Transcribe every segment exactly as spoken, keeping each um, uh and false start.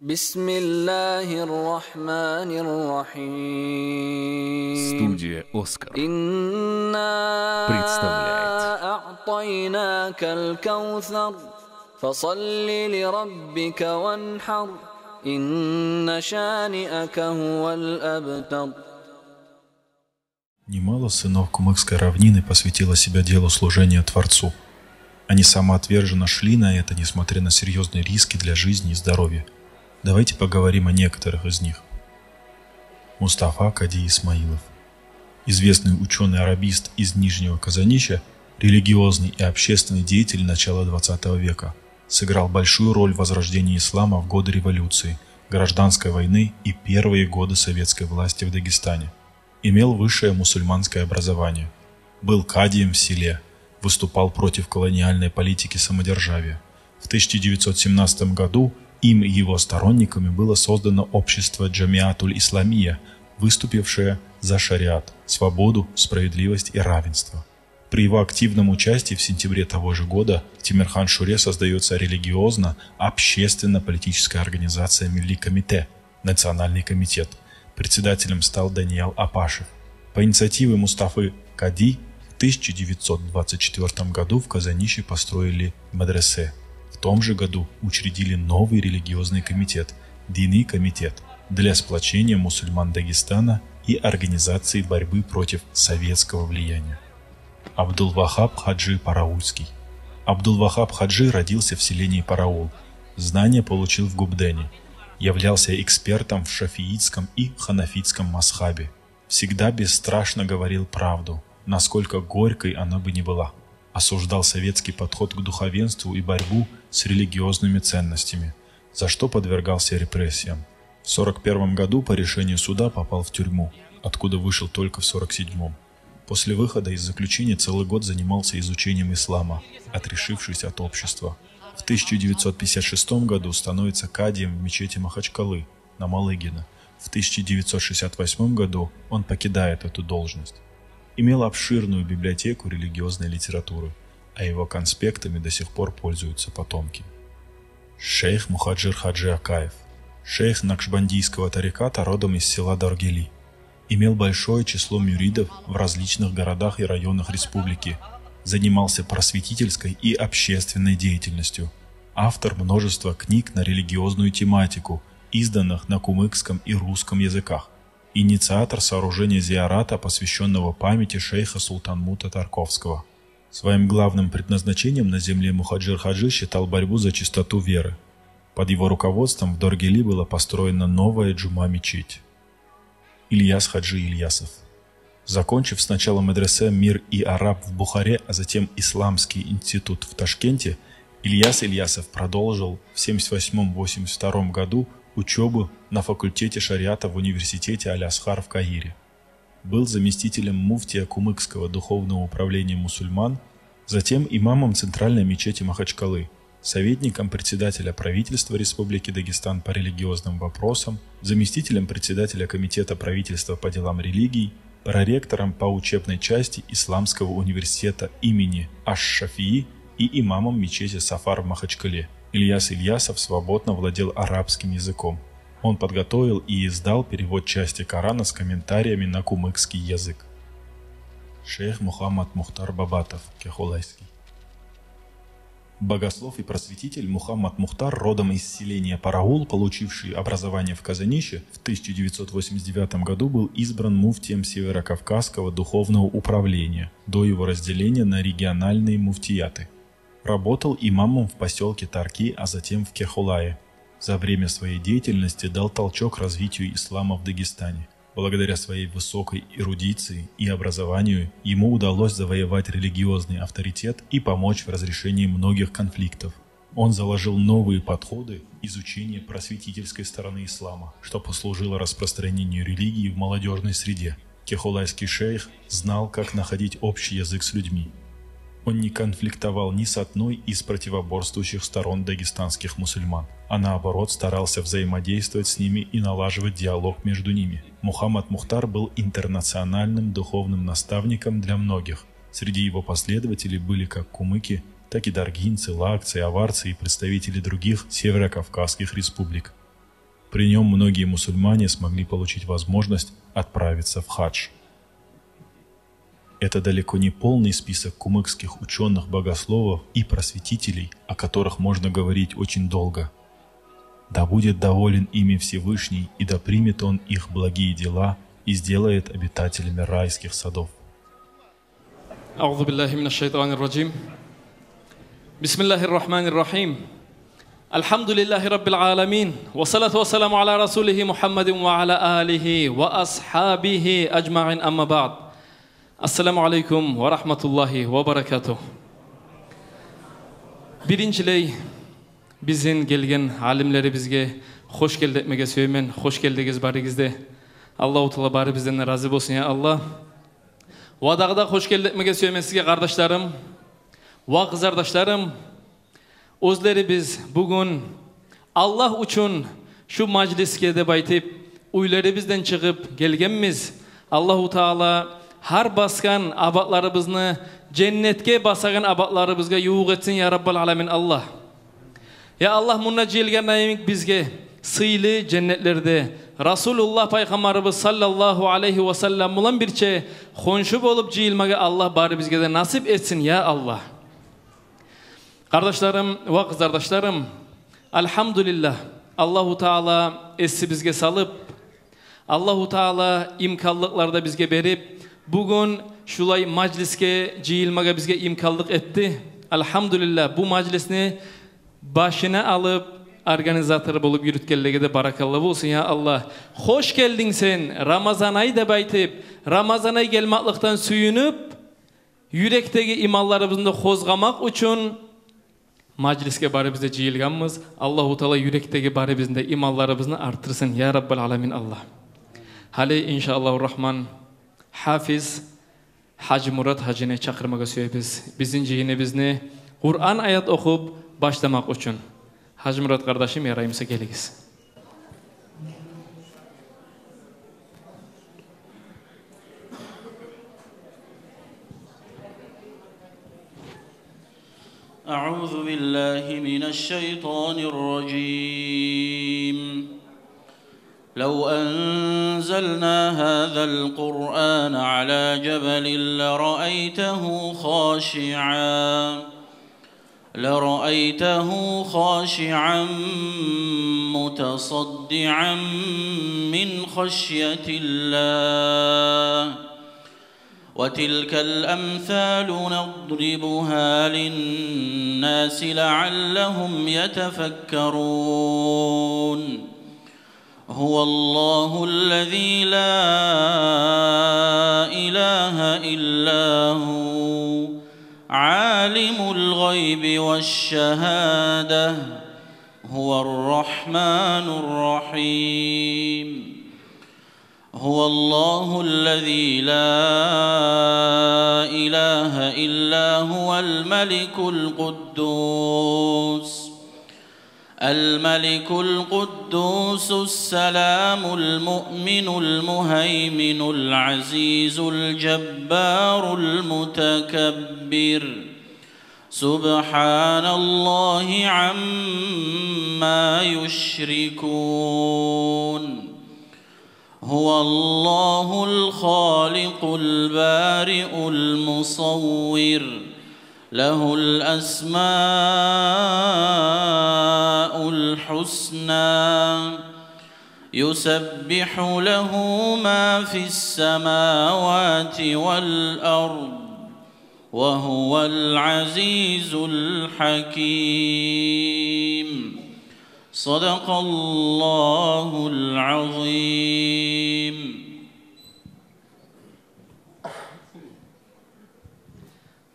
بسم الله الرحمن الرحيم. Студия «Оскар» إنا представляет. أعطيناك الكوثر. فصل لربك وانحر. إن شانئك هو الأبتر. Немало сынов Кумыкской равнины посвятило себя делу служения Творцу. Они самоотверженно шли на это, несмотря на серьёзные риски для жизни и здоровья. Давайте поговорим о некоторых из них. Мустафа Кади Исмаилов. Известный учёный-арабист из Нижнего Казанища, религиозный и общественный деятель начала двадцатого века, сыграл большую роль в возрождении ислама в годы революции, гражданской войны и первые годы советской власти в Дагестане. Имел высшее мусульманское образование. Был кадием в селе, выступал против колониальной политики самодержавия. В тысяча девятьсот семнадцатом году им и его сторонниками было создано общество Джамиатуль Исламия, выступившее за шариат, свободу, справедливость и равенство. При его активном участии в сентябре того же года в Темирхан-Шуре создаётся религиозно-общественно-политическая организация Милли Комите, Национальный комитет. Председателем стал Даниял Апашев. По инициативе Мустафы Кади в тысяча девятьсот двадцать четвёртом году в Казанище построили медресе. В том же году учредили новый религиозный комитет, Дини комитет, для сплочения мусульман Дагестана и организации борьбы против советского влияния. Абдул-Вахаб Хаджи Параульский. Абдул-Вахаб Хаджи родился в селении Параул. Знания получил в Губдене. Являлся экспертом в шафиитском и ханафитском мазхабе. Всегда бесстрашно говорил правду, насколько горькой она бы ни была. Осуждал советский подход к духовенству и борьбу с религиозными ценностями, за что подвергался репрессиям. В сорок первом году по решению суда попал в тюрьму, откуда вышел только в сорок седьмом. После выхода из заключения целый год занимался изучением ислама, отрешившись от общества. В тысяча девятьсот пятьдесят шестом году становится кадием в мечети Махачкалы на Малыгина. В тысяча девятьсот шестьдесят восьмом году он покидает эту должность. Имел обширную библиотеку религиозной литературы, а его конспектами до сих пор пользуются потомки. Шейх Мухаджир Хаджи Акаев. Шейх накшбандийского тариката, родом из села Доргели. Имел большое число мюридов в различных городах и районах республики. Занимался просветительской и общественной деятельностью. Автор множества книг на религиозную тематику, изданных на кумыкском и русском языках. Инициатор сооружения зиярата, посвящённого памяти шейха Султанмута Тарковского. Своим главным предназначением на земле Мухаджир Хаджи считал борьбу за чистоту веры. Под его руководством в Доргели была построена новая джума-мечеть. Ильяс Хаджи Ильясов. Закончив сначала медресе «Мир и Араб» в Бухаре, а затем Исламский институт в Ташкенте, Ильяс Ильясов продолжил в семьдесят восьмом — восемьдесят втором году учёбу на факультете шариата в университете Аль-Асхар в Каире. Был заместителем муфтия Кумыкского духовного управления мусульман, затем имамом Центральной мечети Махачкалы, советником председателя правительства Республики Дагестан по религиозным вопросам, заместителем председателя Комитета правительства по делам религий, проректором по учебной части Исламского университета имени Аш-Шафии и имамом мечети Сафар в Махачкале. Ильяс Ильясов свободно владел арабским языком. Он подготовил и издал перевод части Корана с комментариями на кумыкский язык. Шейх Мухаммад Мухтар Бабатов, Кехулайский. Богослов и просветитель Мухаммад Мухтар, родом из селения Параул, получивший образование в Казанище, в тысяча девятьсот восемьдесят девятом году был избран муфтием Северокавказского духовного управления до его разделения на региональные муфтияты. Работал имамом в посёлке Тарки, а затем в Кехулае. За время своей деятельности дал толчок развитию ислама в Дагестане. Благодаря своей высокой эрудиции и образованию ему удалось завоевать религиозный авторитет и помочь в разрешении многих конфликтов. Он заложил новые подходы изучения просветительской стороны ислама, что послужило распространению религии в молодёжной среде. Кехулайский шейх знал, как находить общий язык с людьми. Он не конфликтовал ни с одной из противоборствующих сторон дагестанских мусульман, а наоборот старался взаимодействовать с ними и налаживать диалог между ними. Мухаммад Мухтар был интернациональным духовным наставником для многих. Среди его последователей были как кумыки, так и даргинцы, лакцы, аварцы и представители других северокавказских республик. При нём многие мусульмане смогли получить возможность отправиться в хадж. Это далеко не полный список кумыкских учёных-богословов и просветителей, о которых можно говорить очень долго. Да будет доволен ими Всевышний, и да примет Он их благие дела и сделает обитателями райских садов. أعوذ بالله من الشيطان الرجيم. بسم الله الرحمن الرحيم. الحمد لله رب العالمين، والصلاة والسلام على رسوله محمد وعلى آله وأصحابه أجمعين، أما بعد. السلام عليكم ورحمة الله وبركاته. Биринчилей, бизин гелген алимлерибизге хош гелди этмеге сюемен. Хош гелдигиз барыгъыз да. Аллагьу Таала барыбыздан да рази болсун, я Аллагь. Ва дагъы да хош гелди этмеге сюемен сизге, къардашларым ва къызардашларым. Оьзлерибиз бугюн Аллагь учун шу мажлисге деп айтып, уьйлерибизден чыгъып гелгенбиз. Аллагьу Таала гьар басгъан абатларыбызны женнетге басагъан абатларыбызгъа ювукъ этсин, я Раббал аламин Аллагь. Я Аллагь, мунда жыйылгъан йимик бизге сыйлы женнетлерде Расулуллагь Пайхаммарыбыз саллаллагьу алайгьи ва саллам булан бирче хоншу болуп жыйылмагъа Аллагь барыбызгъа да насип этсин, я Аллагь. Къардашларым ва къызардашларым, альгьамдулиллагь, Аллагьу Таала эсибизге салып, Аллагьу Таала имканлыкълар да бизге берип, бугюн шулай мажлисге жыйылмагъа бизге имканлыкъ этди. Альгьамдулиллагь, бу мажлисни башына алып, организатор болуп юрютгенлеге де баракалла болсун, я Аллагь. Хош гелдинг сен, Рамазан ай деп айтып, Рамазан ай гелмакълыкъдан сююнюп, юрекдеги иманларыбызны къозгъамакъ учун мажлисге барыбыз да жыйылгъанбыз. Аллагьу Таала юрекдеги барыбызны да иманларыбызны артдырсын, я Раббал аламин Аллагь. Гьали, иншааллагьу рагьман, гьафиз Гьажимурат гьажини чакъырмагъа сюебиз бизин жыйыныбызны Къуран аят охуп башламакъ учун. Гьажимурат къардашым, яраймыса, гелигиз. أعوذ بالله من الشيطان الرجيم. لو أنزلنا هذا القرآن على جبل لرأيته خاشعا، لرأيته خاشعا متصدعا من خشية الله. وتلك الأمثال نضربها للناس لعلهم يتفكرون. هو الله الذي لا إله إلا هو، عالم الغيب والشهادة، هو الرحمن الرحيم. هو الله الذي لا إله إلا هو، الملك القدوس، الملك القدوس السلام المؤمن المهيمن العزيز الجبار المتكبر. سبحان الله عما يشركون. هو الله الخالق البارئ المصور، له الأسماء الحسنى، يسبح له ما في السماوات والأرض، وهو العزيز الحكيم. صدق الله العظيم.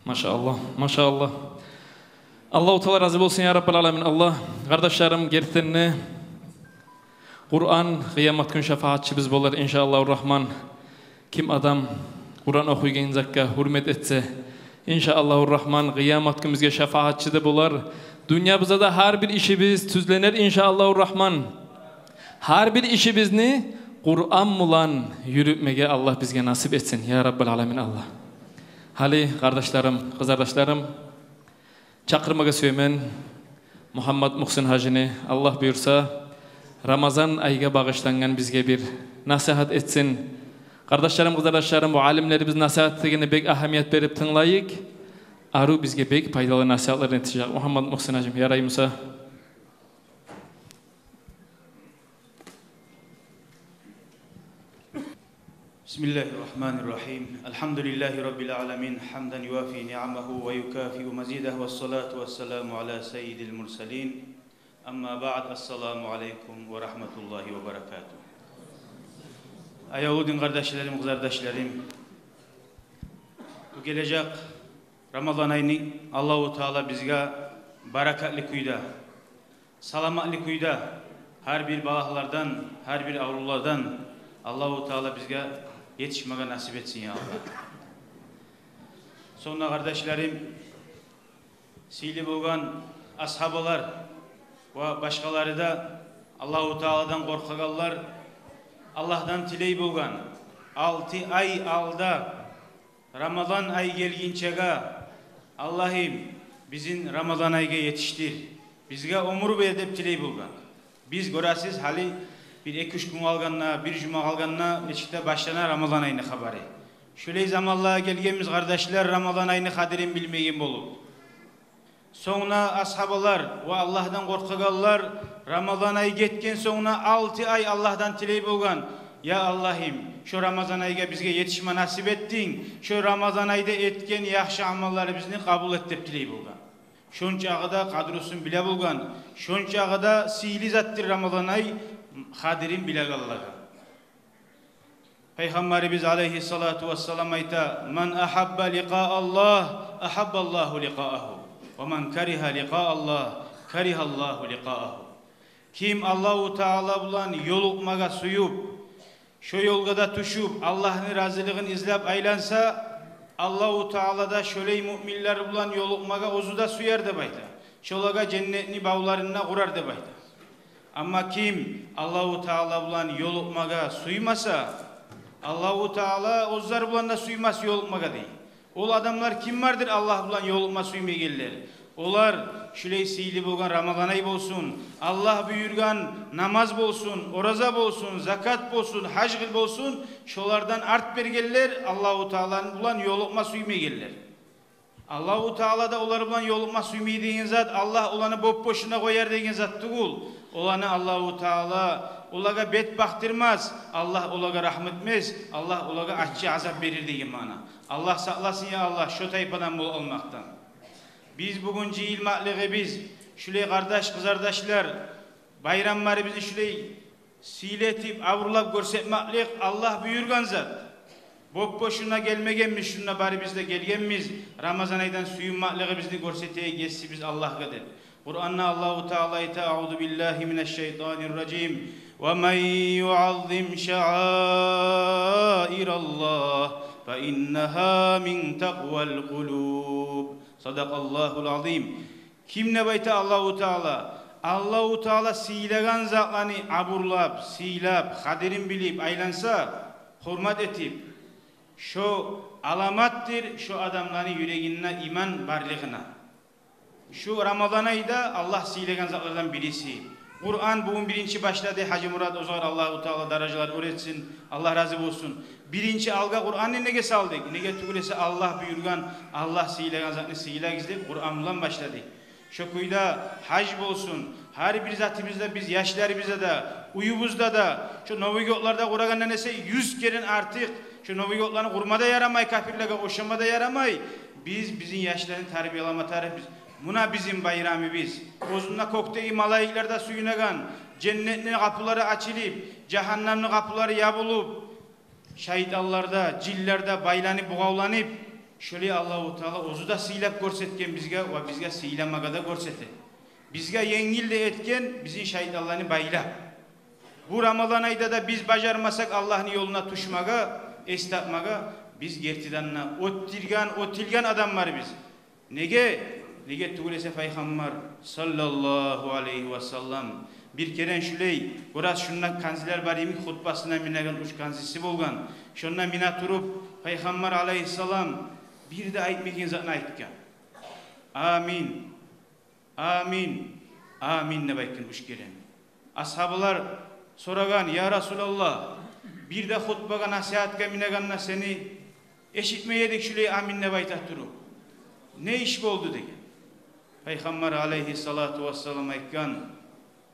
Машааллагь, машааллагь. Аллагьу Таала рази болсун, я Раббал аламин Аллагь. Къардашларым, гертиден де Къуран къыямат гюн шафагьатчыбыз болар, иншааллагьу рагьман. Ким адам Къуран охуйгъан затгъа гьюрмет этсе, иншааллагьу рагьман, къыямат гюн бизге шафагьатчы да болар. Дюньябызда да гьар бир ишибиз тюзленер, иншааллагьу рагьман. Гьар бир ишибизни Къуран булан юрютмеге Аллагь бизге насип этсин, я Раббал аламин Аллагь. Гьали, къардашларым, къызардашларым, чакъырмагъа сюемен Мугьаммат Мугьсин гьажини, Аллагь буюрса, Рамазан айгъа багъышлангъан бизге бир насигьат этсин. Къардашларым, къызардашларым, бу алимлерибиз насигьат этегенде бек агьамият берип тынглайыкъ. Арив, бизге бек пайдалы насигьатлар этежек Мугьаммад Мугьсин гьажим. Ярай буса. بسم الله الرحمن الرحيم. الحمد لله رب العالمين، حمدا يوافي نعمه ويكافئ مزيده، والصلاة والسلام على سيد المرسلين. أما بعد، السلام عليكم ورحمة الله وبركاته. Аявлу дин къардашларым, къызардашларым, бу гележек Рамазан айны Аллагьу Таала бизге баракатлы кюйде, саламатлы кюйде, гьар бир балагьлардан, гьар бир аврувлардан Аллагьу Таала бизге етишмеге насип этсин, я Аллагь. Сонг да, къардашларым, сыйлы болгъан асгьабалар ва башгъалары да, Аллагьу Тааладан къоркъагъанлар, Аллагьдан тилей болгъан, алты ай алда Рамазан ай гелгинчеге: «Аллагьым, бизин Рамазан айгъа етишдир, бизге оьмюр бер», — деп тилей болгъан. Биз, гёресиз, гьали бир эки-уьч гюн къалгъанда, бир жума къалгъанда нечик де башлана Рамазан айны хабары. Шолай заманлагъа гелгенбиз, къардашлар, Рамазан айны къадирин билмеген болуп. Сонг да асгьабалар ва Аллагьдан къоркъагъанлар Рамазан ай гетген сонг да алты ай Аллагьдан тилей болгъан: «Я Аллагьым, шо Рамазан айгъа бизге етишме насип этдинг, шо Рамазан айда этген яхшы амалларыбызны къабул эт», — деп тилей болгъан. Шончакъы да къадрусун биле болгъан, шончакъы да сыйлы затдыр Рамазан ай къадирин билегенлеге. Пайхаммарыбыз алайгьиссалату вассалам айта: «من أحب لقاء الله أحب الله لقاءه، ومن كره لقاء الله كره الله لقاءه». Ким Аллагьу Таала булан ёлукъмагъа сююп, шо ёлгъа да тюшюп, Аллагьны разилигин излеп айланса, Аллагьу Таала да шолай муъминлер булан ёлукъмагъа оьзю де сюер деп айта. Шолагъа женнетни бавларын да къурар деп айта. Амма ким Аллагьу Таала булан ёлукъмагъа сюймесе, Аллагьу Таала оьзлер булан да сюймес ёлукъмагъа, дей. Ол адамлар кимлердир Аллагь булан ёлукъма сюймейгенлер? Олар шулай сыйлы болгъан Рамазан ай болсун, Аллагь буюргъан намаз болсун, ораза болсун, закат болсун, гьаж къыл болсун, шолардан арт бергенлер, Аллагьу Таала булан ёлукъма сюймейгенлер. Аллагьу Таала да олар булан ёлукъма сюймей деген зат, Аллагь оланы боп-бошуна къояр деген зат тюгюл. Оланы Аллагьу Таала, олагъа бет бакъдырмас, Аллагь олагъа рагьму этмес, Аллагь олагъа аччы азап берир деген маъна. Аллагь сакъласын, я Аллагь, шо тайпадан болуп къалмакъдан. Биз бугюн жыйылмакълыгъыбыз, шулай къардаш-къызардашлар, байрамларыбызны шулай сыйлы этип, абурлап гёрсетмеклик Аллагь буюргъан зат. Боп-бошуна гелмегенбиз, шунда барыбыз да гелгенбиз. Рамазан айдан сююнмеклигибизни гёрсетейик есибиз Аллагьгъа деп. Къуранда Аллагьу Таала айта: «أعوذ بالله من الشيطان الرجيم. ومن يعظم شعائر الله فإنها من تقوى القلوب». صدق الله العظيم. Ким деп айта Аллагьу Таала? Аллагьу Таала сыйлагъан затланы абурлап, сыйлап, къадирин билип айланса, гьюрмат этип, шо аламатдыр шо адамланы юрегинде иман барлыгъына. Шу Рамазан айда Аллагь сыйлагъан затлардан бириси. Къуран бугюн биринчи башлады, Гьажимурат, огъар Аллагьу Таала даражалар оьр этсин, Аллагь рази болсун. Биринчи алгъа Къуранны неге салдыкъ? Неге тюгюл эсе Аллагь буюргъан, Аллагь сыйлагъан затны сыйлагъыз деп Къуран булан башладыкъ. Шо кюйде гьаж болсун, гьар бир затыбызда биз, яшларыбызда да, уьюбюзде де, шо Новый годларда къурагъандан эсе юз керен артыкъ, шо Новый годланы къурма да ярамай, капирлеге ошама да ярамай. Биз бизин яшланы тарбиялама тарыкъбыз. Муна бизин байрамыбыз. Оьзюнде кёкдеги малайиклер де сююнеген, женнетни къапулары ачылып, жагьаннамны къапулары ябулуп, шайтанлар да, жинлер де байланып, бугъавланып, шолай Аллагьу Таала оьзю де сыйлап гёрсетген бизге ва бизге сыйламагъа да гёрсете. Бизге енгил де этген бизин шайтанланы байлап. Бу Рамазан айда да биз бажармасакъ Аллагьны ёлуна тюшмеге, эс тапмагъа, биз гертиден де оьтдюрген, оьтюлген адамларбыз. Неге? Неге тюгюл эсе Пайхаммар саллаллагьу алайгьи ва саллам бир керен шулай, бираз шунда канзилер бар йимик, хутбасына минеген уьч канзиси болгъан. Шонда мине туруп, Пайхаммар алайгьиссалам бир де айтмайгъан затны айтгъан. «Амин, амин, амин», — деп айтгъан уьч керен. Асгьабалар сорагъан: «Я Расулаллагь, бир де хутбагъа, насигьатгъа минегенде сени эшитмей эдик шулай амин деп айта туруп. Не иш болду?» — деген. Пайхаммар алайгьиссалату вассалам айтгъан: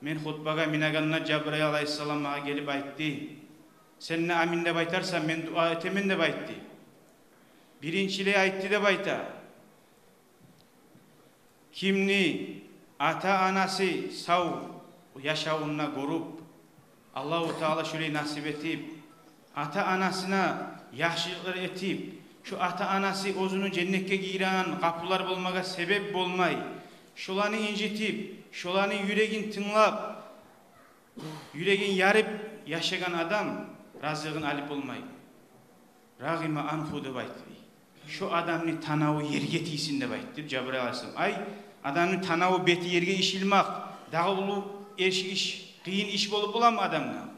«Мен хутбагъа минегенде Жабрайыл алайгьиссалам магъа гелип айтды: „Сен де амин деп айтарсан, мен дуа этемен“, — деп айтды. Биринчилей айтды деп айта. Кимни ата-анасы сав яшавунда гёрюп, Аллагьу Таала шулай насип этип, ата-анасына яхшылыкълар этип, шу ата-анасы оьзюню женнетге гиреген къапулар болмагъа себеп болмай, шоланы инжитип, шоланы юрегин тынглап, юрегин ярып яшагъан адам разилигин алып болмай. Рагъима анху деп айтды. Шо адамны танаву ерге тийсин деп айтды Жабрайыл алайгьиссалам. Ай, адамны танаву, бети ерге ишилмек дагъы уллу эрши иш, къыйын иш болуп боламы адамгъа?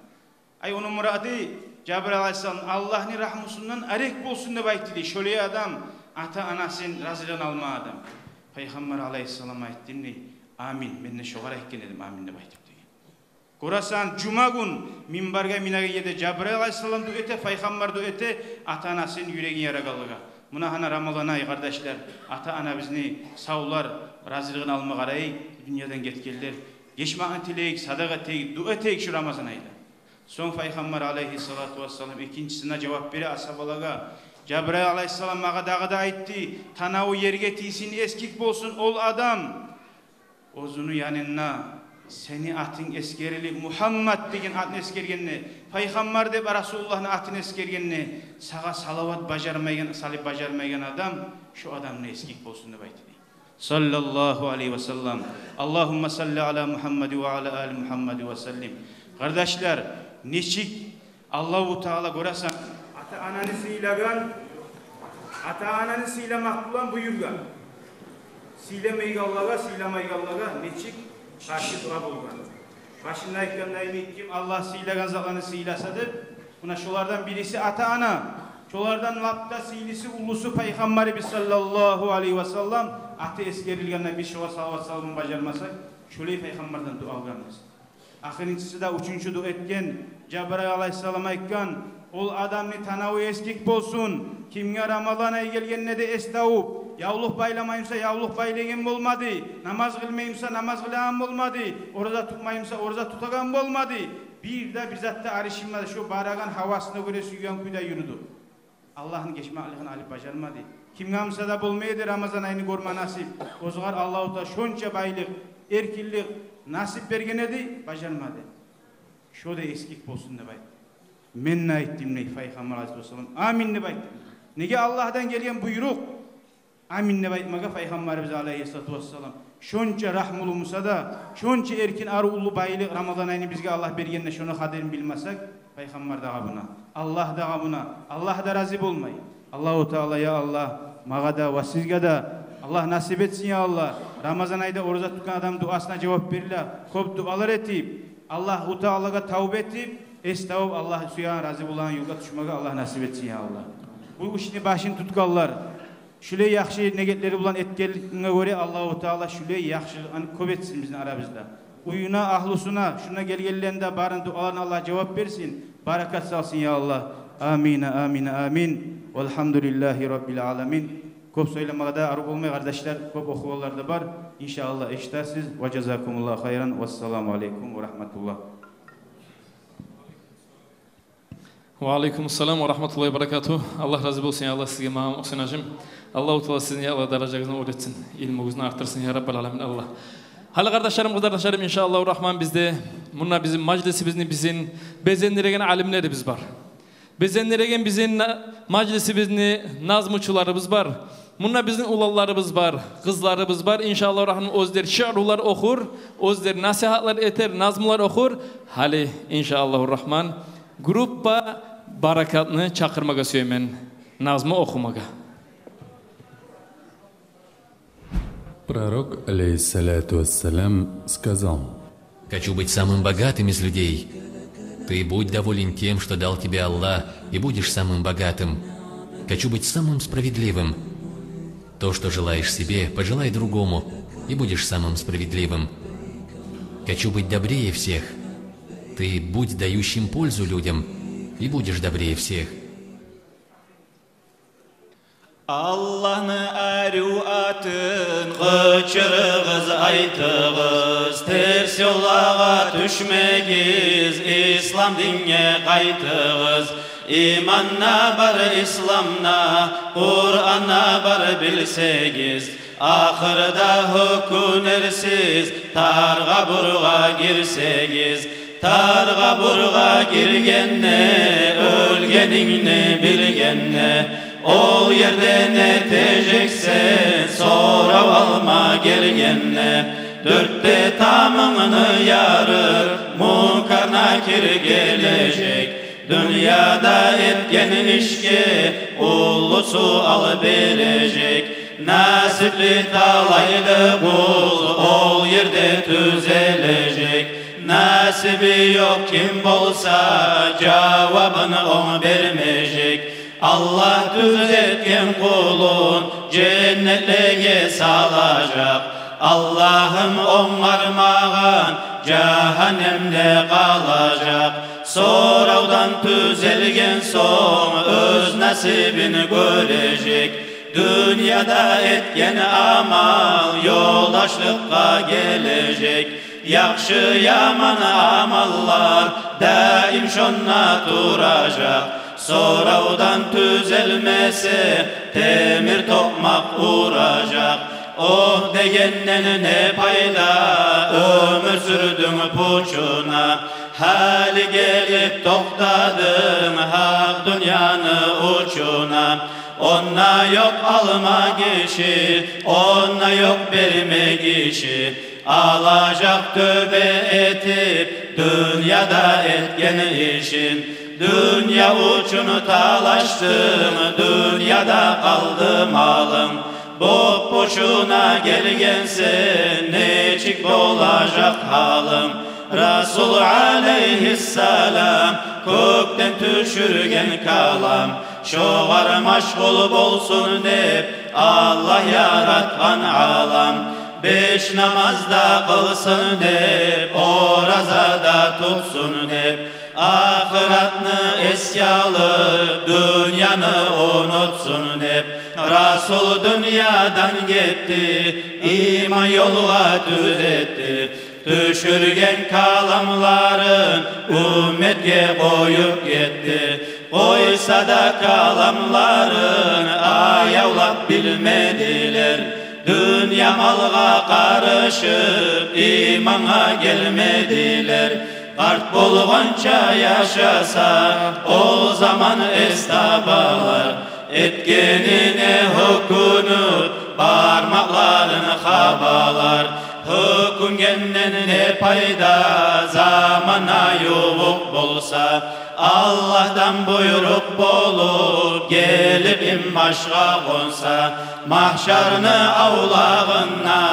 Ай, ону мурады, Жабрайыл алайгьиссалам, Аллагьны рагьмусундан арек болсун деп айтды дей. Шолай адам ата-анасын разилигин алмагъан адам. Пайхаммар алайгьиссалам айтды дей: «Амин, мен де шогъар айтгъан эдим амин деп айтып», — деген. Гёресен, жума гюн минбаргъа минеген ерде Жабрайыл алайгьиссалам дуа эте, пайхаммар дуа эте, ата-анасын юрегин ярагъанлагъа. Муна гьана Рамазан ай, къардашлар, ата-анабызны савлар разилигин алма къарайыкъ, дюньядан гетгенлер. Гечмекни тилейик, садагъа этейик, дуа этейик шу Рамазан айда. Сонг пайхаммар алайгьиссалату вассалам экинчисине жавап бере асгьабалагъа. Жабрайыл алайгьиссалам магъа дагъы да айтды: «Танаву ерге тийсин, эсгик болсун ол адам оьзюню янында сени атынг эсгерилип, Мугьаммад деген атны эсгергенде, пайхаммар деп Расулуллагьны атын эсгергенде, сагъа салават бажармайгъан, салып бажармайгъан адам, шо адамны эсгик болсун», — деп айтды. Саллаллагьу алайгьи ва саллам. Аллагьумма салли ала Мугьаммад ва ала али Мугьаммад ва саллим. Къардашлар, нечик Аллагьу Таала, гёресен, ата-ананы сыйлагъан, ата-ананы сыйламакъ булан буюргъан. Сыйламайгъанлагъа, сыйламайгъанлагъа нечик къаршы тура болгъан. Башында айтгъандай, ким Аллагь сыйлагъан затланы сыйласа деп, муна шолардан бириси ата-ана. Шолардан лап да сыйлысы, уллусу Пайхаммарыбыз саллаллагьу алайгьи ва саллам, аты эсгерилгенде биз шогъар салават салма бажармасакъ, шолай Пайхаммардан дуа алгъанбыз. Ахырынчысы да, уьчюнчю дуа этген, Жабрайыл алайгьиссалам айтгъан: «Ол адамны танаву эсгик болсун, кимге Рамазан ай гелгенде де эс тавуп, явлукъ байламаймуса, явлукъ байлагъан болмады, намаз къылмаймуса, намаз къылагъан болмады, ораза тутмаймуса, ораза тутагъан болмады, бир де бир зат да арышынмады, шо барагъан гьавасына гёре сюйген кюйде юрюдю. Аллагьны гечмеклигин алып бажармады. Кимге буса да болмай эди Рамазан айны гёрме насип. Оьзюне Аллагьу Таала шонча байлыкъ, эркинлик насип берген эди, бажармады. Шо да эсгик болсун», — деп айтды. Мен де айтдым дей Пайхаммар алайгьиссалату вассалам, «Амин», — деп айтдым. Неге? Аллагьдан гелген буйрукъ. Амин деп айтмагъа Пайхаммарыбыз алайгьиссалату вассалам. Шонча рагьмулу буса да, шонча эркин, арив, уллу байлыкъ Рамазан айны бизге Аллагь бергенде, шону къадирин билмесек, Пайхаммар дагъы буна, Аллагь дагъы буна, Аллагь да рази болмай. Аллагьу Таала, я Аллагь, магъа да ва сизге де Аллагь насип этсин, я Аллагь. Рамазан айда ораза тутгъан адам дуасына жавап бериле. Кёп дуалар этип, Аллагьу Таалагъа тавба этип, эс тавуп, Аллагь сюеген, рази болагъан ёлгъа тюшмеге Аллагь насип этсин, я Аллагь. Бу ишни башын тутгъанлар, шулай яхшы негетлери булан этгенлигине гёре Аллагьу Таала шулай яхшылыкъланы кёп этсин бизин арабызда. Уьюне, агьлюсюне, шунда гелгенлени де барын дуаларына Аллагь жавап берсин, баракат салсын, я Аллагь. Амин, амин, амин. Валгьамдулиллагьи раббил аламин. Кёп сёйлемеге де арив болмай, къардашлар, кёп охугъанлар да бар. Иншааллагь, эшитерсиз. Ва жазакумуллагьу хайран. Вассаламу алайкум ва рагьматуллагь. Ва алайкум ассалам ва рагьматуллагьи ва баракатугь. Аллагь рази болсун, я Аллагь, сизге, Магьаммат Гьусейн гьажим. Аллагьу Таала сизин, я Аллагь, даражагъызны оьр этсин, илмугъузну артдырсын, я Раббал аламин, Аллагь. Гьали, къардашларым, къызардашларым, иншааллагьу рагьман, бизде мунда бизин мажлисибизни бизин безендиреген алимлерибиз бар. Безендиреген бизин на-, мажлисибизни назмучуларыбыз бар. Мунда бизин уланларыбыз бар, къызларыбыз бар. Иншааллагьу рагьман, оьзлер шиърулар охур, оьзлер насигьатлар этер, назмулар охур. Гьали, иншааллагьу рагьман, группа «Баракат»ны чакъырмагъа сюемен назму охумагъа. Пророк, алейхиссалату вассалям, сказал: «Хочу быть самым богатым из людей». Ты будь доволен тем, что дал тебе Аллах, и будешь самым богатым. Хочу быть самым справедливым. То, что желаешь себе, пожелай другому, и будешь самым справедливым. Хочу быть добрее всех. Ты будь дающим пользу людям, и будешь добрее всех. Аллагьны арив атын къычырыгъыз, айтыгъыз, терс ёллагъа тюшмегиз, ислам динге къайтыгъыз. Иман да бар, ислам да, Къуран да бар билсегиз, ахырда гьёкюнерсиз, тар къабургъа гирсегиз. Тар къабургъа гиргенде, оьлгенингни билгенде, ол ерде не этежексен, сорав алма гелгенде. Дёрт де тамунгну ярып, Мункар-Накир гележек. Дюньяда этген ишге уллу суал бережек. Насипли, талайлы къул ол ерде тюзележек. Насиби ёкъ ким болса, жавабын онг бермежек. Аллагь тюзетген къулун женнетлеге салажакъ. Аллагьым онгармагъан жагьаннемде къалажакъ. Соравдан тюзелген сонг, оьз насибин гёрежек. Дюньяда этген амал ёлдашлыкъгъа гележек. Яхшы-яман амаллар даим шонда туражакъ. Соравдан тюзелмесе, темир токъмакъ уражакъ. Огь дегенден не пайда, оьмюр сюрдюнг пучуна. Гьали гелип токътадынг гьакъ дюньяны учуна. Онда ёкъ алма гиши, онда ёкъ берме гиши. Алажакъ тёбе этип дюньяда этген ишин. Дюнья учун талашдынг, дюньяда къалды малынг. Боп-бошуна гелгенсен, нечик болажакъ гьалынг? Расул алейгьиссалам кёкден тюшюрген калам. Шогъар машгъул болсун деп Аллагь яратгъан алам. Беш намаз да къылсын деп, ораза да тутсун деп, ахыратны эсге алып, дюньяны унутсун деп. Расул дюньядан гетди, иман ёлгъа тюзетди. Тюшюрген каламларын умметге къоюп гетди. Къойса да каламларын аявлап билмедилер. Дюнья малгъа къарышып, имангъа гелмедилер. Къарт болгъанча яшаса, ол заман эс табалар. Этгенине гьёкюнюп, бармакъларын хабалар. Гьёкюнгенден не пайда, замана ювукъ болса. Аллагьдан буйрукъ болуп, гелип инбашгъа къонса. Магьшарны авлагъында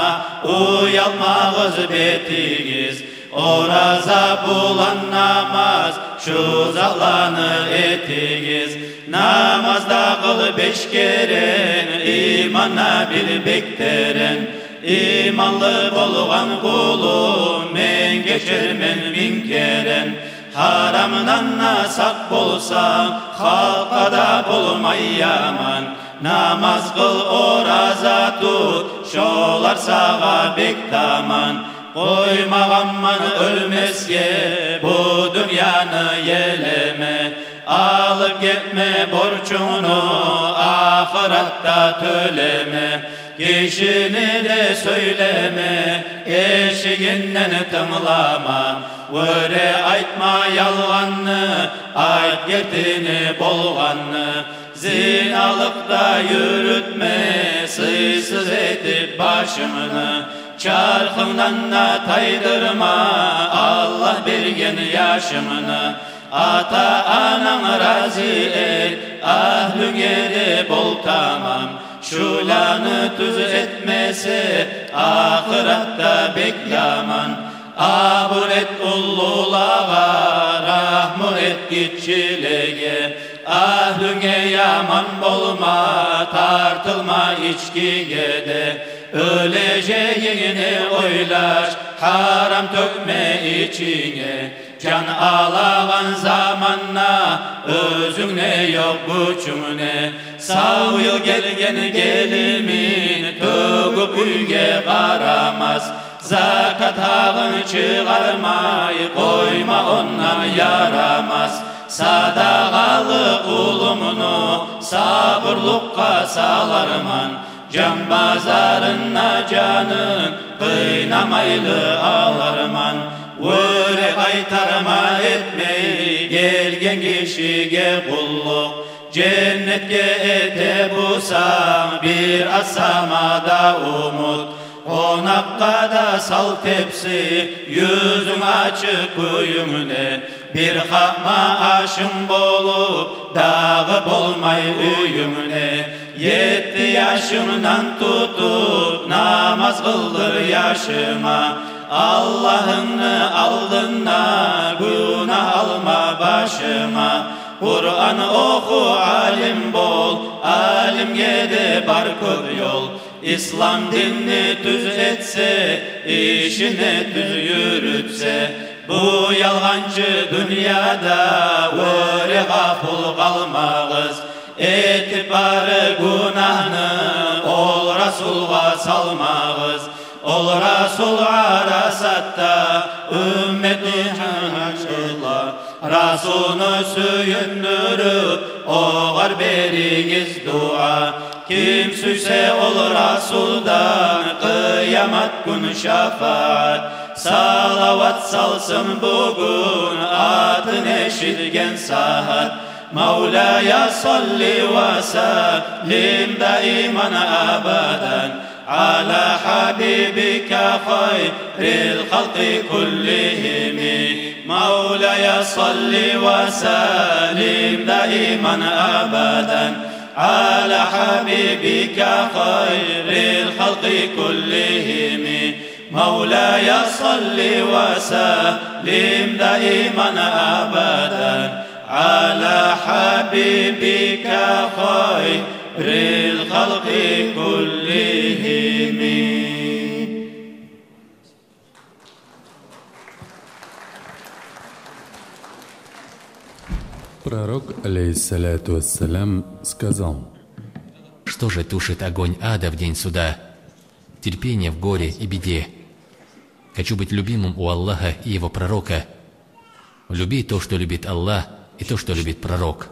уялмагъыз бетигиз. Ораза булан намаз, шу затланы этигиз. Намаз да къыл беш керен, иман да бил бек терен. Иманлы болгъан къулум, мен гечермен минг керен. Гьарамдан да сакъ болсанг, халкъгъа да болмай яман. Намаз къыл, ораза тут, шолар сагъа бек таман. Къоймагъанман оьлмесге бу дюньяны елеме. Алып гетме борчунгну, ахыратда тёлеме. Гишини де сёйлеме, эшигинден тынглама. Оьре айтма ялгъанны, айт гертини болгъанны. Зиналыкъда юрютме сыйсыз этип башынгны. Чархынгдан да тайдырма Аллагь берген яшынгны. Ата-ананг рази эт, агьлюнге де бол тамам. Шуланы тюз этмесе, ахыратда бек яман. Абур эт уллулагъа, рагьму эт гиччилеге. Агьлюнге яман болма, тартылма ичкиге де. Оьлежегингни ойлаш, Гьарам тёкме ичинге, жан алагъан заманда, оьзюнгде ёкъ гючюнгде. Сав йыл гелген гелимин тёгюп уьйге къарамас. Закат гьакъын чыгъармай къойма ондан ярамас. Садагъалы къулумну сабурлукъгъа саларман, жан базарында жанын къыйнамайлы аларман. Оьре къайтарма этмей гелген гишиге къуллукъ, женнетге эте бусанг бир аз сама да умут. Къонакъгъа да сал тепси, юзюнг ачыкъ уьюнгде. Бир къапма ашынг болуп, дагъы болмай уьюнгде. Етти яшынгдан тутуп намаз къылдыр яшынга. Аллагьынгны алдында гюнагь алма башынга. Къуран оху, алим бол, алимге де бар кёп ёл. Ислам динни тюз этсе, ишин де тюз юрютсе, бу ялгъанчы дюньяда оьре гъапул къалмагъыз. Этип бары гюнагьны ол Расулгъа салмагъыз. Ол Расул Арасатда уьмметни гьакъ къыла. Расулну сююндюрюп, огъар беригиз дуа. Ким сюйсе ол Расулдан къыямат гюн шафаат, салават салсын бугюн атын эшитген сагьат. مولاي صل وسلم دائما أبدا على حبيبك خير الخلق كلهم. مولاي صل وسلم دائما أبدا على حبيبك خير الخلق كلهم. مولاي صل وسلم دائما أبدا على حبيبك خير الخلق كلهم. Пророк, алейхиссалату вассалям, сказал: Что же тушит огонь ада в день суда? Терпение в горе и беде. Хочу быть любимым у Аллаха и Его Пророка. Люби то, что любит Аллах, и то, что любит Пророк.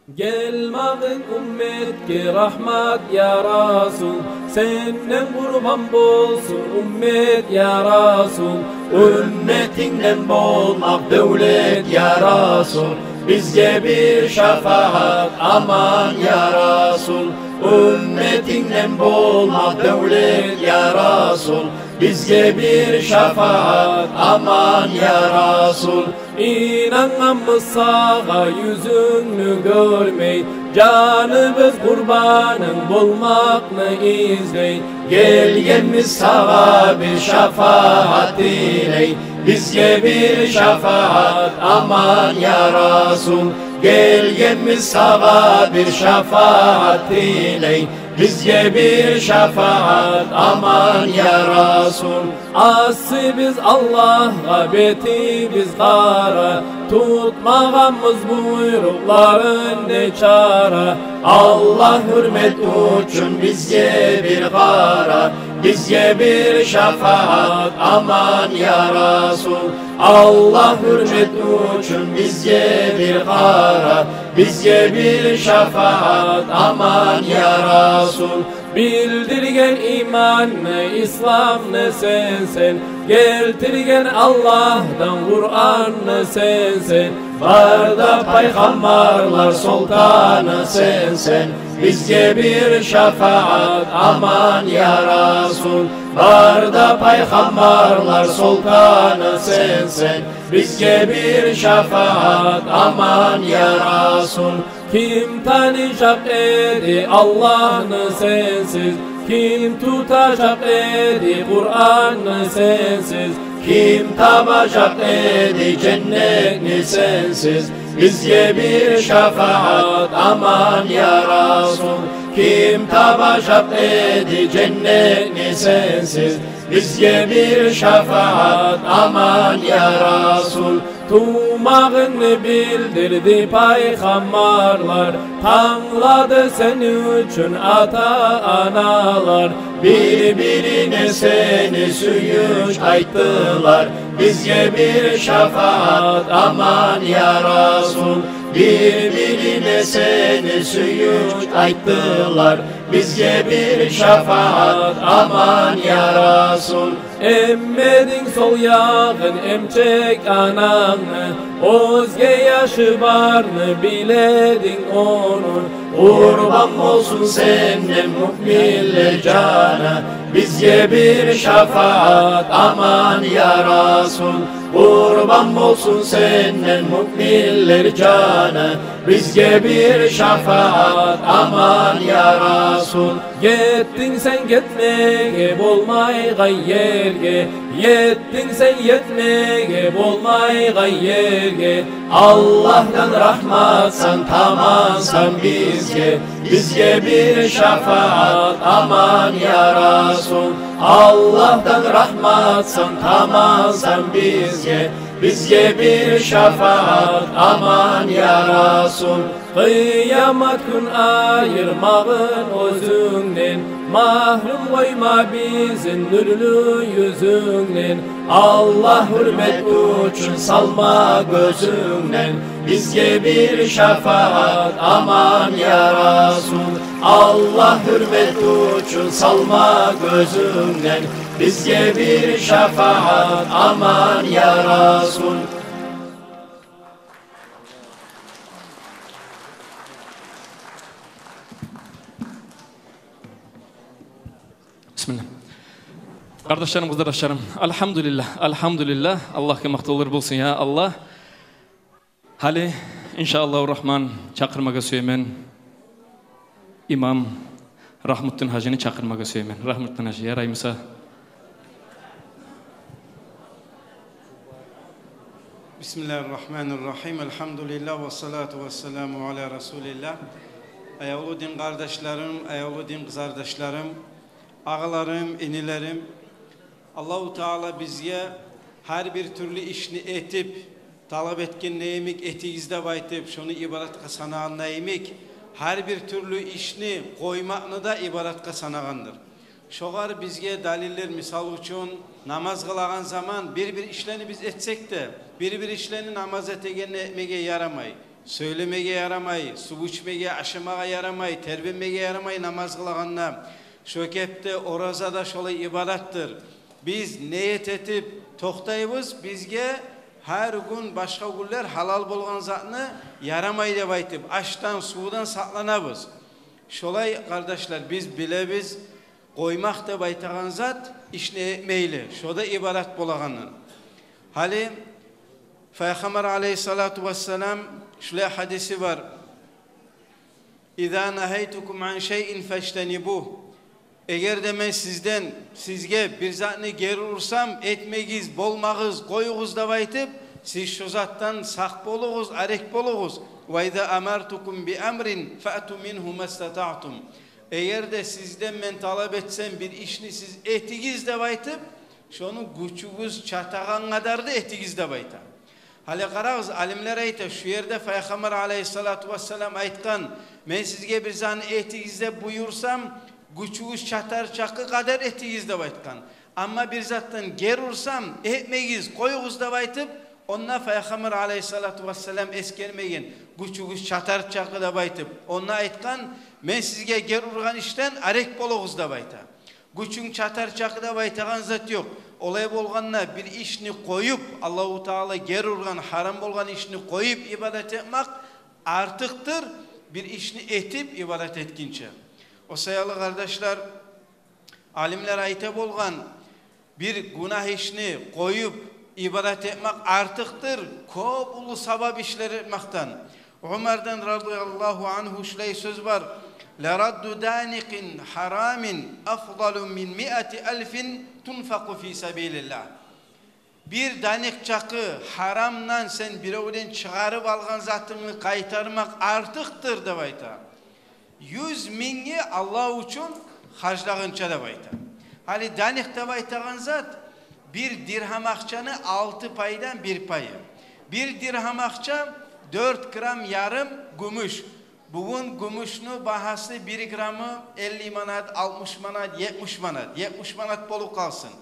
Гел магъа уьмметге рагьмат, я Расул, сенден къурбан болсун уьммет, я Расул. Уьмметингден болмакъ девлет, я Расул, бизге бир шафагьат, аман, я Расул. Уьмметингден болмакъ девлет, я Расул, бизге бир шафагьат, аман, я Расул. Инангъанбыз сагъа юзюнгню гёрмей, жаныбыз къурбанынг болмакъны излей. Гелгенбиз сагъа бир шафагьат тилей, бизге бир шафагьат, аман, я Расул. Гелгенбиз сагъа бир шафагьат тилей, бизге бир шафагьат, аман, я Расул. Асибиз Аллагьгъа, бетибиз къара, тутмагъанбыз буйрукъларын, не чара. Аллагь гьюрмет учун бизге бир къара, бизге бир шафагьат, аман, я Расул. Аллагь гьюрмет учун бизге бир къара, бизге бир шафагьат, аман, я Расул. Билдирген иманны, исламны сенсен, гелтирген Аллагьдан Къуранны сенсен, бар да пайхаммарлар султаны сенсен, бизге бир шафагьат, аман, я Расул. Бар да пайхаммарлар султаны сенсен, бизге бир шафагьат, аман, я Расул. Ким танижакъ эди Аллагьны сенсиз? Ким тутажакъ эди Къуранны сенсиз? Ким табажакъ эди женнетни сенсиз? Бизге бир шафагьат, аман, я Расул. Ким табажакъ эди женнетни сенсиз? Бизге бир шафагьат, аман, я Расул. Тувмагъынгны билдирди пайхаммарлар, танглады сени учун ата-аналар. Бир-бирине сени сююнч айтдылар. Бизге бир шафагьат, аман, я Расул. Бир-бирине сени сююнч айтдылар. Бизге бир шафагьат, аман, я Расул. Эммединг сол ягъын эмчек анангны, оьзге яшы барны билединг ону. Къурбан болсун сенден муъминлер жаны, бизге бир шафагьат, аман, я Расул. Къурбан болсун сенден муъминлер жаны, бизге бир шафагьат, аман, я Расул. Етдинг сен етмеге болмайгъан ерге, етдинг сен етмеге болмайгъан ерге. Аллагьдан рагьматсан, тамансан бизге, бизге бир шафагьат, аман, я Расул. Аллагьдан рагьматсан, тамансан бизге, бизге бир шафагьат, аман, я Расул. Къыямат гюн айырмагъын оьзюнгден, магьрюм къойма бизин нюрлю юзюнгден. Аллагь гьюрмет учун салма гёзюнгден, бизге бир шафагьат, аман, я Расул. Аллагь гьюрмет учун салма гёзюнгден, бизге бир шафагьат, аман, я Расул. Бисмиллагь. Къардашларым, къызардашларым, альгьамдулиллагь, альгьамдулиллагь. Аллагьгъа макътавлар болсун, я Аллагь. Гьали, иншааллагьу рагьман, чакъырмагъа сюемен имам Рагьмутдин гьажини, чакъырмагъа сюемен. Рагьмутдин гьажи, яраймыса? Бисмиллагьир рагьманир рагьим. Альгьамдулиллагь, вассалату вассаламу аля расулиллагь. Аявлу дин къардашларым, аявлу дин къызардашларым, агъаларым, инилерим, Аллагьу Таала бизге гьар бир тюрлю ишни этип, талап этгенде йимик этигиз деп айтып, шону ибадатгъа санагъанда йимик, гьар бир тюрлю ишни къоймакъны да ибадатгъа санагъандыр. Шогъар бизге далиллер, мисал учун, намаз къылагъан заман бир-бир ишлени биз этсек де, бир-бир ишлени намаз этегенде этмеге ярамай. Сёйлемеге ярамай, сув ичмеге, ашамагъа ярамай, тербенмеге ярамай намаз къылагъанда. Шо кепде ораза да шолай ибадатдыр. Биз ният этип токътайбыз, бизге гьар гюн, башгъа гюнлер гьалал болгъан затны ярамай деп айтып, ашдан, сувдан сакъланабыз. Шолай, къардашлар, биз билебиз, къоймакъ деп айтагъан зат ишни этмейли, шо да ибадат болагъанын. Гьали Пайхаммар алейгьиссалату вассалам шулай гьадиси бар: «Иза нагьайтукум ан шайин фажтанибугь». Эгер де мен сизден, сизге бир затны гери урсам, этмегиз, болмагъыз, къоюгъуз деп айтып, сиз шо затдан сакъ болугъуз, арек болугъуз. «Ва иза амартукум би амрин фаъту мингьу мастатаътум». Эгер де сизден мен талап этсем бир ишни, сиз этигиз деп айтып, шону гючюгюз чатагъан къадарда этигиз деп айта. Гьали къарагъыз, алимлер айта, шу ерде Пайхаммар алейгьиссалату вассалам айтгъан: «Мен сизге бир затны этигиз деп буюрсам, гючюгюз чатар чакъы къадар этигиз», – деп айтгъан. Амма бир затдан гери урсам, «Этмегиз, къоюгъуз», – деп айтып, онда Пайхаммар алейгьиссалату вассалам эсгермеген, «Гючюгюз чатар чакъы», – деп айтып. Онда айтгъан: «Мен сизге гери ургъан ишден арек болугъуз», – деп айта. Гючюнг чатар чакъы деп айтагъан зат ёкъ. Олай болгъанда, бир ишни къоюп, Аллагьу Таала гери ургъан, гьарам болгъан ишни къоюп ибадат этмек артыкъдыр бир ишни этип ибадат этгинче. О саялы, къардашлар, алимлер айта болгъан, бир гюнагь ишни къоюп ибадат этмек артыкъдыр кёп уллу савап ишлер этмекден. Умардан радияллагьу ангьу шулай сёз бар: «Ларадду даникъин гьарамин афдалу мин миати алфин тунфакъу фи сабилиллагь». Бир даникъ чакъы гьарамдан сен биревден чыгъарып алгъан затынгны къайтармакъ артыкъдыр деп айта. Юз мингни Аллагь учун харжлагъынча деп айта. Гьали даникъ деп айтагъан зат бир диргьам акъчаны алты пайдан бир пайы. Бир диргьам акъча дёрт грамм ярым гюмюш. Бугюн гюмюшню багьасы бир граммы элли манат, алтмыш манат, етмиш манат, етмиш манат болуп къалсын.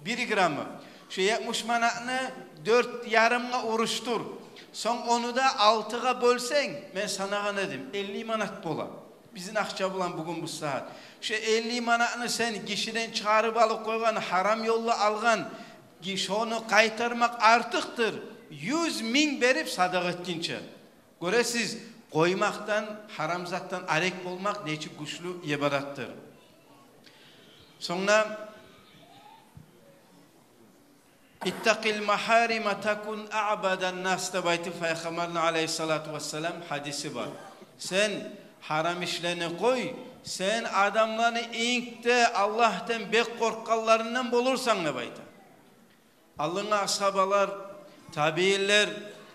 Бир граммы. Шо етмиш манатны дёрт ярымгъа урушдур. Сонг ону да алтыгъа бёлсенг, мен санагъан эдим, элли манат бола. Бизин акъча булан бугюн бу сагьат. Шо элли манатны сен гишиден чыгъарып алып къойгъан, гьарам ёлла алгъан, ги-, шону къайтармакъ артыкъдыр юз минг берип садагъа этгинче. Гёресиз, къоймакъдан, гьарам затдан арек болмакъ нечик гючлю ибадатдыр. Сонг да: «Иттакъил магьарима такун аъбадан нас», — деп айтып Пайхаммарны алайгьиссалату вассалам гьадиси бар. Сен гьарам ишлени къой, сен адамланы инг де Аллагьдан бек къоркъгъанларындан болурсан деп айта. Алдынгъы асгьабалар, табиинлер,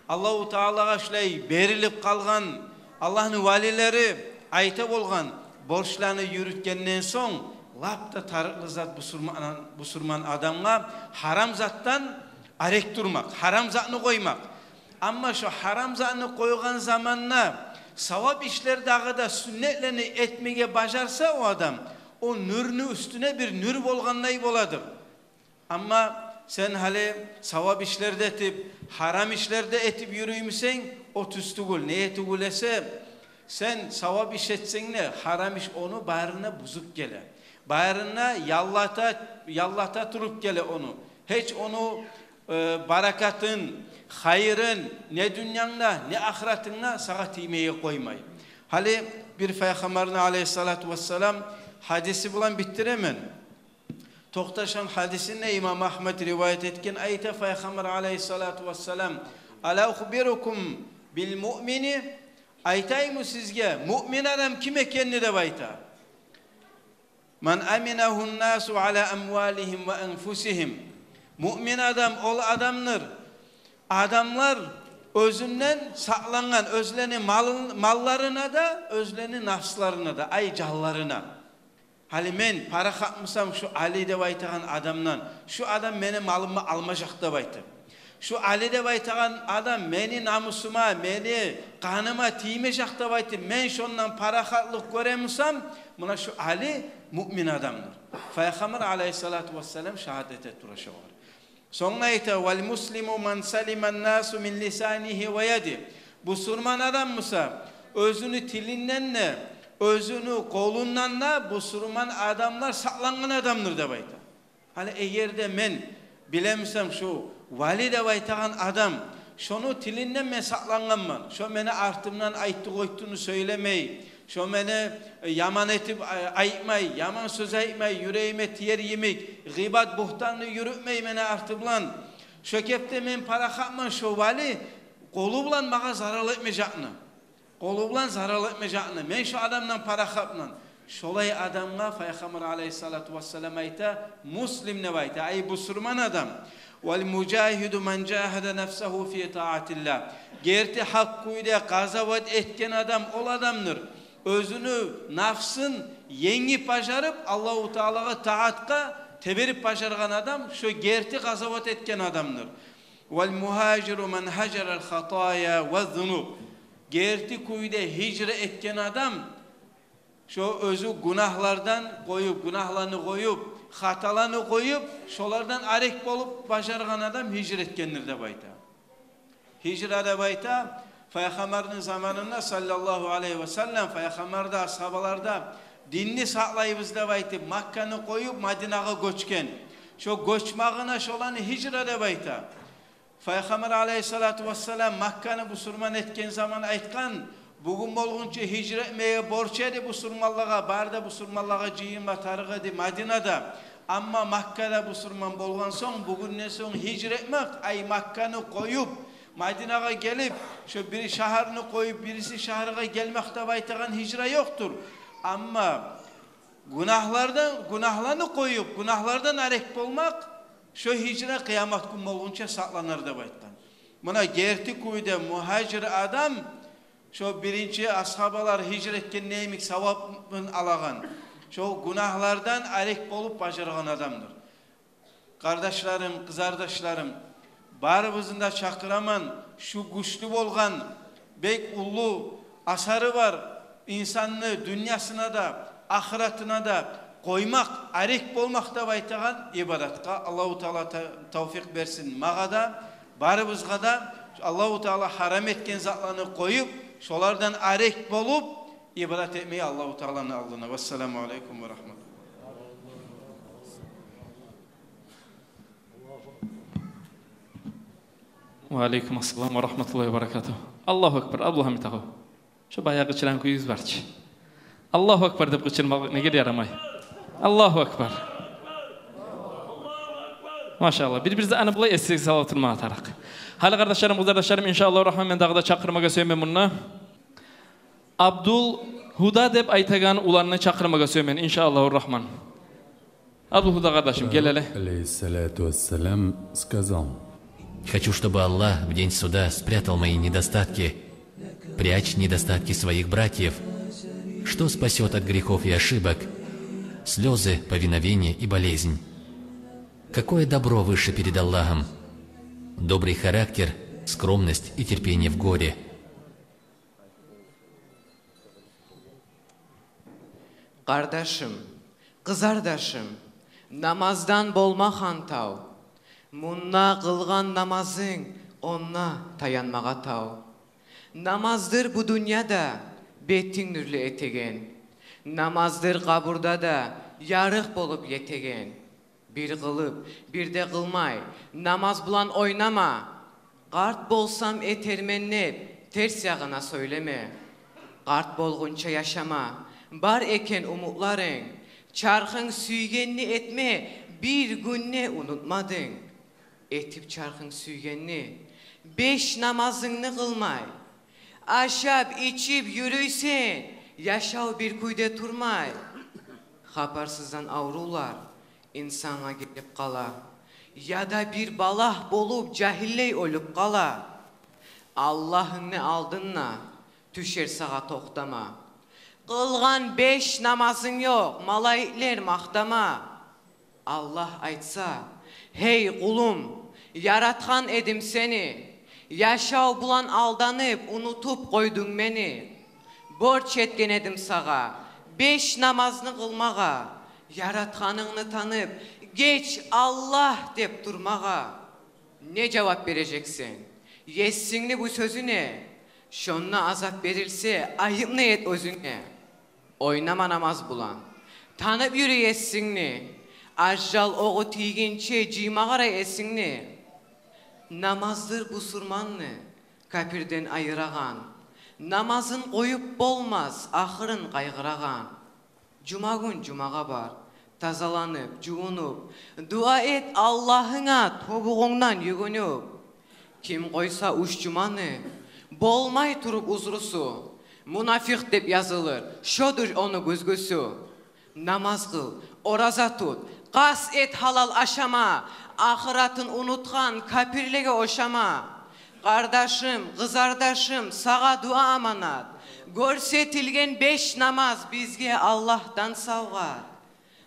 Аллагьу Таалагъа шулай берилип къалгъан Аллагьны валилери айта болгъан: борчланы юрютгенден сонг лап да тарыкълы зат бусурман, бусурман адамгъа гьарам затдан арек турмакъ, гьарам затны къоймакъ. Амма шо гьарам затны къойгъан заманда савап ишлер дагъы да, сюннетлени этмеге бажарса о адам, о нюрню уьстюне бир нюр болгъандай боладыр. Амма сен гьали савап ишлер де этип, гьарам ишлер де этип юрюймюсен, о тюз тюгюл. Неге тюгюл эсе, сен савап иш этсенг де, гьарам иш ону барына бузуп геле. Барына яллата, яллата туруп геле ону. Гьеч ону, э, баракатын, хайырын не дюньянгда, не ахыратынгда сагъа тиймеге къоймай. Гьали бир Пайхаммарны алайгьиссалату вассалам гьадиси булан битдиремен. Токъташгъан гьадисинде имам Агьмад риваят этген, айта Пайхаммар алайгьиссалату вассалам: «Ала ухбирукум бил муъмини?» Айтайыммы сизге муъмин адам ким экенни деп айта. «Ман аминагьун насу ала амвалигьим ва анфусигьим». Муъмин адам ол адамдыр, адамлар оьзюнден сакълангъан, оьзлени мал-, малларына да, оьзлени нафсларына да, ай, жанларына. Гьали мен парахатмусам шу Али деп айтагъан адамдан, шу адам мени малымны алмажакъ деп айтып, шу Али деп айтагъан адам мени намусума, мени къаныма тиймежек деп айтып, мен шондан парахатлыкъ гёремусам, муна шу Али муъмин адамдыр. Пайхаммар алайгьиссалату вассалам шагьат эте тура шогъар. Сонг айта: «Вал муслиму ман салиман насу мин лисанигьи ва ядигьи». Бусурман адам буса, оьзюню тилинден де, оьзюню къолундан да бусурман адамлар сакълангъан адамдыр деп айта. Гьали эгер де мен билемусам шу Вали деп айтагъан адам шону тилинден мен сакълангъанман, шо мени артымдан айтды-къойтдуну сёйлемей, шо мени, э, яман этип, э, айтмай, яман сёз айтмай, юрегиме тиер йимик гъыйбат, бугьтанны юрютмей мени артымдан. Шо кепде мен парахатман, шо Вали къолу булан магъа зарал этмежекни. Къолу булан зарал этмежекни. Мен шо адамдан парахатман. Шолай адамгъа Пайхаммар алайгьиссалату вассалам айта, муслим деп айта, ай, бусурман адам. «Вал мужагьиду ман жагьада нафсагьу фи таатиллагь». Герти гьакъ кюйде къазават этген адам ол адамдыр, оьзюню нафсын енгип бажарып, Аллагьу Таалагъа таатгъа теберип бажаргъан адам, шо герти къазават этген адамдыр. «Вал мугьажиру ман гьажарал хатая ва зунуб». Герти кюйде гьижра этген адам, шо оьзю гюнагьлардан къоюп, гюнагьланы къоюп, хаталаны къоюп, шолардан арек болуп бажаргъан адам гьижра этгендир деп айта. Гьижра деп айта, Пайхаммарны заманында, саллаллагьу алайгьи ва саллам, Пайхаммар да, асгьабалар да динни сакълайбыз деп айтып, Макканы къоюп, Мадинагъа гёчген. Шо гёчмагъына шоланы гьижра деп айта. Пайхаммар алайгьиссалату вассалам Макканы бусурман этген заман айтгъан: «Бугюн болгъунча гьижра этмеге борч эди бусурманлагъа, бары да бусурманлагъа жыйынма тарыкъ эди Мадинада. Амма Маккада бусурман болгъан сонг, бугюнден сонг гьижра этмек, ай, Макканы къоюп, Мадинагъа гелип, шо бир шагьарны къоюп, бириси шагьаргъа гелмек деп айтагъан гьижра ёкъдур. Амма гюнагьлардан, гюнагьланы къоюп, гюнагьлардан арек болмакъ, шо гьижра къыямат гюн болгъунча сакъланар», — деп айтгъан. Муна герти кюйде мугьажир адам Шо биринчи асгьабалар гьижра этгенде йимик савабын алагъан, шо гюнагьлардан арек болуп бажаргъан адамдыр. Къардашларым, къызардашларым, барыбызны да чакъыраман, шу гючлю болгъан, бек уллу асары бар инсанны дюньясына да, ахыратына да къоймакъ, арек болмакъ деп айтагъан ибадатгъа. Аллагьу Таала та-, тавфикъ берсин магъа да, барыбызгъа да. Аллагьу Таала гьарам этген затланы къоюп, шолардан арек болуп ибадат этмеге Аллагьу Тааланы алдына. Вассаламу алейкум ва рагьматуллагь. Ва алейкум ассалам ва рагьматуллагьи ва баракатугь. Аллагьу акбар, Абдулгьамит агъав. Шо баягъы къычырагъан кююгюз бар чы. Аллагьу акбар деп къычырмакъ неге де ярамай? Аллагьу акбар. Машаллагь. Бир-бирибизни аны булай эсге салып турмагъа тарыкъ. Гьали, къардашларым, къызардашларым, иншааллагьу рагьман, мен дагъы да чакъырмагъа сюемен мунда Абдулгьуда деп айтагъан уланны чакъырмагъа сюемен, иншааллагьу рагьман. Абдулгьуда къардашым, гел гьали. Алейгьиссалату вассалам сказал: «Хочу, чтобы Аллах в день суда спрятал мои недостатки. Прячь недостатки своих братьев. Что спасёт от грехов и ошибок? Слёзы, повиновение и болезнь. Какое добро выше перед Аллахом? Добрый характер, скромность и терпение в горе». Къардашым, къызардашым, намаздан болма хантав. Мунда къылгъан намазынг, онда таянмагъа тав. Намаздыр бу дюньяда бетинг нюрлю этеген. Намаздыр къабурда да ярыкъ болуп етеген. Бир къылып, бир де къылмай, намаз булан ойнама. Къарт болсам этермен деп, терс ягъына сёйлеме. Къарт болгъунча яшама, бар экен умутларынг. Чархынг сюйгенни этме, бир гюн де унутмадынг. Этип чархынг сюйгенни, беш намазынгны къылмай. Ашап, ичип юрюйсен, яшав бир кюйде турмай. Хабарсыздан аврувлар инсангъа гелип къала. Яда бир балагь болуп, жагьиллей оьлюп къала. Аллагьынгны алдында тюшер сагъа токътама. Къылгъан беш намазынг ёкъ, малайиклер макътама. Аллагь айтса: «Гьей, къулум, яратгъан эдим сени, яшав булан алданып, унутуп къойдунг мени. Борч этген эдим сагъа беш намазны къылмагъа, яратгъанынгны танып, геч, Аллагь, деп турмагъа». Не жавап бережексен Есингни бу сёзюне? Шонда азап берилсе, айып не эт оьзюнге. Ойнама намаз булан, танып юрю Есингни. Ажал огъу тийгинче жыйма къара эсингни. Намаздыр бусурманны капирден айырагъан. Намазын къоюп болмас ахырын къайгъырагъан. Жума гюн жумагъа бар, тазаланып, жувунуп, дуа эт Аллагьынга тобугъунгдан югюнюп. Ким къойса уьч жуманы болмай туруп узрусу, мунафикъ деп язылыр, шодур ону гюзгюсю. Намаз къыл, ораза тут, къаст эт гьалал ашама, ахыратын унутгъан капирлеге ошама. Къардашым, къызардашым, сагъа дуа аманат. Гёрсетилген беш намаз бизге Аллагьдан савгъат.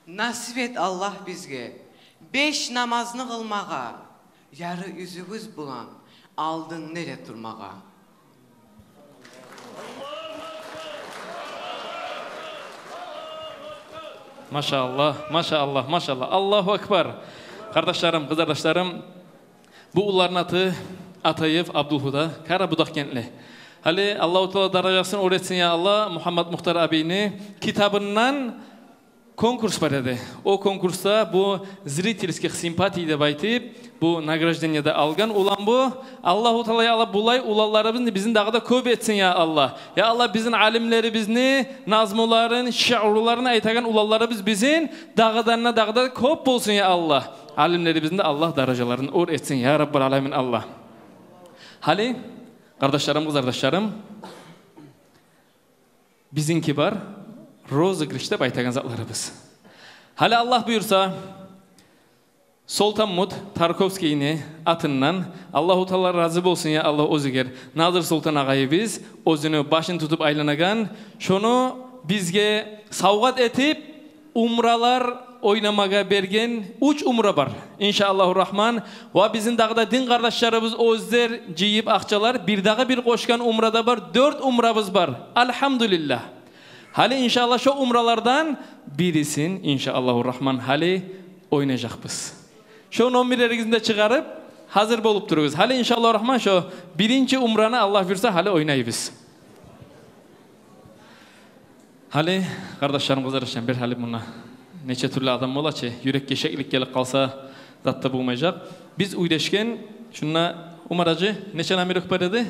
Насип эт, Аллагь, бизге беш намазны къылмагъа, яри юзюбюз булан алдынгда турмагъа. Машааллагь, машааллагь, машааллагь. Аллагьу акбар. Къардашларым, къызардашларым, бу уллуланы аты Атаев Абдулгьуда, Къарабудагъгентли. Гьали Аллагьу Таала даражасын оьр этсин, я Аллагь, Мугьаммад Мухтар абийни китабындан конкурс бар эди. О конкурсда бу зрительских симпатий деп айтып, бу награждение де алгъан улан бу. Аллагьу Таала, я Аллагь, булай уланларыбызны бизин дагъы да кёп этсин, я Аллагь. Я Аллагь, бизин алимлерибизни назмуларын, шиъруларын айтагъан уланларыбыз бизин дагъыдан да, дагъы да кёп болсун, я Аллагь. Алимлерибизни де Аллагь даражаларын оьр этсин, я Раббал аламин, Аллагь. Гьали, къардашларым, къызардашларым, бизинки бар розыгрыш деп айтагъан затларыбыз. Гьали, Аллагь буюрса, Солтанмут Тарковскийни атындан, Аллагьу Таала рази болсун, я Аллагь, оьзюгер, Назир Солтан агъайыбыз, оьзюню башын тутуп айланагъан, шону бизге савгъат этип, умралар ойнамагъа берген уьч умра бар, иншааллагьу рагьман. Ва бизин дагъы да дин къардашларыбыз оьзлер жыйып акъчалар, бир дагъы бир къошгъан умра да бар, дёрт умрабыз бар. Альгьамдулиллагь. Гьали, иншааллагь, шо умралардан бирисин, иншааллагьу рагьман, гьали ойнажакъбыз. Шо номерлеригизни де чыгъарып, гьазир болуп туругъуз. Гьали, иншааллагьу рагьман, шо биринчи умраны, Аллагь буюрса, гьали ойнайбыз. Гьали, къардашларым, къызарышгъан бир гьали мунда нече тюрлю адам бола чы, юрекге шеклик гелип къалса, зат да болмажакъ. Биз уьйлешген, шунда, Умар гьажи, нече номерок бар эди?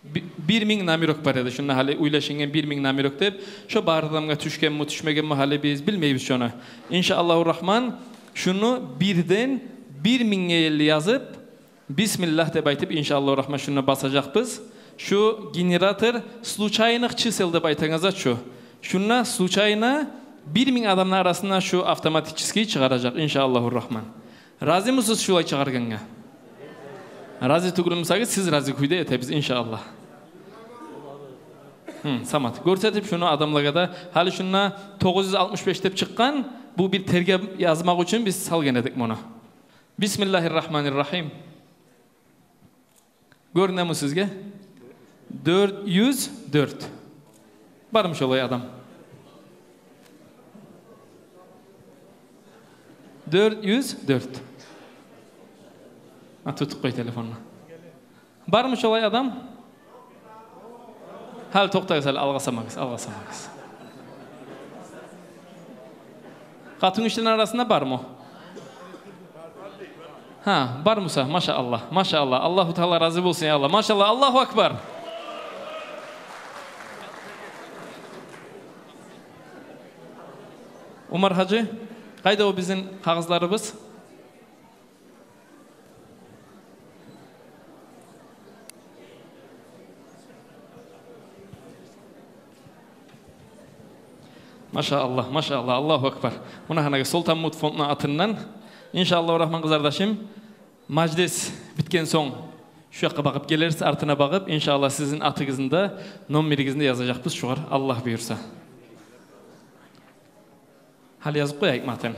Би-, бир минг номерок бар эди. Шунда гьали уьйлешинген бир минг номерок деп, шо бар адамгъа тюшгенми, тюшмегенми, гьали биз билмейбиз шону. Иншааллагьу рагьман, шуну бирден бир мингге ерли язып, бисмиллагь деп айтып, иншааллагьу рагьман, шунда басажакъбыз. Шу генератор случайных чисел деп айтагъан зат шу. Шунда случайно бир минг адамны арасында шу автоматически чыгъаражакъ, иншааллагьу рагьман. Разимисиз шулай чыгъаргъангъа? Рази тюгюл бусагъыз, сиз рази кюйде этебиз, иншааллагь. Гьм, Самат, гёрсетип шуну адамлагъа да. Гьали шунда тогъуз юз алтмыш беш деп чыкъгъан, бу бир тергеп язмакъ учун биз салгъан эдик муну. Бисмиллагьир рагьманир рагьим. Гёрюнеми сизге? Дёрт юз дёрт. Бармы шолай адам? Дёрт юз дёрт. Гьа, тутуп къой телефонну. Бармы шолай адам? Гьали токътагъыз, гьали алгъасамагъыз, алгъасамагъыз. Къатынгишилени арасында бармы? Гьа, бар буса, машааллагь, машааллагь. Аллагьу Таала рази болсун, я Аллагь. Машааллагь, Аллагьу акбар. Умар гьажи, къайда о бизин къагъызларыбыз? Машааллагь, машааллагь, Аллагьу акбар. Муна гьанагъы Солтанмут фондну атындан. Иншааллагьу рагьман, къызардашым, мажлис битген сонг шу якъгъа багъып гелерсиз, артына багъып, иншааллагь, сизин атыгъызны да, номеригизни де язажакъбыз шугъар, Аллагь буюрса. Гьали язып къояйыкъмы атын?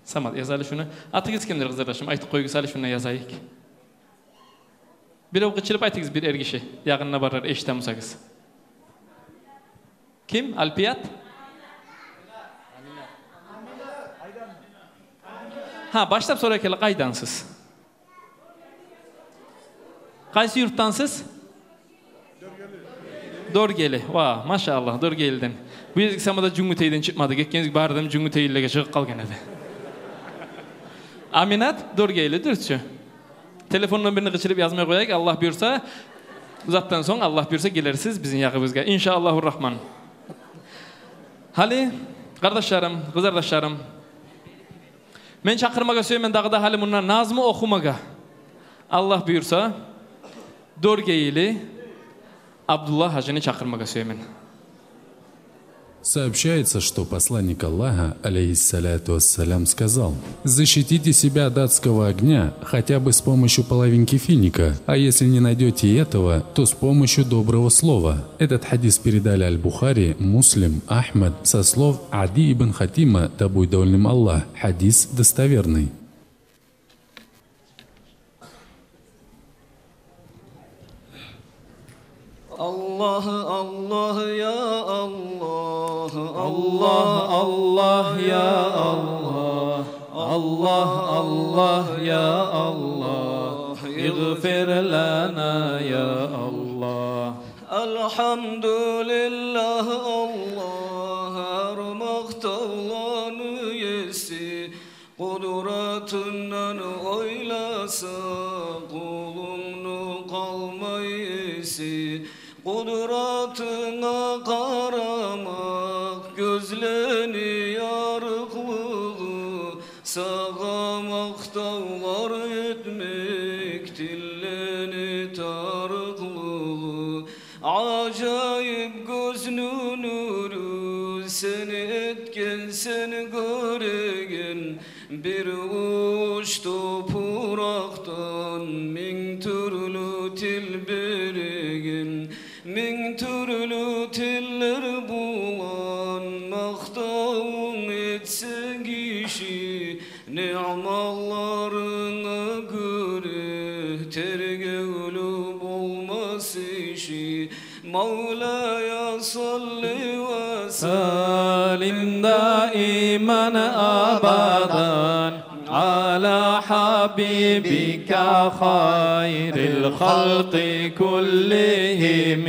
Самат, яз гьали шуну. Атыгъыз кимдир, къызардашым? Айтып къоюгъуз гьали, шунда язайыкъ. Бирев къычырып айтыгъыз, бир эргиши. Ягъында барлар, эшите бусагъыз. Ким? Альпият? Гьа, башлап сорай геле, къайдансыз? Къайсы юртдансыз? Доргели. Ва, машааллагь, Доргелиден. Бу гезик сама да Жюнгютейден чыкъмады. Гетген гезик бары адам Жюнгютейлилеге чыгъып къалгъан эди. Аминат, Доргели, дюрюс чю. Телефон номерин къычырып язмай къояйыкъ, Аллагь буюрса, узатдан сонг, Аллагь буюрса, гелерсиз бизин ягъыбызгъа, иншааллагьу рагьман. Гьали, къардашларым, къызардашларым, мен чакъырмагъа сюемен дагъы да гьали мунда назму охумагъа, Аллагь буюрса, Доргели Абдулла гьажини чакъырмагъа сюемен. Сообщается, что Посланник Аллаха, алейхиссалату вассалям, сказал: «Защитите себя от адского огня хотя бы с помощью половинки финика, а если не найдёте и этого, то с помощью доброго слова». Этот хадис передали Аль-Бухари, Муслим, Ахмад со слов Ади ибн Хатима, да будет доволен им Аллах. Хадис достоверный. Аллагь, Аллагь, я Аллагь, Аллагь, Аллагь, я Аллагь, Аллагь, Аллагь, я Аллагь, игъфир лана, я Аллагь. Альгьамдулиллагь, Аллагь, гьар макътавланы еси, къудратынгдан ойласа, къулунгну къалмай эси. Къудратынга къарамакъ гёзлени ярыкълыгъы, сагъа макътавлар этмек тиллени тарыкълыгъы. Ажайып гёзню нюрю сен этгенсен гёреген, Бир увуч топуракъдан минг тюрлю тил бирикген, минг тюрлю тиллер булан макътавун этсе гиши, ниъматларынга гёре тергевлю болмас иши. مولاي صل وسلم دائما أبدا على حبيبك خير الخلق كلهم.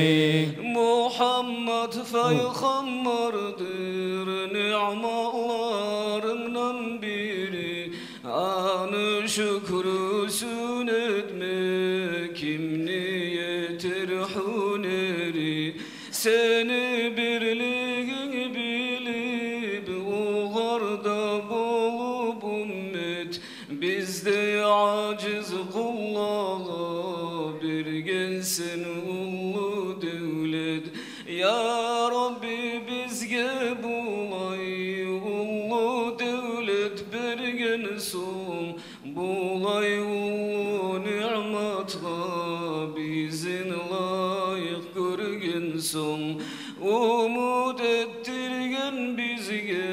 Мухаммад пайхаммардыр ниъматларынгдан бири, аны шюкрюсюн этме кимни етер гьюнери? Сени бирлигинг билип, огъар да болуп уммат, биздей ажиз къуллагъа бергенсен уллу девлет. Я Рабби, бизге булай уллу девлет берген сонг, булай уллу ниъматгъа бизин лайыкъ гёрген сонг, умут этдирген бизге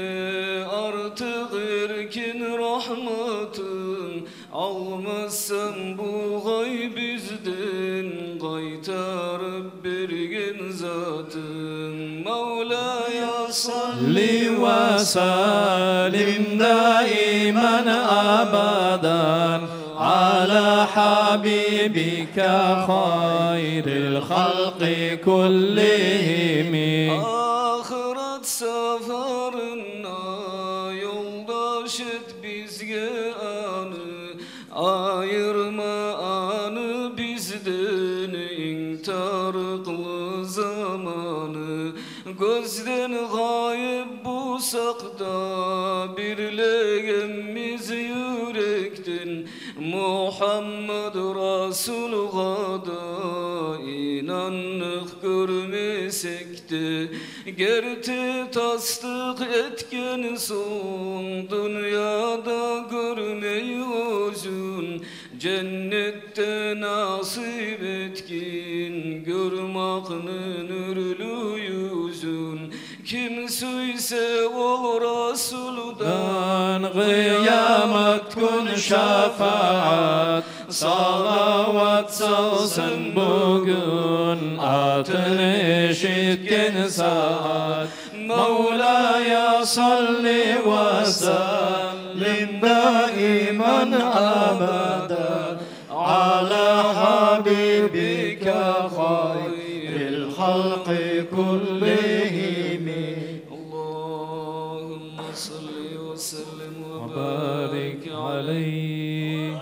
артыкъ эркин рагьматынг. Алмассан бугъай бизден къайтарып берген затынг. مولاي صل وسلم دائما أبدا على حبيبك خير الخلق كلهم. Ахырат сапарына ёлдаш эт бизге аны, айырма аны бизден инг тарыкълы заманы. Гёзден гъайып бусакъ да, бирлегенбиз юрекден, Мухаммад Расулгъа да инандыкъ гёрмесек де. Герти тасдыкъ этген сонг, дюньяда гёрмей оьзюн, женнетде насип этгин гёрмакъны нюрлю юзюн. Ким сюйсе ол Расулдан къыямат гюн шафаат, салават салсын бугюн атын эшитген сагьат. مولاي صل وسلم دائما أبدا على حبيبك خير الخلق كلهم. اللهم صل وسلم وبارك عليه.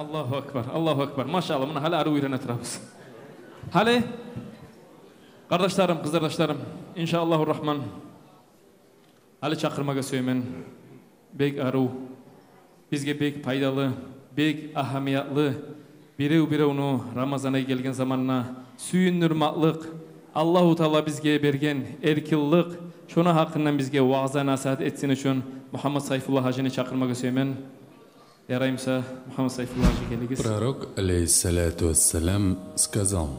Аллагьу акбар, Аллагьу акбар. Машаллагь, муна гьали арив уьйренип турабыз. Гьали, къардашларым, къызардашларым, иншааллагьу рагьман, гьали чакъырмагъа сюемен бек арив, бизге бек пайдалы, бек агьамиятлы, бирев-биревню Рамазан ай гелген заманда сююндюрмакълыкъ, Аллагьу Таала бизге берген эркинлик, шону гьакъындан бизге ваъза-насигьат этсин учун Мухаммад Сайфулла гьажини чакъырмагъа сюемен. Яраймыса, Мухаммад Сайфулла гьажи, гелигиз. Пророк, алейхиссалату вассалям, сказал: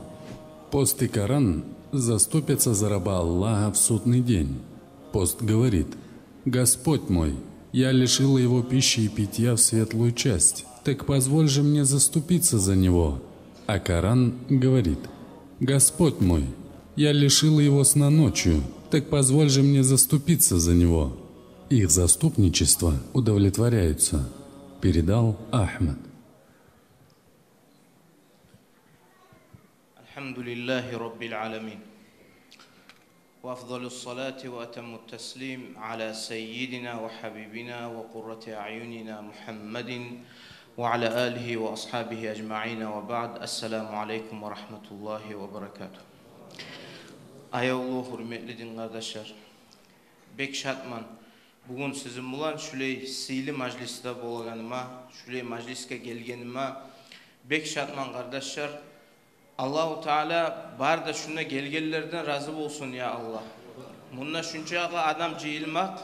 «Пост и Коран заступятся за раба Аллаха в судный день». Пост говорит: «Господь мой, я лишила его пищи и питья в светлую часть, так позволь же мне заступиться за него». А Коран говорит: «Господь мой, я лишила его сна ночью, так позволь же мне заступиться за него». Их заступничество удовлетворяется. Передал Ахмад. الحمد لله رب العالمين. وأفضل الصلاة وأتم التسليم على سيدنا وحبيبنا وقرة أعيننا محمد وعلى آله وأصحابه أجمعين وبعد. السلام عليكم ورحمة الله وبركاته. Аявлу, гьюрметли дин къардашлар, бек шатман бугюн сизин булан шулай сыйлы мажлисде болагъаныма, шулай мажлисге гелгениме бек шатман, къардашлар. Аллагьу Таала бары да шунда гелгенлерден рази болсун, я Аллагь. Мунда шунчакъы адам жыйылмакъ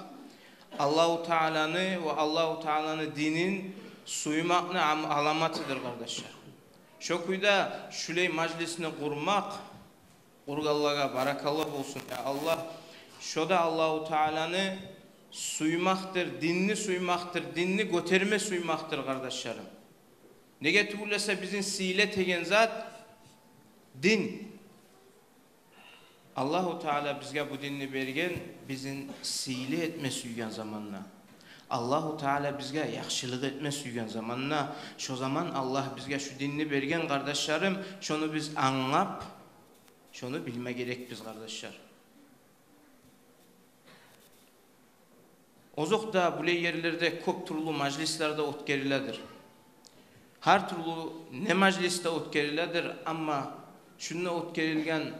Аллагьу Тааланы ва Аллагьу Тааланы динин сюймекни ам-, аламатыдыр, къардашлар. Шо кюйде шулай мажлисни къурмакъ, къургъанлагъа баракалла болсун, я Аллагь. Шо да Аллагьу Тааланы сюймекдир, динни сюймекдир, динни гётерме сюймекдир, къардашларым. Неге тюгюл эсе бизин сыйлы этеген зат дин. Аллагьу Таала бизге бу динни берген, бизин сыйлы этме сюйген заманда. Аллагьу Таала бизге яхшылыкъ этме сюйген заманда, шо заман Аллагь бизге шу динни берген, къардашларым, шону биз англап, шону билме герекбиз, къардашлар. Озокъда, булай ерлерде кёп тюрлю мажлислер де оьтгериледир. Гьар тюрлю не мажлис де оьтгериледир, амма шунда оьтгерилген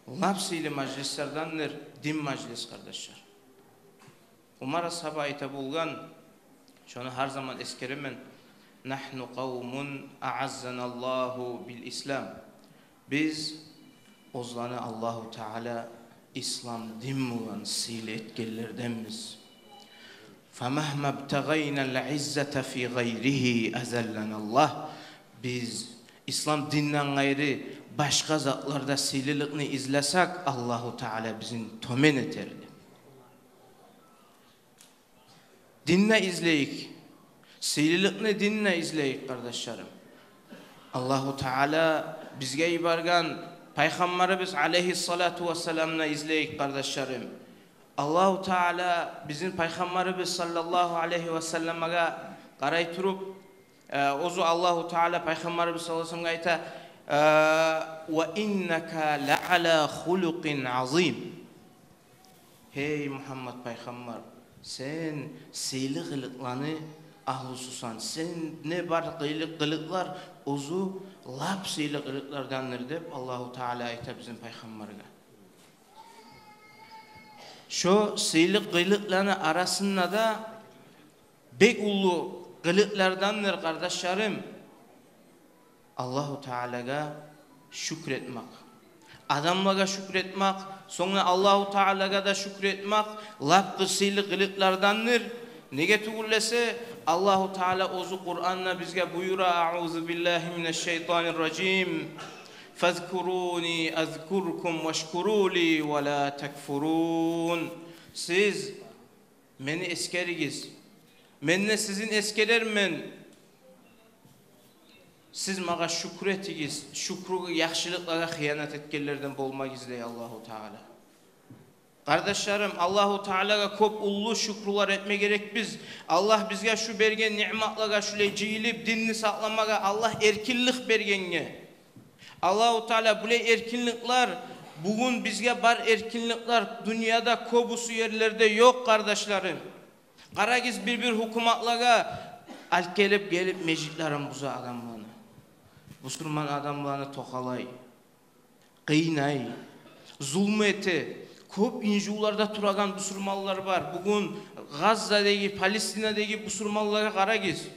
лап сыйлы мажлислердендир дин мажлис, къардашлар. Умар асгьаба айта болгъан, шону гьар заман эсгеремен: «Нагьну къавмун аъаззаналлагьу бил ислам». Биз оьзлени Аллагьу Таала ислам дин булан сыйлы этгенлерденбиз. «Фамагьма бтагъайнал иззата фи гъайригьи азалланаллагь». Биз ислам динден къайры башгъа затларда сыйлылыкъны излесек, Аллагьу Таала бизин тёбен этер. Динде излейик. Сыйлылыкъны динде излейик, къардашларым. Аллагьу Таала бизге йиберген Пайхаммарыбыз алейгьиссалату вассаламда излейик, къардашларым. Аллагьу Таала бизин Пайхаммарыбыз саллаллагьу алейгьи вассаламгъа къарай туруп, э, оьзю Аллагьу Таала Пайхаммарыбыз саллаллагьу алейгьи вассаламгъа айта: «Э, ва иннака ла ала хулукъин азим». Гьей Мугьаммад пайхаммар, сен сыйлы къылыкъланы агьлюсюсен, сен не бар къылыкъ, къылыкълар оьзю лап сыйлы къылыкълардандыр деп Аллагьу Таала айта бизин пайхаммаргъа. Шо сыйлы къылыкъланы арасында да бек уллу къылыкълардандыр, къардашларым, Аллагьу Таалагъа шюкюр этмек. Адамлагъа шюкюр этмек, сонг да Аллагьу Таалагъа да шюкюр этмек лап къы-, сыйлы къылыкълардандыр. Неге тюгюл эсе, Аллагьу Таала оьзю Къуранда бизге буюра: «Аъузу биллагьи минаш шайтанир ражим. Фазкуруни азкуркум вашкуру ли ва ла такфурун». Сиз мени эсгеригиз, мен де сизин эсгерермен. Сиз магъа шюкюр этигиз, шюкюрге, яхшылыкълагъа хыянат этгенлерден болмагъыз, дей Аллагьу Таала. Къардашларым, Аллагьу Таалагъа кёп уллу шюкюрлер этме герекбиз. Аллагь бизге шу берген ниъматлагъа, шулай жыйылып динни сакъламагъа Аллагь эркинлик бергенге. Аллагьу Таала, булай эркинликлер, бугюн бизге бар эркинликлер дюньяда кёбюсю ерлерде ёкъ, къардашларым. Къарагъыз, бир-бир гьукуматлагъа алып гелип, гелип межитлерин буза адамланы. Бусурман адамланы токъалай, къыйнай, зулму эте. Кёп инживлерде турагъан бусурманлар бар. Бугюн Газзадагъы, Палестинадагъы бусурманлагъа къарагъыз.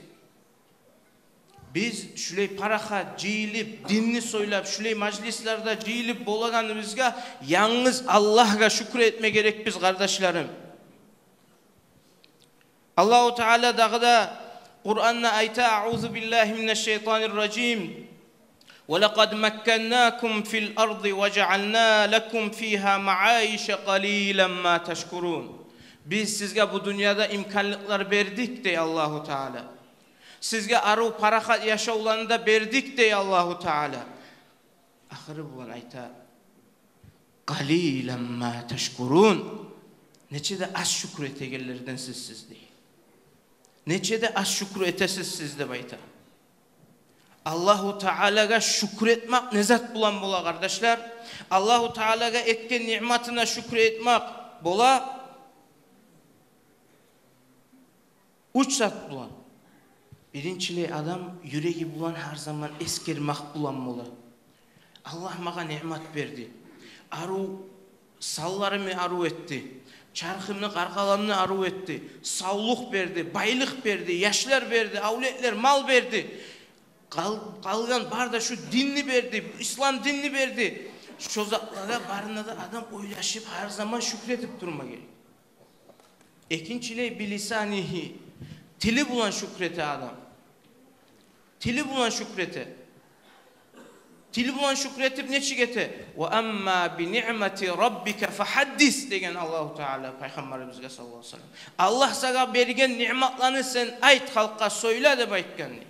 Биз шулай парахат жыйылып, динни сёйлеп, шулай мажлислерде жыйылып болагъаныбызгъа янгыз Аллагьгъа шюкюр этме герекбиз, къардашларым. Аллагьу Таала дагъы да Къуранда айта: «Аъузу биллагьи минаш шайтанир ражим. Ва лакъад макканнакум фил арди ва жаъална лакум фигьа маъайиша къалилан ма ташкурун». Биз сизге бу дюньяда имканлыкълар бердик, дей Аллагьу Таала. Сизге арив, парахат яшавланы да бердик, дей Аллагьу Таала. Ахыры булан айта: «Къалилан ма ташкурун». Нече де аз шюкюр этегенлерденсиз сиз, дей. Нече де аз шюкюр этесиз сиз, деп айта. Аллагьу Таалагъа шюкюр этмек не зат булан бола, къардашлар? Аллагьу Таалагъа этген ниъматына шюкюр этмек бола уьч зат булан. Биринчилей, адам юреги булан гьар заман эсгермек булан бола. Аллагь магъа ниъмат берди. Арив, санларымны арив этди. Чархымны, къаркъарамны арив этди. Савлукъ берди, байлыкъ берди, яшлар берди, авлетлер, мал берди. къал-, къалгъан бары да шу динни берди, ислам динни берди. Шо затлагъа барына да адам ойлашып, гьар заман шюкюр этип турма герек. Экинчилей, билисанигьи, тили булан шюкюр эте адам. Тили булан шюкюр эте. Тили булан шюкюр этип нечик эте? «Ва амма би ниъмати раббика фагьаддис», — деген Аллагьу Таала Пайхаммарыбызгъа саллаллагьу алайгьи ва саллам. Аллагь сагъа берген ниъматланы сен айт халкъгъа, сёйле деп айтгъан дей.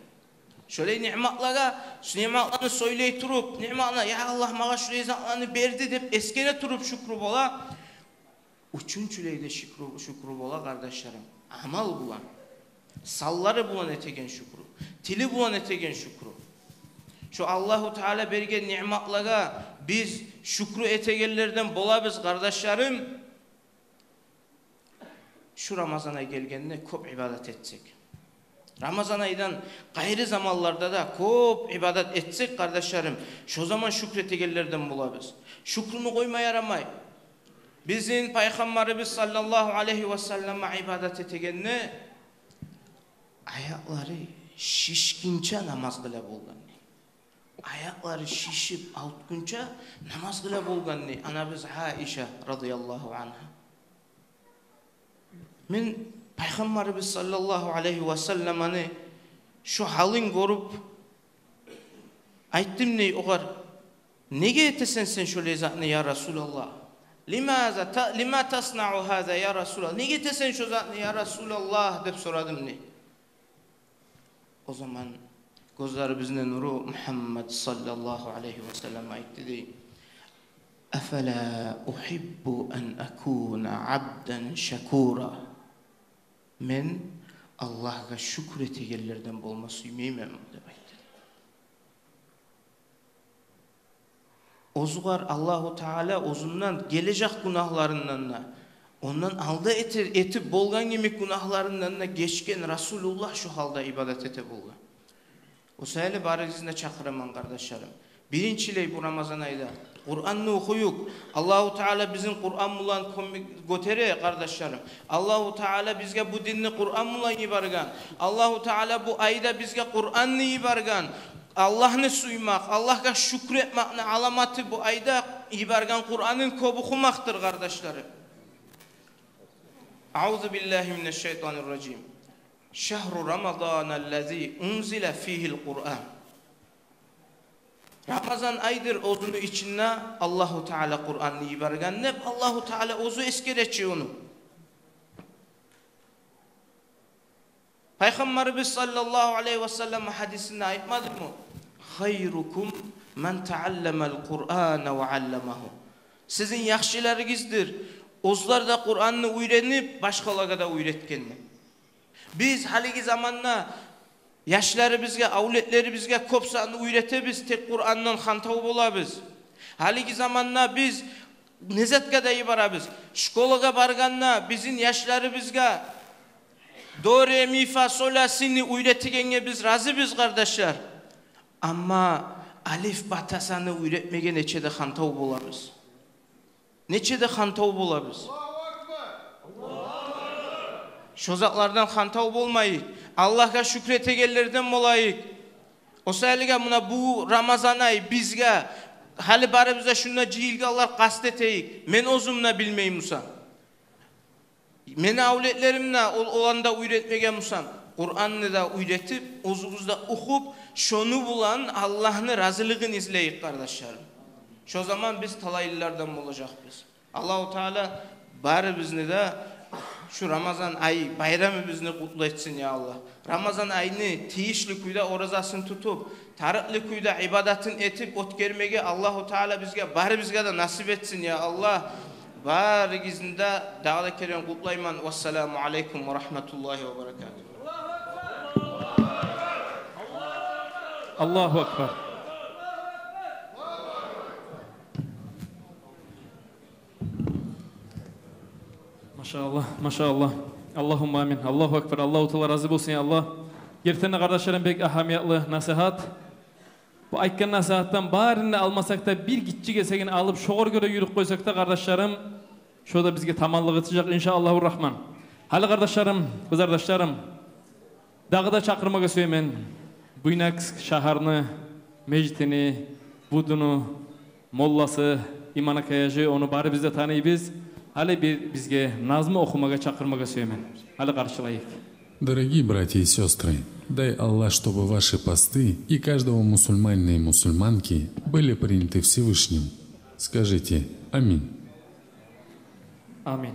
Шолай ниъматлагъа, шу ниъматланы сёйлей туруп, ниъматына, «Я Аллагь, магъа шулай затланы берди», — деп эсгере туруп шюкюр бола. Уьчюнчюлей де шюкюр, шюкюр бола, къардашларым, амал булан, санлары булан этеген шюкюр, тили булан этеген шюкюр. Шо Аллагьу Таала берген ниъматлагъа биз шюкюр этегенлерден болабыз, къардашларым. Шу Рамазан ай гелгенде кёп ибадат этсек, Рамазан айдан къайры заманларда да кёп ибадат этсек, къардашларым, шо заман шюкюр этегенлерден болабыз. Шюкюрню къойма ярамай. Бизин Пайхаммарыбыз саллаллагьу алайгьи ва салламгъа ибадат этегенде аякълары шишгинче намаз къыла болгъан дей. Аякълары шишип, авуртгъунча намаз къыла болгъан дей анабыз Айша радияллагьу ангьа. Мен Пайхаммарыбыз саллаллагьу алайгьи ва салламны шо гьалын гёрюп, айтдым дей огъар: «Неге этесен сен шолай затны, я Расулаллагь? Лимаза та-, лима таснаъу гьаза, я Расулаллагь? Неге этесен шо затны, я Расулаллагь?» — деп сорадым дей. О заман гёзлерибизни нюрю Мугьаммад саллаллагьу алайгьи ва саллам айтды дей: «Афала угьиббу ан акуна абдан шакура». Мен Аллагьгъа шюкюр этегенлерден болма сюймейменми деп айтды. Оьзюгер Аллагьу Таала оьзюнден гележек гюнагьларындан да, ондан алда эте-, этип болгъан йимик гюнагьларындан да гечген Расулуллагь шо гьалда ибадат эте болгъан. О саялы барыгъызны да чакъыраман, къардашларым. Биринчилей, бу Рамазан айда Къуранны охуюкъ. Аллагьу Таала бизин Къуран булан кёмек гётере, къардашларым. Аллагьу Таала бизге бу динни Къуран булан йиберген. Аллагьу Таала бу айда бизге Къуранны йиберген. Аллагьны сюймек, Аллагьгъа шюкюр этмекни аламаты бу айда йиберген Къуранын кёп охумакъдыр, къардашларым. Аузу биллагьи минаш шайтанир ражим. Шагьру Рамаданаллази унзила фигьил Къуран. Рамазан айдыр, оьзюню ичинде Аллагьу Таала Къуранны йиберген деп, Аллагьу Таала оьзю эсгере чи ону. Пайхаммарыбыз саллаллагьу алайгьи ва саллам гьадисинде айтмадымы: «Хайрукум ман таалламал Къурана ва алламагьу». Сизин яхшыларыгъыздыр оьзлер де Къуранны уьйренип, башгъалагъа да уьйретгенлер. Биз гьалиги заманда яшларыбызгъа, авлетлерибизге кёп затны уьйретебиз, тек Къурандан хантав болабыз. Гьалиги заманда биз не затгъа да йиберебиз. Школагъа баргъанда бизин яшларыбызгъа до, ре, ми, фа, соль, ля, сини уьйретегенге биз разибиз, къардашлар. Амма алиф, ба, та, саны уьйретмеге нече де хантав болабыз. Нече де хантав болабыз. Шо затлардан хантав болмайыкъ. Аллагьгъа шюкюр этегенлерден болайыкъ. О саялы муна бу Рамазан ай бизге, гьали барыбыз да шунда жыйылгъанлар къаст этейик. Мен оьзюм де билмей бусам, мени авлетлерим де, ол, оланы да уьйретмеген бусам, Къуранны да уьйретип, оьзюбюз де охуп, шону булан Аллагьны разилигин излейик, къардашларым. Шо заман биз талайлылардан болажакъбыз. Аллагьу Таала барыбызны да шу Рамазан ай байрамыбызны къутлу этсин, я Аллагь. Рамазан айны тийишли кюйде оразасын тутуп, тарыкълы кюйде ибадатын этип оьтгермеге Аллагьу Таала бизге, барыбызгъа да насип этсин, я Аллагь. Барыгъызны да дагъы да керен къутлайман. Вассаламу алайкум ва рагьматуллагьи ва баракатугь. Аллагьу акбар. Машааллагь, машааллагь. Аллагьумма амин. Аллагьу акбар. Аллагьу Таала рази болсун, я Аллагь. Гертиден де, къардашларым, бек агьамиятлы насигьат. Бу айтгъан насигьатдан барын да алмасакъ да, бир гиччи гесегин алып, шогъар гёре юрюп къойсакъ да, къардашларым, шо да бизге таманлыкъ этежек, иншааллагьу рагьман. Гьали, къардашларым, къызардашларым, дагъы да чакъырмагъа сюемен. Буйнакск шагьарны межитини, Будуну молласы Иман-ака-гьажи, ону барыбыз да таныйбыз. Гьали бир бизге назму охумагъа чакъырмагъа сюемен. Гьали къаршылайыкъ. Дорогие братья и сёстры, дай Аллах, чтобы ваши посты и каждого мусульманина и мусульманки были приняты Всевышним. Скажите: «Амин». Амин.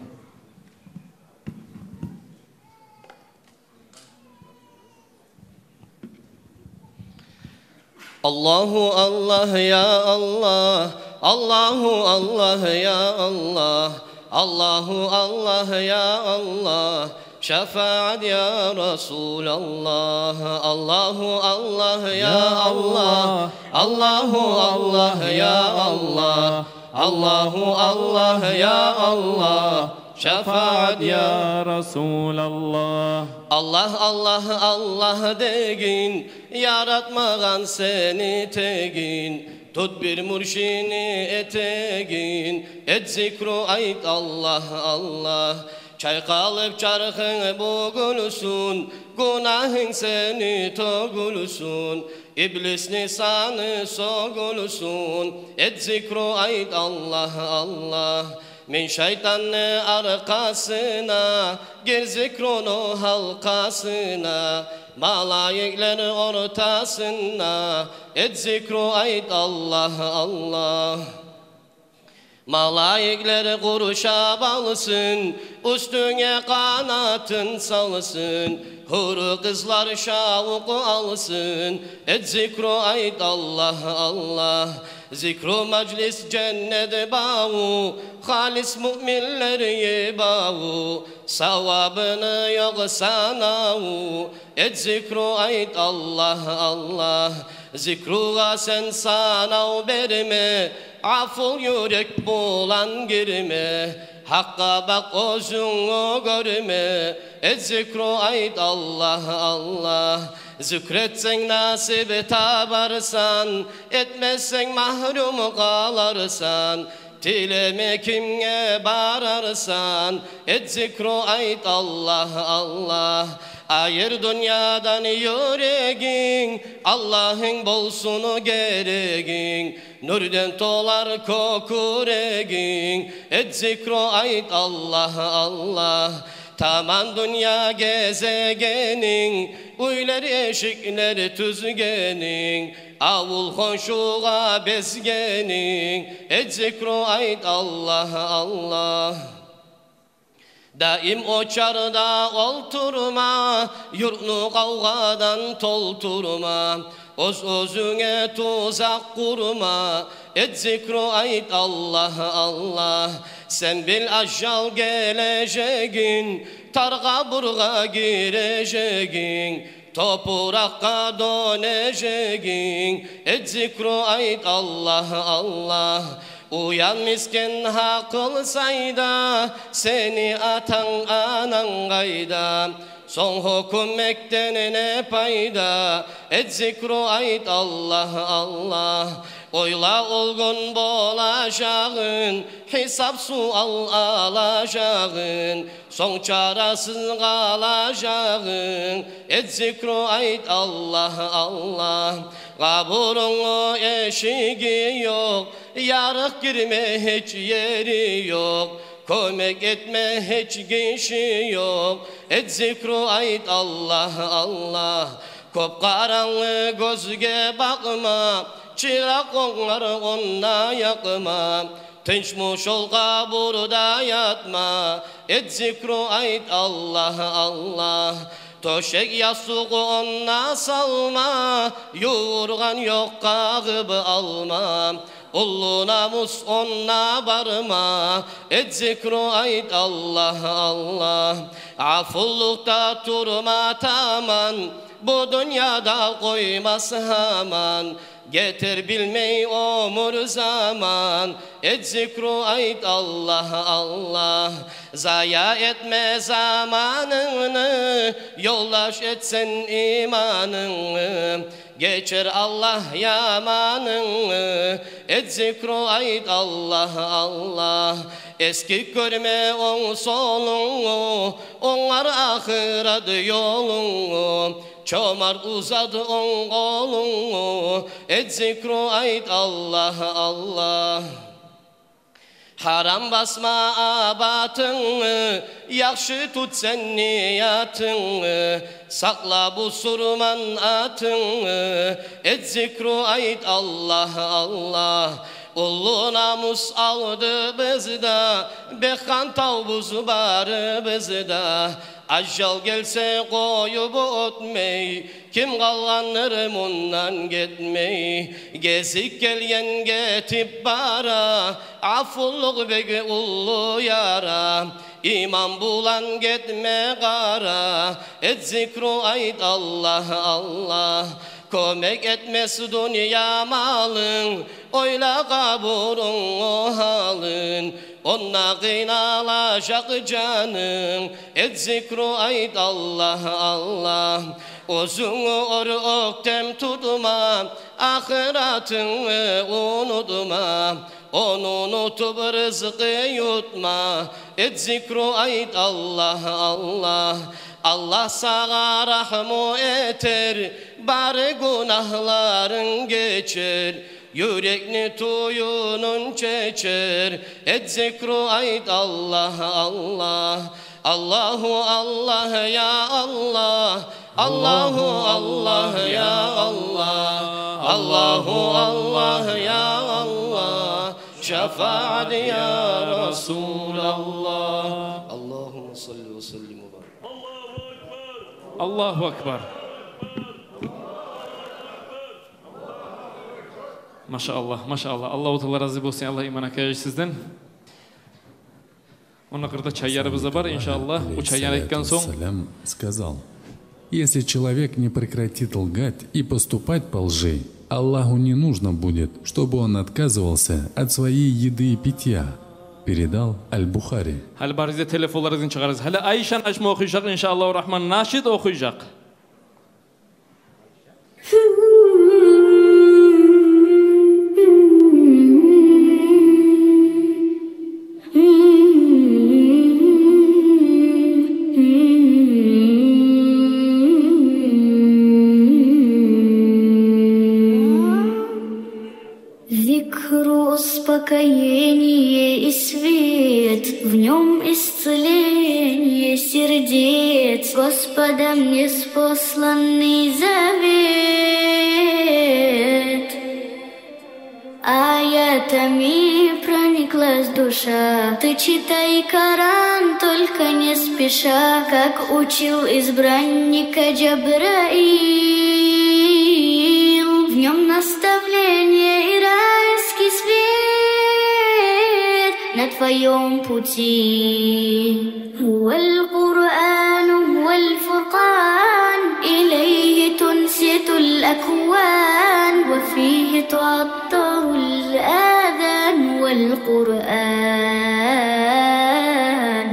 Аллагьу Аллагь, я Аллагь, Аллагьу Аллагь, я Аллагь, Аллагьу Аллагь, я Аллагь, шафаат, я Расулаллагь. Аллагьу Аллагь, я Аллагь, Аллагьу Аллагь, я Аллагь, Аллагьу Аллагь, я Аллагь, шафаат, я Расулаллагь. Аллагь, Аллагь, Аллагь дегин, яратмагъан сени тегин, тут бир муршидни этегин, эт зикру, айт: Аллагь, Аллагь. Чайкъалып чархынг бугюлсюн, гюнагьынг сени тёгюлсюн, иблисни саны сёгюлсюн, эт зикру, айт: Аллагь, Аллагь. Мин шайтанны аркъасына, гир зикруну гьалкъасына, малайиклер ортасына, эт зикру, айт: Аллагь, Аллагь. Малайиклер къуршап алсын, уьстюнге къанатын салсын, гьюрю къызлар шавкъ алсын, эт зикру, айт: Аллагь, Аллагь. Зикру мажлис женнет баву, халис муъминлер ебаву, савабыны ёкъ санаву, эт зикру, айт: Аллагь, Аллагь. Зикругъа сен санав берме, афул юрек булан гирме, гьакъгъа бакъ, оьзюнгню гёрме, эт зикру, айт: Аллагь, Аллагь. Зикр этсенг, насип табарсан, этмесенг, магьрюм къаларсан. Тилеме кимге барарсан, эт зикру, айт: Аллагь, Аллагь. Айыр дюньядан юрегинг, Аллагьынг болсун герегинг, нюрден толар кёкюрегинг, эт зикру, айт: Аллагь, Аллагь. Таман дюнья гезегенинг, уьйлер, эшиклер тюзгенинг, авул-хоншугъа безгенинг, эт зикру, айт: Аллагь, Аллагь. Даим очарда олтурма, юртну къавгъадан толтурма, оьз-оьзюнге тузакъ къурма, эт зикру, айт: Аллагь, Аллагь. Сен бил ажал гележегин, тар къабургъа гирежегинг, топуракъгъа дёнежегинг, эт зикру, айт: Аллагь, Аллагь. Уян, мискен, гьакъыл сайда, сени атанг, ананг къайда? Сонг гьёкюнмекден не пайда? Эт зикру, айт: Аллагь, Аллагь. Ойла ол гюн болажагъын, гьисап-суал алажагъын, сонг чарасыз къалажагъынг. Эт зикру, айт: Аллагь, Аллагь. Къабурунгну эшиги ёкъ, ярыкъ гирме гьеч ери ёкъ, кёмек этме гьеч гиши ёкъ. Эт зикру, айт: Аллагь, Аллагь. Кёп къарангы гёзге бакъма, чыракъ онгар, онда якъма. Тынчмы шол къабурда ятма, эт зикру, айт: Аллагь, Аллагь. Тёшек-ястукъ онда салма, ювургъан ёкъ, къагъып алма. Уллу намус онда барма, эт зикру, айт: Аллагь, Аллагь. Гъафуллукъда турма таман, бу дюньяда къоймас гьаман. Гетер билмей оьмюр-заман, эт зикру, айт: Аллагь, Аллагь. Зая этме заманынгны, ёлдаш этсенг иманынгны, гечер Аллагь яманынгны. Эт зикру, айт: Аллагь, Аллагь. Эсгик гёрме онг-солунгну, онгарт ахырат ёлунгну. Чомарт узат онг къолунгну, эт зикру, айт: Аллагь, Аллагь. Гьарам басма абатынгны, яхшы тут сен ниятынгны, сакъла бусурман атынгны, эт зикру, айт: Аллагь, Аллагь. Уллу намус алдыбызда, бек хантавбуз барыбыз да. Ажал гелсе къоюп оьтмей, ким къалгъандыр мундан гетмей? Гезик гелген гетип бара, афулукъ бек уллу яра. Иман булан гетме къара, эт зикру, айт: Аллагь, Аллагь. Кёмек этмес дюнья малынг, ойла къабурунгну гьалын. Онда къыйналажакъ жанынг, эт зикру, айт: Аллагь, Аллагь. Оьзюнгню оьр, оьктем тутма, ахыратынгны унутма. Ону унутуп рызкъы ютма, эт зикру, айт: Аллагь, Аллагь. Аллагь сагъа рагьму этер, бары гюнагьларынг гечер, юрекни тююнюн чечер, эт зикру, айт: Аллагь, Аллагь. Аллагьу Аллагь, я Аллагь. Аллагьу Аллагь, я Аллагь. Аллагьу Аллагь, я Аллагь. Шафаат, я Расулаллагь. Аллагьумма салли ва саллим ва барик. Аллагьу акбар. Машааллагь, машааллагь. Аллагьу Таала рази болсун, Аллагь, Иман акай, сизден. Онда къырда чайларыбыз да бар, иншааллагь. Бу чайланы айтгъан сонг. Салам сказал: если человек не прекратит лгать и поступать по лжи, Аллаху не нужно будет, чтобы он отказывался от своей еды и питья. Передал Аль-Бухари. Гьали барыгъыз да телефонларыгъызны чыгъарыгъыз. Гьали Айшаны ачма охуйжакъ, иншааллагьу рагьман, нашид охуйжакъ. Зикру — успокоение и свет, в нём исцеление сердец, Господом ниспосланный завет. Аятами прониклась душа, ты читай Коран, только не спеша, как учил избранника Джабраил. В нём наставление и райский свет на твоём пути. هو القرآن، هو الفرقان، إليه تنصت الأكوان، وفيه تعطر الآذان. والقرآن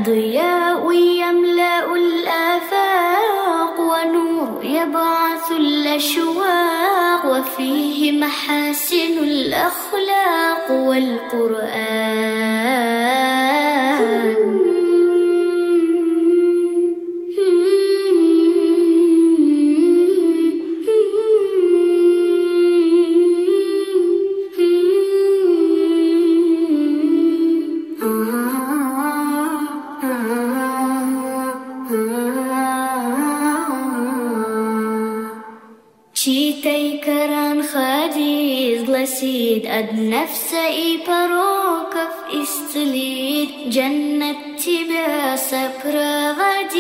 ضياء يملأ الآفاق، ونور يبعث الأشواق، وفيه محاسن الأخلاق. الأخلاق والقرآن. Читай Коран, хадис гласит, от навса и пороков исцелит, джаннат тебя сопроводит.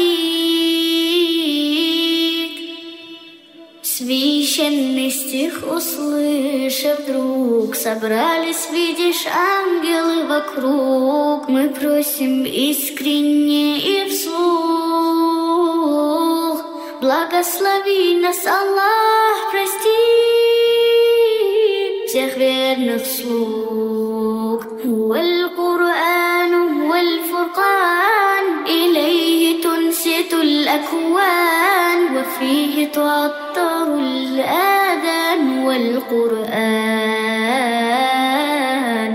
Священный стих услышав вдруг, собрались, видишь, ангелы вокруг. Мы просим искренне и вслух: благослови нас, Аллах, прости всех верных слуг. هو القرآن، هو الفرقان، إليه تنصت الأكوان، وفيه تعطر الآذان. والقرآن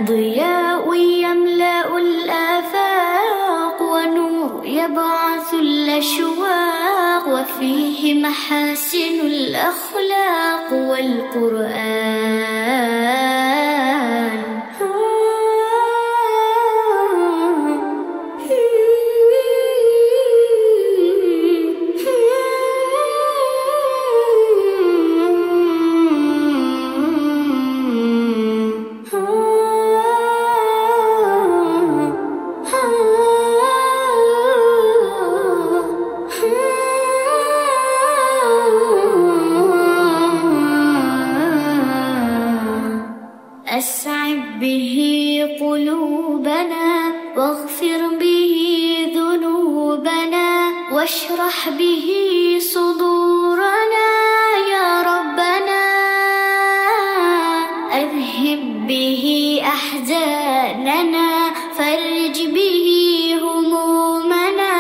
ضياء يملأ الآفاق، ونور يبعث يبعث الأشواق وفيه محاسن الأخلاق والقرآن. أسعد به قلوبنا واغفر به ذنوبنا واشرح به صدورنا يا ربنا. أذهب به أحزاننا فرج به همومنا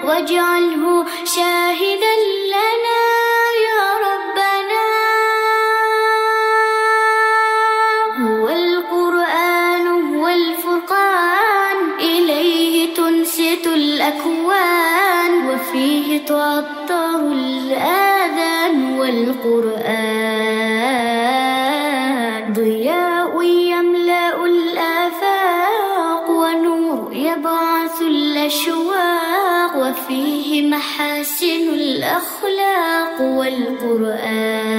واجعله شاهدا لنا يا ربنا. هو القرآن هو الفرقان إليه تنصت الأكوان وفيه تعطر الآذان والقرآن ضياء يملأ الآفاق ونور يبعث الأشواق وفيه محاسن الأخلاق والقرآن.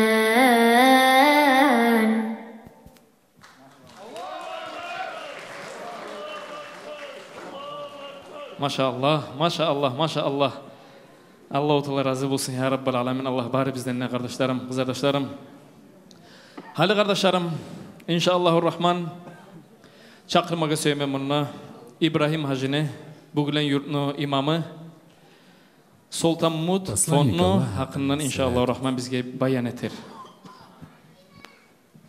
Машааллагь, машааллагь, машааллагь. Аллагьу Таала рази болсун, я Раббал аламин. Аллагь барыбыздан да, къардашларым, къызардашларым. Гьали, къардашларым, иншааллагьу рагьман, чакъырмагъа сюемен мунда Ибрагьим гьажини, Бугулен юртну имамы, Солтанмут фондну гьакъындан, иншааллагьу рагьман, бизге баян этер.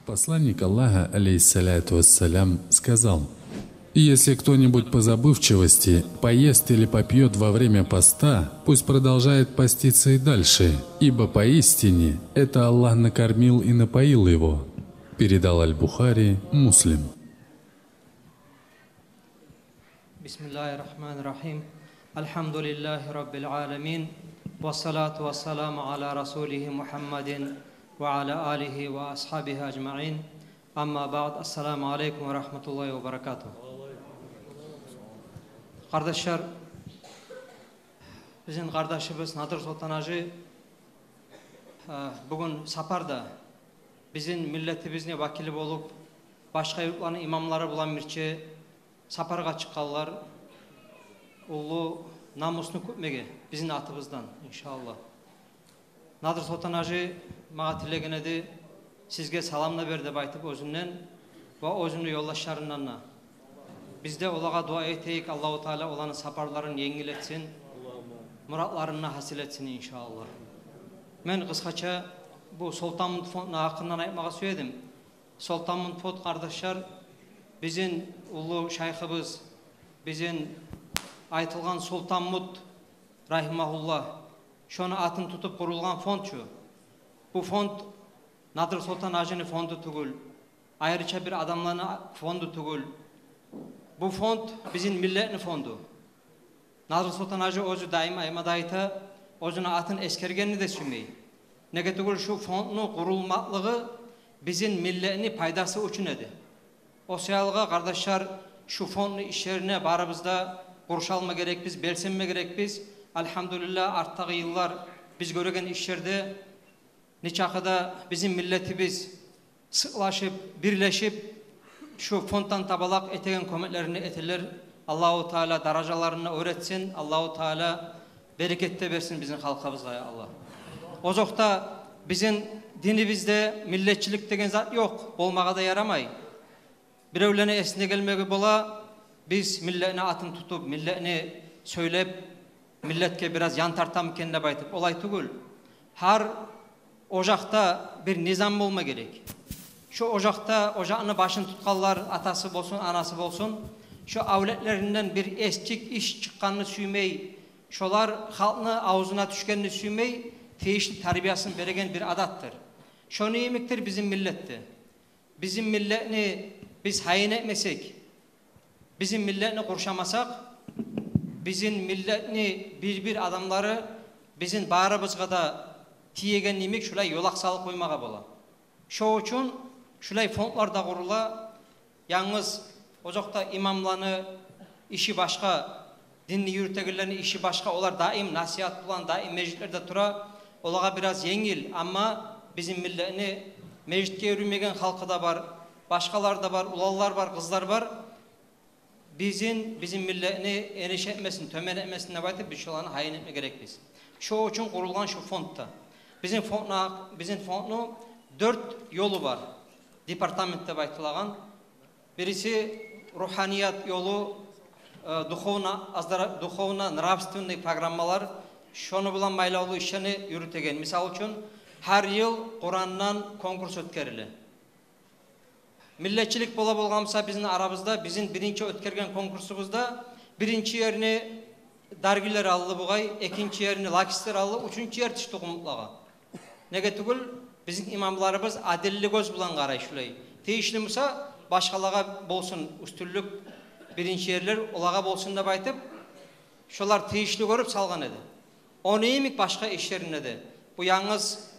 Посланник Аллаха, алейхиссалату вассалям, сказал: «Если кто-нибудь по забывчивости поест или попьёт во время поста, пусть продолжает поститься и дальше, ибо поистине это Аллах накормил и напоил его». Передал Аль-Бухари, Муслим. بسم الله الرحمن الرحيم. الحمد لله رب العالمين. والصلاة والسلام على رسوله محمد وعلى آله وأصحابه أجمعين. أما بعد. السلام عليكم ورحمة الله وبركاته. Къардашлар, бизин къардашыбыз Надир Солтан гьажи, э, бугюн сапарда, бизин миллетибизни вакили болуп, башгъа юртланы имамлары булан бирче сапаргъа чыкъгъанлар, уллу намусну кютмеге бизин атыбыздан, иншааллагь. Надир Солтан гьажи магъа тилеген эди, сизге салам да бер деп айтып оьзюнден ва оьзюню ёлдашларындан да. Биз де олагъа дуа этейик, Аллагьу Таала оланы сапарларын енгил этсин, муратларын да гьасил этсин, иншааллагь. Мен къысгъача бу Солтанмут фондну гьакъындан айтмагъа сюе эдим. Солтанмут фонд, къардашлар, бизин уллу шайхыбыз, бизин айтылгъан Солтанмут, рагьимагьуллагь, шону атын тутуп къурулгъан фонд чу. Бу фонд Надир Солтан гьажини фонду тюгюл, айрыча бир адамланы фонду тюгюл. Бу фонд бизин миллетни фонду. Надир Солтан гьажи оьзю даим айтма да айта, оьзюню атын эсгергенни де сюймей. Неге тюгюл, шу фондну къурулмакълыгъы бизин миллетни пайдасы учун эди. О саялгъа, къардашлар, шу фондну ишлерине барыбыз да къуршалма герекбиз, белсенме герекбиз. Альгьамдулиллагь, артдагъы йыллар биз гёреген ишлерде нечакъы да бизин миллетибиз сыкълашып, бирлешип, шу фонддан табалакъ этеген кёмеклерин этелер. Аллагьу Таала даражаларын да оьр этсин, Аллагьу Таала берекет де берсин бизин халкъыбызгъа, я Аллагь. Озокъда, бизин динибизде миллетчилик деген зат ёкъ, болмагъа да ярамай. Биревлени эсине гелмеге бола, биз миллетни атын тутуп, миллетни сёйлеп, миллетге бираз ян тартамы экен деп айтып, олай тюгюл. Гьар ожакъда бир низам болма герек. Шо ожакъда, ожакъны башын тутгъанлар, атасы болсун, анасы болсун, шо авлетлеринден бир эсчик иш чыкъгъанны сюймей, шолар халкъны авзуна тюшгенни сюймей, тийишли тарбиясын береген бир адатдыр. Шону йимикдир бизин миллетде. Бизин миллетни биз гьайын этмесек, бизин миллетни къуршамасакъ, бизин миллетни бир-бир адамлары бизин барыбызгъа да тиеген йимик шулай ёлакъ салып къоймагъа бола. Шо учун шулай фондлар да къурула. Янгыз озокъда имамланы иши башгъа, динни юрютегенлени иши башгъа, олар даим насигьат булан, даим межитлерде тура. Олагъа бираз енгил, амма бизин миллетни межитге юрюмеген халкъы да бар, башгъалар да бар, уланлар бар, къызлар бар. Бизин, бизин миллетни эниш этмесин, тёбен этмесин деп айтып, биз шоланы гьайын этме герекбиз. Шо учун къурулгъан шу фонд да. Бизин фондну, бизин фондну дёрт ёлу бар. Департамент деп айтылагъан. Бириси руханият ёлу, э, духовно оздора-, духовно-нравственный программалар, шону булан байлавлу ишлени юрютеген. Мисал учун, гьар йыл Къурандан конкурс оьтгериле. Миллетчилик бола болгъан буса бизин арабызда, бизин биринчи оьтгерген конкурсубузда биринчи ерни даргилер алды бугъай, экинчи ерни лакислер алды, уьчюнчю ер тюшдю къумукълагъа. Неге тюгюл, бизин имамларыбыз адилли гёз булан къарай шулай. Тийишли буса, башгъалагъа болсун уьстюнлюк, биринчи ерлер олагъа болсун деп айтып, шолар тийишли гёрюп салгъан эди. Ону йимик башгъа ишлеринде де. Бу янгыз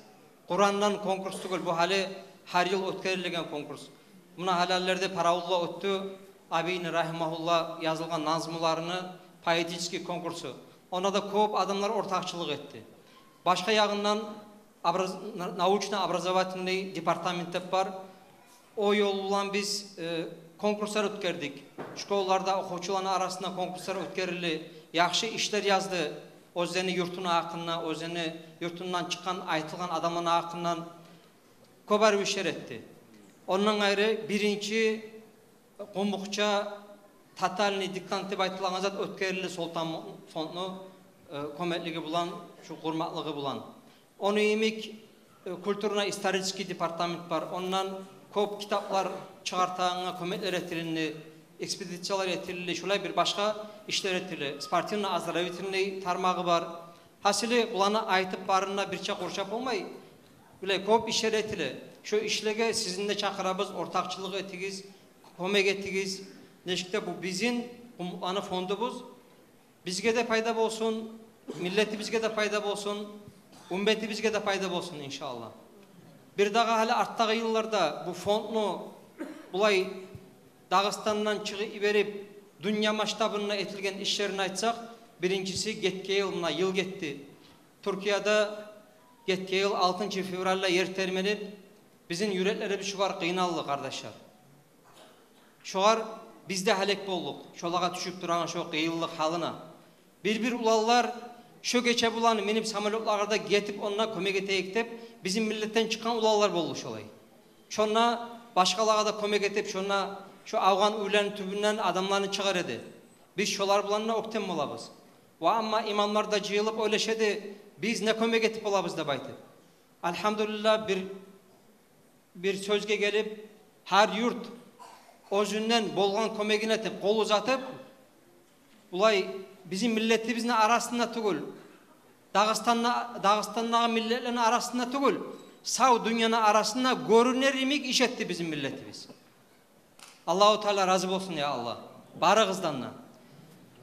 Къурандан конкурс тюгюл, бу гьали гьар йыл оьтгерилеген конкурс. Муна гьалалларда Паравулла оьтдю, Абийни рагьимагьуллагь язылгъан назмуларыны поэтический конкурсу. Онда да кёп адамлар ортакъчылыкъ этди. Башгъа ягъындан образ-, на-, научно-образовательный департамент деп бар. О ёл булан биз, э, конкурслар оьтгердик. Школаларда охувчуланы арасында конкурслар оьтгерилди. Яхшы ишлер язды. Оьзлени юртуну гьакъында, оьзлени юртундан чыкъгъан, айтылгъан адамланы гьакъындан кёп арив ишлер этди. Ондан къайры биринчи къумукъча тотальный диктант деп айтылагъан зат оьтгерилди Солтан фондну, э, кёмеклиги булан, шу къурмакълыгъы булан. Ону йимик, э, культурно-исторический департамент бар. Ондан кёп китаплар чыгъартагъангъа кёмеклер этилинди, экспедициялар этилинди, шулай бир башгъа ишлер этилинди. Спортивно-оздоровительный тармагъы бар. Гьасили, буланы айтып барын да бирче къуршап болмай, булай кёп ишлер этиле. Шо ишлеге сизин де чакъырабыз, ортакъчылыкъ этигиз, кёмек этигиз. Нечик де бу бизин къумукъланы фондубуз. Бизге де пайда болсун, миллетибизге де пайда болсун, умметибизге де пайда болсун, иншааллагь. Бирдагъы, гьали артдагъы йылларда бу фондну булай Дагъыстандан чыгъып йиберип, дюнья масштабында этилген ишлерин айтсакъ, биринчиси, гетген йыл, муна йыл гетди. Тюркияда гетген йыл алтынчы февральда ер тербенип, бизин юреклерибиз шогъар къыйналды, къардашлар. Шогъар биз де гьалек болдукъ, шолагъа тюшюп турагъан шо къыйынлыкъ гьалына. Бир-бир уланлар шо гече булан минип самолётлагъа да гетип, онда кёмек этейик деп, бизин миллетден чыкъгъан уланлар болду шолай. Шонда башгъалагъа да кёмек этип, шонда шо авгъан уьйлени тюбюнден адамланы чыгъара эди. Биз шолар булан да оьктем болабыз. Ва амма имамлар да жыйылып ойлаша эди, биз не кёмек этип болабыз деп айтып. Альгьамдулиллагь, бир бир сёзге гелип, гьар юрт оьзюнден болгъан кёмегин этип, къол узатып, булай бизин миллетибизни арасында тюгюл, Дагъыстанда, Дагъыстандагъы миллетлени арасында тюгюл, сав дюньяны арасында гёрюнер йимик иш этди бизин миллетибиз. Аллагьу Таала рази болсун, я Аллагь, барыгъыздан да.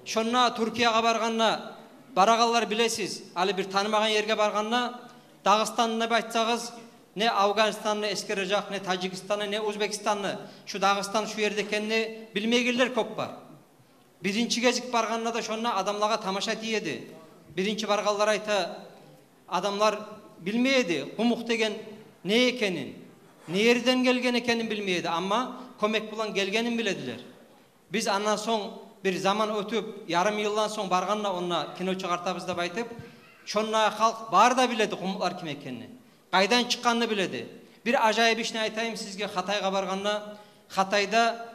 Шонда Тюркиягъа баргъанда, барагъанлар билесиз, гьали бир танымагъан ерге баргъанда, Дагъыстан деп айтсагъыз, не Афгъанистанны эсгережек, не Таджикистанны, не Узбекистанны, шу Дагъыстан шу ерде экенни билмейгенлер кёп бар. Биринчи гезик баргъанда да шонда адамлагъа тамаша тие эди. Биринчи баргъанлар айта, адамлар билмей эди къумукъ деген не экенин, не ерден гелген экенин билмей эди, амма кёмек булан гелгенин биле эдилер. Биз андан сонг, бир заман оьтюп, ярым йылдан сонг баргъанда, онда кино чыгъартабыз деп айтып, шонда халкъ бары да биле эди къумукълар ким экенни, къайдан чыкъгъанны биле эди. Бир ажайып ишни айтайым сизге, Хатайгъа баргъанда, Хатайда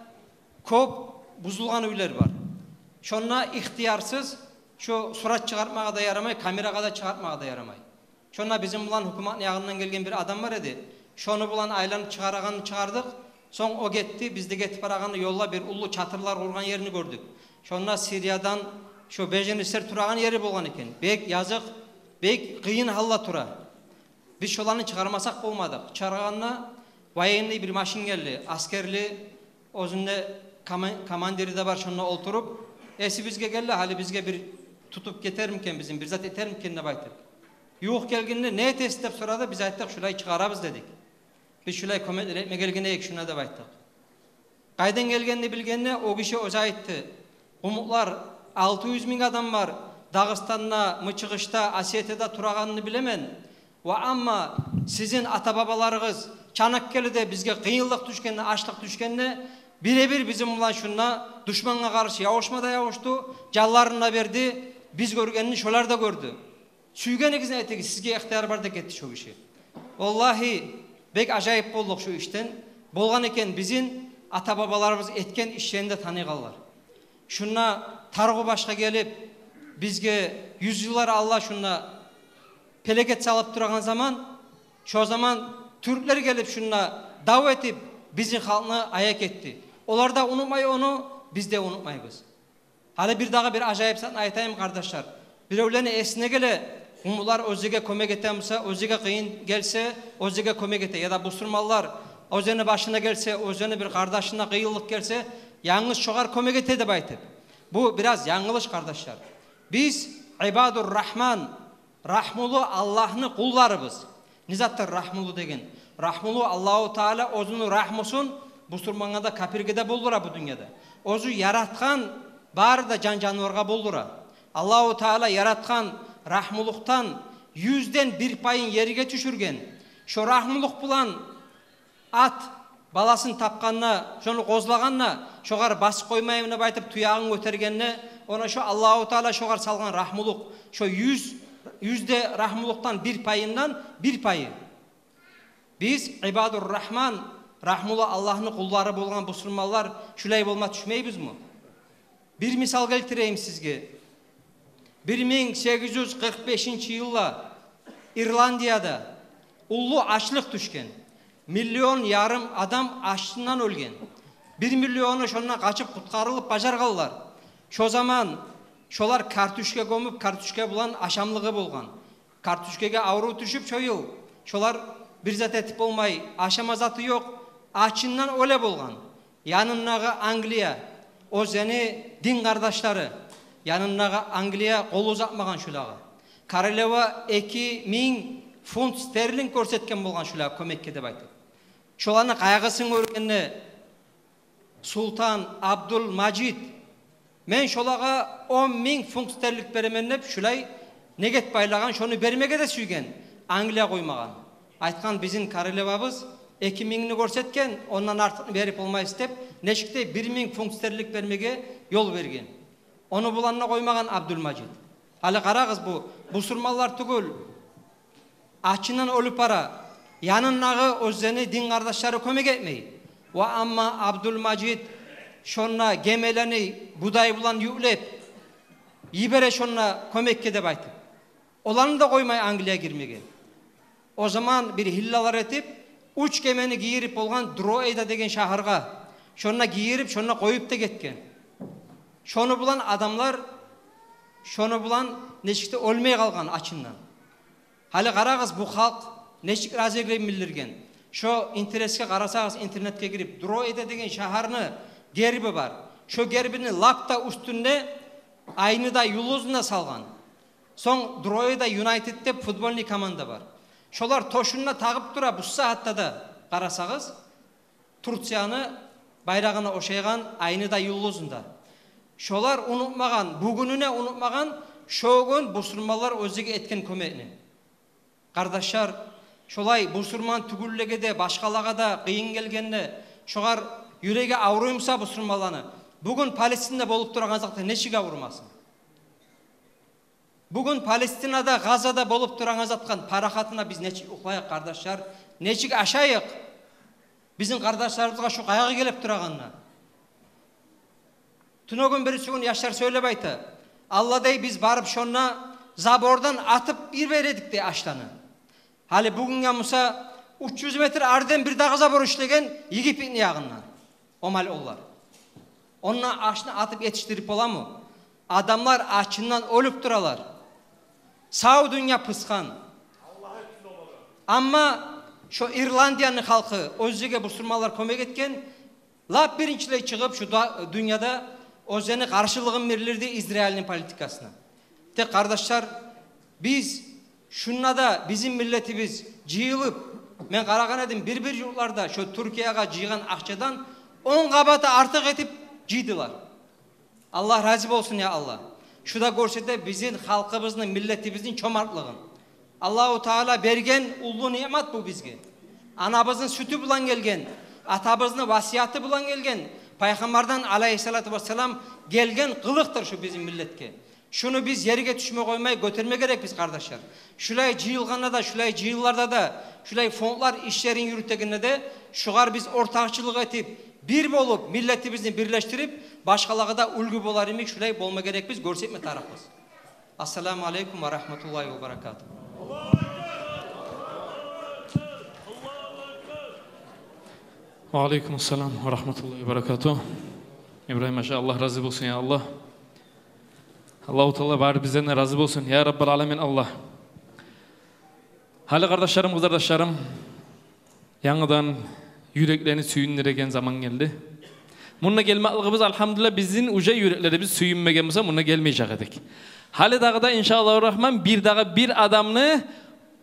кёп бузулгъан уьйлер бар. Шонда ихтиярсыз шо сурат чыгъартмагъа да ярамай, камерагъа да чыгъартмагъа да ярамай. Шонда бизин булан гьукуматны ягъындан гелген бир адам бар эди. Шону булан айланып чыгъарагъанны чыгъардыкъ. Сонг о гетди, биз де гетип барагъанда ёлда бир уллу чатырлар къургъан ерни гёрдюк. Шонда Сириядан шо беженецлер турагъан ери болгъан экен. Бек языкъ, бек къыйын гьалда тура. Биз шоланы чыгъармасакъ болмадыкъ. Чыгъаргъанда военный бир машин гелди, аскерли, оьзюнде кома-, командири де бар, шонда олтуруп, Эсибизге гелди, гьали бизге бир тутуп гетермикен, бизин бир зат этермикен деп айтып. Ювукъ гелгенде, не этесиз деп сорады, биз айтдыкъ, шулай чыгъарабыз дедик. Биз шулай кёмеклер этме гелген эдик шунда деп айтдыкъ. Къайдан гелгенни билгенде, о гиши оьзю айтды. Къумукълар, алты юз минг адам бар, Дагъыстанда, Мычыгъышда, Осетияда турагъанны билемен. Ва амма сизин ата-бабаларыгъыз Чанаккелиде бизге къыйынлыкъ тюшгенде, ачлыкъ тюшгенде, бире-бир бизин булан шунда душмангъа къаршы явушма да явушду, жанларын да берди, биз гёргенни шолар да гёрдю. Сюйгенигизни этигиз, сизге ихтияр бар деп гетди шо гиши. Валлагьи, бек ажайып болдукъ шо ишден. Болгъан экен, бизин ата-бабаларыбыз этген ишлени де таныйгъанлар. Шунда Таргъу башгъа гелип, бизге юз йыллар алда шунда пелекет салып турагъан заман, шо заман тюрклер гелип шунда дав этип, бизин халкъны аякъ этди. Олар да унутмай ону, биз де унутмайбыз. Гьали бир дагъы бир ажайып затны айтайым, къардашлар. Биревлени эсине геле, къумукълар оьзлеге кёмек этемисе, оьзлеге къыйын гелсе, оьзлеге кёмек эте. Яда бусурманлар оьзлени башына гелсе, оьзлени бир къардашына къыйынлыкъ гелсе, янгыз шогъар кёмек эте деп айтып. Бу бираз янгылыш, къардашлар. Биз ибадур-рагьман, рагьмулу Аллагьны къулларыбыз. Не затдыр рагьмулу деген? Рагьмулу Аллагьу Таала оьзюню рагьмусун бусурмангъа да, капирге де болдура бу дюньяда. Оьзю яратгъан бары да жан-жанываргъа болдура. Аллагьу Таала яратгъан рагьмулукъдан юзден бир пайын ерге тюшюрген. Шо рагьмулукъ булан ат баласын тапгъанда, шону къозлагъанда, шогъар басып къоймайым деп айтып, туягъын гётергенде, она шо Аллагьу Таала шогъар салгъан рагьмулукъ, шо юз, юзде рагьмулукъдан бир пайындан бир пайы. Биз ибадур-рагьман, рагьмулу Аллагьны къуллары болгъан бусурманлар шулай болма тюшмейбизми? Бир мисал гелтирейим сизге. Бир минг сегиз юз къыркъ бешинчи йылда Ирландияда уллу ачлыкъ тюшген. Миллион ярым адам ачындан оьлген. Бир миллиону шондан къачып къутгъарылып бажаргъанлар. Шо заман шолар картушка гёмюп, картушка булан ашамлыгъы болгъан. Картушкагъа аврув тюшюп шо йыл, шолар бир зат этип болмай, ашама заты ёкъ, ачындан оьле болгъан. Янындагъы Англия, оьзлени дин къардашлары, янындагъы Англия къол узатмагъан шолагъа. Королева эки минг фунт стерлинг гёрсетген болгъан шолагъа кёмекге деп айтып. Шоланы къайгъысын гёргенде, султан Абдулмажид, мен шолагъа он минг фунт стерлинг беремен деп, шулай негет байлагъан, шону бермеге де сюйген, Англия къоймагъан. Айтгъан, бизин королевабыз эки мингни гёрсетген, ондан артыкъны берип болмайсыз деп, нечик де бир минг фунт стерлинг бермеге ёл берген. Ону булан да къоймагъан Абдулмажид. Гьали къарагъыз, бу бусурманлар тюгюл, ачындан оьлюп бара, янындагъы оьзлени дин къардашлары кёмек этмей. Ва амма Абдулмажид шонда гемелени будай булан юклеп йибере шонда кёмекге деп айтып. Оланы да къоймай Англия гирмеге. О заман бир гьиллалар этип, уьч гемени гийирип болгъан Дроида деген шагьаргъа. Шонда гийирип, шонда къоюп да гетген. Шону булан адамлар, шону булан нечик де оьлмей къалгъан ачындан. Гьали къарагъыз, бу халкъ нечик разилигин билдирген. Шо интересге къарасагъыз, интернетге гирип, Дроида деген шагьарны герби бар. Шо гербини лап да уьстюнде айны да, юлдузун да салгъан. Сонг Дроида Юнайтед деп футбольный команда бар. Шолар тёшюнде тагъып тура бу сагьатда да, къарасагъыз, Турцияны байрагъына ошайгъан айны да, юлдузун да. Шолар унутмагъан, бугюнюне унутмагъан шо гюн бусурманлар оьзлеге этген кёмекни. Къардашлар, шолай бусурман тюгюллеге де, башгъалагъа да къыйын гелгенде, шогъар юреги авруймуса бусурманланы, бугюн Палестинде болуп турагъан затгъа нечик аврумасын? Бугюн Палестинада, Газада болуп турагъан затгъа, парахатына биз нечик юхлайыкъ, къардашлар? Нечик ашайыкъ? Бизин къардашларыбызгъа шу къайгъы гелип турагъанда. Тюнегюн, бирисигюн яшлар сёйлеп айта: «Алла, — дей, — биз барып шонда забордан атып йибередик, — дей, — ашланы». Гьали бугюнге буса уьч юз метр ариден бир дагъы забор ишлеген Египетни ягъында. Омал олар. Онда ашны атып етишдирип боламы? Адамлар ачындан оьлюп туралар. Сав дюнья пысгъан. Амма шо Ирландияны халкъы, оьзлеге бусурманлар кёмек этген, лап биринчилей чыгъып шу да-, дюньяда оьзлени къаршылыгъын билдирди Израильни политикасына. Тек, къардашлар, биз шунда да, бизин миллетибиз жыйылып, мен къарагъан эдим, бир-бир юртларда шо Тюркиягъа жыйгъан акъчадан он къабаты артыкъ этип жыйдылар. Аллагь рази болсун, я Аллагь. Шу да гёрсете бизин халкъыбызны, миллетибизни чомартлыгъын. Аллагьу Таала берген уллу ниъмат бу бизге. Анабызны сютю булан гелген, атабызны васияты булан гелген, Пайхаммардан алайгьиссалату вассалам гелген къылыкъдыр шу бизин миллетге. Шуну биз ерге тюшме къоймай гётерме герекбиз, къардашлар. Шулай жыйылгъанда да, шулай жыйынларда да, шулай фондлар ишлерин юрютегенде де, шугъар биз ортакъчылыкъ этип, бир болуп, миллетибизни бирлешдирип, башгъалагъа да уьлгю болар йимик шулай болма герекбиз, гёрсетме тарыкъбыз. Ассаламу алейкум ва рагьматуллагьи ва баракатугь. Ва алейкум ассалам ва рагьматуллагьи ва баракатугь. Ибрагьим Паша, Аллагь рази болсун, я Аллагь. Аллагьу Таала бары бизден де рази болсун, я Раббал аламин, Аллагь. Гьали, къардашларым, къызардашларым, янгыдан юреклени сююндюреген заман гелди. Мунда гелмеклигибиз, альгьамдулиллагь, бизин уже юреклерибиз сююнмеген буса, мунда гелмежек эдик. Гьали дагъы да, иншааллагьу рагьман, бир дагъы бир адамны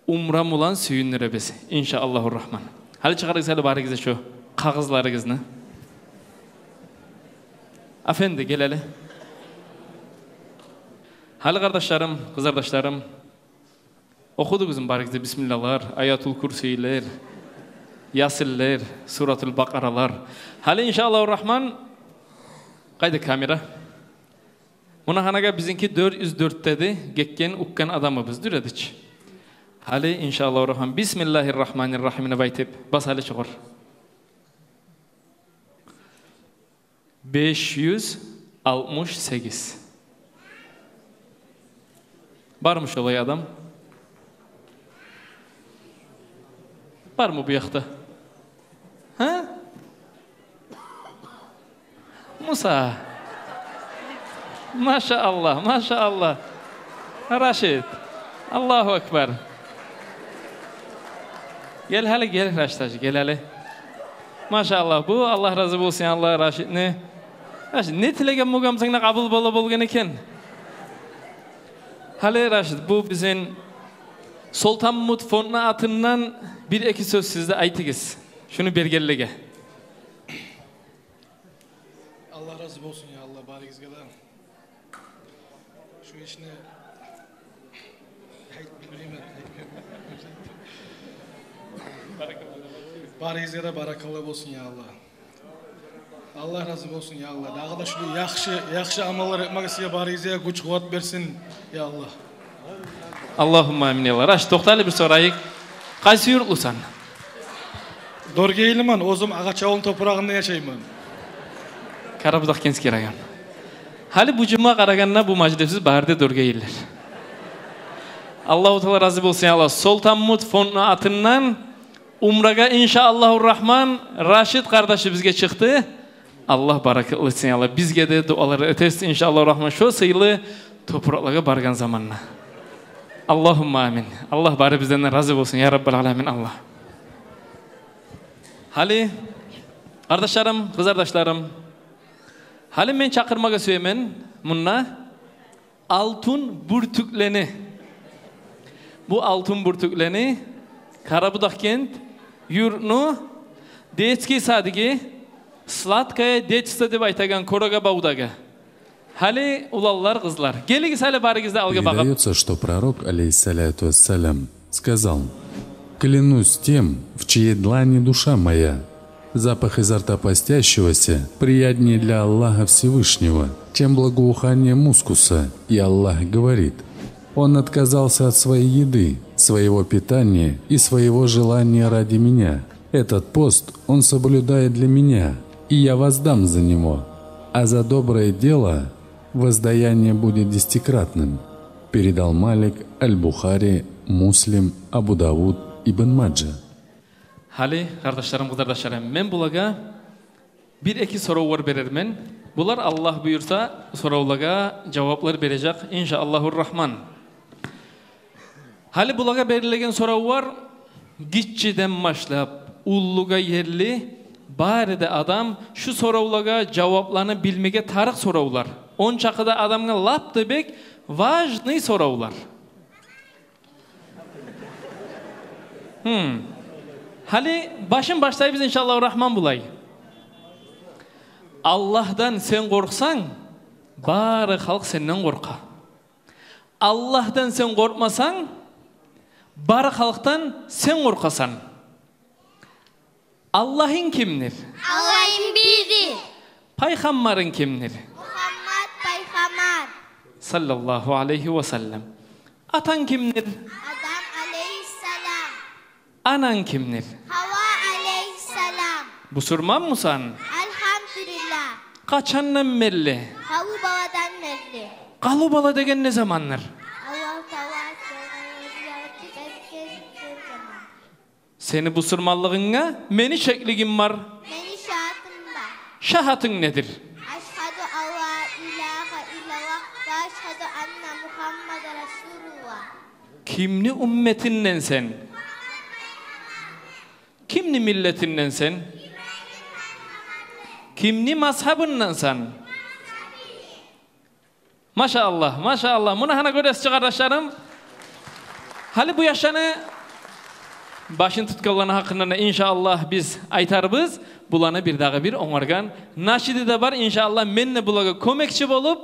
умра булан сююндюребиз, иншааллагьу рагьман. Гьали чыгъарыгъыз гьали барыгъыз да шо къагъызларыгъызны. Афенди, гел гьали. Гьали, къардашларым, къызардашларым, охудугъузму барыгъыз да бисмиллалар, аятул курсийлер, ясинлер, суратул бакъаралар? Гьали, иншааллагьу рагьман, къайда камера? Муна гьанагъа бизинки дёрт юз дёртдеди, гетген, укъгъан адамыбыз дюр эди чи. Гьали, иншааллагьу рагьман, бисмиллагьир рагьманир рагьим деп айтып, бас гьали чыгъар. Беш юз алтмыш сегиз. Бармы шолай адам? Бармы бу якъда? Гьа? Муса. Машааллагь, машааллагь. Рашид. Аллагьу акбар. Гел гьали, гел, Рашид гьажи, гел гьали. Машааллагь, бу, Аллагь рази болсун, Аллагь Рашидни. Рашид, не тилеген болгъан бусанг да къабул бола болгъан экен. Гьали, Рашид, бу бизин Солтанмут фондну атындан бир-эки сёз сиз де айтыгъыз шуну бергенлеге. Аллагь рази болсун, я Аллагь, барыгъызгъа да. Шу ишни айтып билмеймен. Барыгъызгъа да баракалла болсун, я Аллагь. Аллагь рази болсун, я Аллагь. Дагъы да шулай яхшы, яхшы амаллар этмеге сизге, барыгъызгъа гюч-къуват берсин, я Аллагь. Аллагьумма амин, я Аллагь. Рашид, токъта гьали, бир сорайыкъ. Къайсы юртлусан? Доргейлимен, оьзюм Агъачавулну топурагъында яшайман. Карабудахкентский район. Гьали бу жумагъа къарагъанда бу мажлисибиз бары да доргейлилер. Аллагьу Таала рази болсун, я Аллагь. Солтанмут фондну атындан умрагъа, иншааллагьу рагьман, Рашид къардашыбызгъа чыкъды. Аллагь баракатлы этсин, я Аллагь. Бизге де дуалар этесиз, иншааллагьу рагьман, шо сыйлы топуракълагъа баргъан заманда. Аллагьумма амин. Аллагь барыбыздан да рази болсун, я Раббал аламин, Аллагь. Гьали, къардашларым, къызардашларым, гьали мен чакъырмагъа сюемен мунда алтын бюртюклени. Бу алтын бюртюклени Карабудахкент юртну детский садиги, «Сладкое детство» деп айтагъан Корогабавдагъы. Гьали, уланлар, къызлар, гелигиз гьали барыгъыз да алгъа багъып. Передаётся, что пророк, алейхиссалату вассалям, сказал: «Клянусь тем, в чьей длани душа моя. Запах изо рта постящегося приятнее для Аллаха Всевышнего, чем благоухание мускуса». И Аллах говорит: «Он отказался от своей еды, своего питания и своего желания ради меня. Этот пост он соблюдает для меня, и я воздам за него. А за доброе дело воздаяние будет десятикратным». Передал Малик, Аль-Бухари, Муслим, Абу Давуд, Ибн Маджа. Гьали, къардашларым, къызардашларым, мен булагъа бир-эки соравлар берермен. Булар, Аллагь буюрса, соравлагъа жаваплар бережек, иншааллагьу рагьман. Гьали булагъа берилеген соравлар гиччиден башлап уллугъа ерли, Бары да адам шу соравлагъа жавапланы билмеге тарыкъ соравлар. Ончакъы да адамгъа лап да бек важный соравлар. Гьм. Гьали башын башлайбыз, иншаллагьу рагьман, булай. Аллагьдан сен къоркъсанг, бары халкъ сенден къоркъа. Аллагьдан сен къоркъмасанг, бары халкъдан сен къоркъасан. Аллагьынг кимдир? Аллагьым бирдир. Пайхаммарынг кимдир? Мугьаммат пайхаммар. Саллаллагьу алайгьи ва саллам. Атанг кимдир? Адам алайгьиссалам. Ананг кимдир? Гьава алайгьиссалам. Бусурманмысан? Альгьамдулиллагь. Къачандан берли? Къалу баладан берли. Къалу бала деген не замандыр? Аллагьу Таала сени бусурманлыгъынга мени шеклигим бар. Мени шагьатым бар. Шагьатынг недир? Ашгьаду алла илагьа иллаллагь ва ашгьаду анна Мугьаммадан расулуллагь. Кимни умметинденсен? Кимни миллетинденсен? Кимни мазгьабындансен? Машааллагь, машааллагь. Муна гьана гёресиз чи, къардашларым. Гьали бу яшланы, башын тутгъанланы гьакъында да, иншааллагь, биз айтарбыз. Буланы бир дагъы бир онгаргъан нашиди де бар, иншааллагь, мен де булагъа кёмекчи болуп,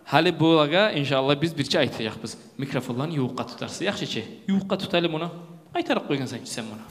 гьали булагъа, иншааллагь, биз бирче айтажакъбыз. Микрофонланы ювукъгъа тутарсыз, яхшы чы? Ювукъгъа тут гьали муну. Къайтарып къойгъансан чы сен муну.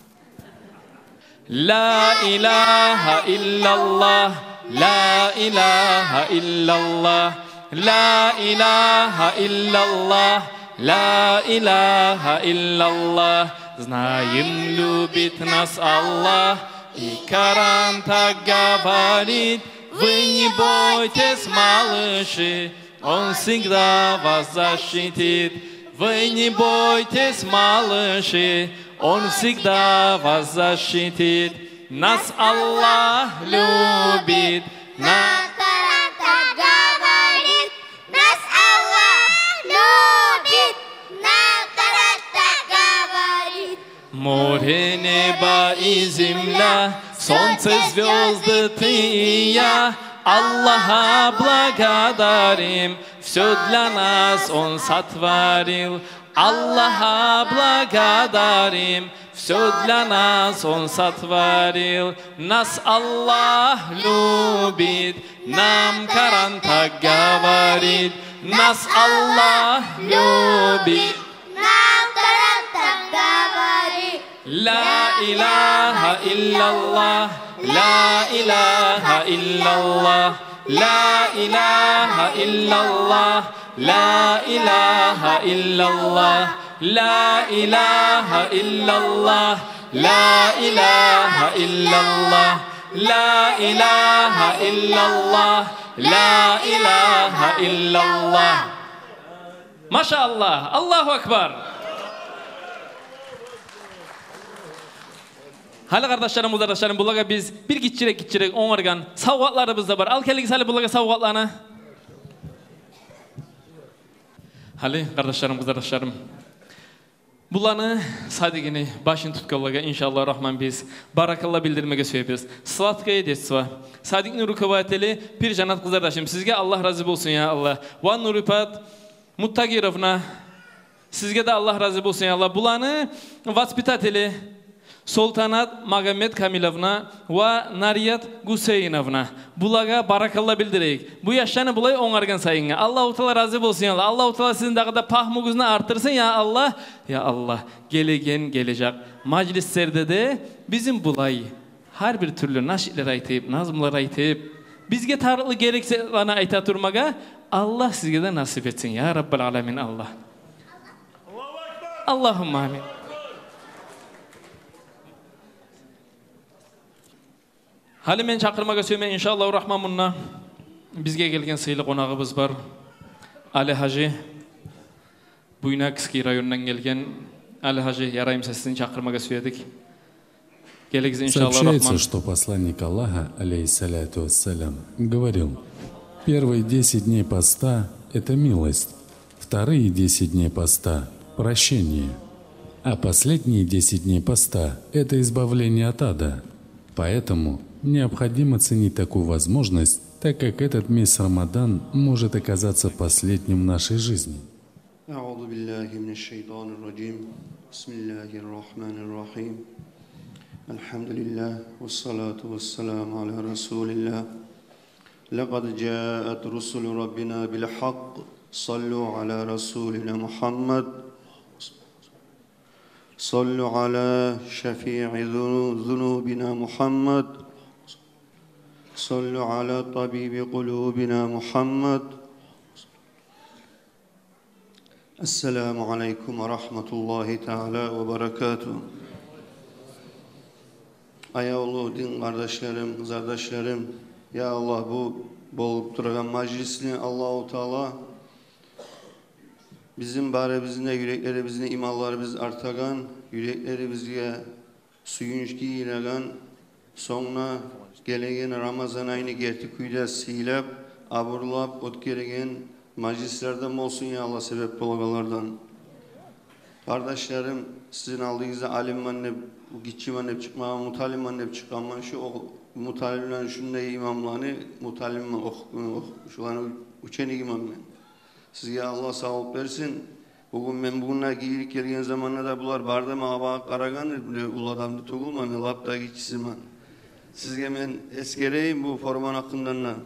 Ла илагьа иллаллагь, ла илагьа иллаллагь, ла илагьа иллаллагь, ла илагьа иллаллагь. Знаем, любит нас Аллах, и Коран так говорит: вы не бойтесь, малыши, Он всегда вас защитит. Вы не бойтесь, малыши, Он всегда вас защитит. Нас Аллах любит, нам Коран так говорит. Нас Аллах любит, нам Коран так говорит. Море, небо и земля, солнце, звёзды, ты и я, Аллаха благодарим, всё для нас Он сотворил. Аллаха благодарим, всё для нас Он сотворил. Нас Аллах любит, нам Коран так говорит. Нас Аллах любит, нам Коран так говорит. لا إله إلا الله، لا إله إلا الله، لا إله إلا الله، لا إله إلا الله، لا إله إلا الله، لا إله إلا الله، لا إله إلا الله، لا إله إلا الله. Машааллагь, Аллагьу акбар. Гьали, къардашларым, къызардашларым, булагъа биз бир гиччирек-гиччирек онгаргъан савгъатларыбыз да бар. Ал гелигиз гьали булагъа савгъатланы. Гьали, къардашларым, къызардашларым, буланы садигини башын тутгъанлагъа, иншааллагь рагьман, биз баракалла билдирмеге сюебиз. Сладкое детство. Садикни руководители Пиржанат къызардашым, сизге Аллагь рази болсун, я Аллагь. Ва Нурипат Муттагировна, сизге де Аллагь рази болсун, я Аллагь. Буланы воспитатели Солтанат Магомедкамиловна ва Нарият Гусейновна. Булагъа баракалла билдирейик. Бу яшланы булай онгаргъан сайынгъа. Аллагьу Таала рази болсун, я Аллагь. Аллагьу Таала сизин дагъы да пагьмугъузну артдырсын, я Аллагь. Я Аллагь, гелеген, гележек мажлислерде де бизин булай гьар бир тюрлю нашидлер айтып, назмулар айтып, бизге тарыкълы, герек затланы айта турмагъа Аллагь сизге де насип этсин, я Раббал аламин, Аллагь. Аллагьумма амин. Гьали мен чакъырмагъа сюемен, иншааллагьу рагьман, мунда бизге гелген сыйлы къонагъыбыз бар. Али-гьажи, Буйнакский райондан гелген Али-гьажи, яраймыса, сизин чакъырмагъа сюедик. Гелигиз, иншааллагьу рагьман. Сообщается, что посланник Аллаха, алейхиссалату вассалям, говорил: первые десять дней поста — это милость, вторые десять дней поста — прощение, а последние десять дней поста — это избавление от ада. Поэтому Необходимо ценить такую возможность, так как этот месяц Рамадан может оказаться последним в нашей жизни. أعوذ بالله من الشيطان الرجيم. بسم الله الرحمن الرحيم. الحمد لله والصلاة والسلام على رسول الله. لقد جاءت رسل ربنا بالحق. صلوا على رسولنا محمد. صلوا على شفيع ذنو-، ذنوبنا محمد. صلوا على طبيب قلوبنا محمد. السلام عليكم ورحمة الله تعالى وبركاته. Аявлу дин къардашларым, къызардашларым, я Аллагь, бу болуп турагъан мажлисни Аллагьу Таала бизин барыбызны да юреклерибизни иманларыбыз артагъан, юреклерибизге сююнч гийиреген, сонг да гелеген Рамазан айны герти кюйде сыйлап, абурлап оьтгереген мажлислерден болсун, я Аллагь, себеп болагъанлардан. Къардашларым, сизин алдыгъызда алимман деп, гиччиман деп чыкъмагъан, муталимман деп чыкъгъанман. Шу о-, муталимлени, шундай имамланы муталимман, ох-, ох-, шуланы ученигиман мен. Сизге Аллагь савлукъ берсин. Бугюн мен бугюн де гийирип гелген заманда да булар бары да магъа багъып къарагъан, биле, уллу адам да тюгюлмен, мен лап да гиччисимен. Сизге мен эсгерейим бу форманы гьакъындан да.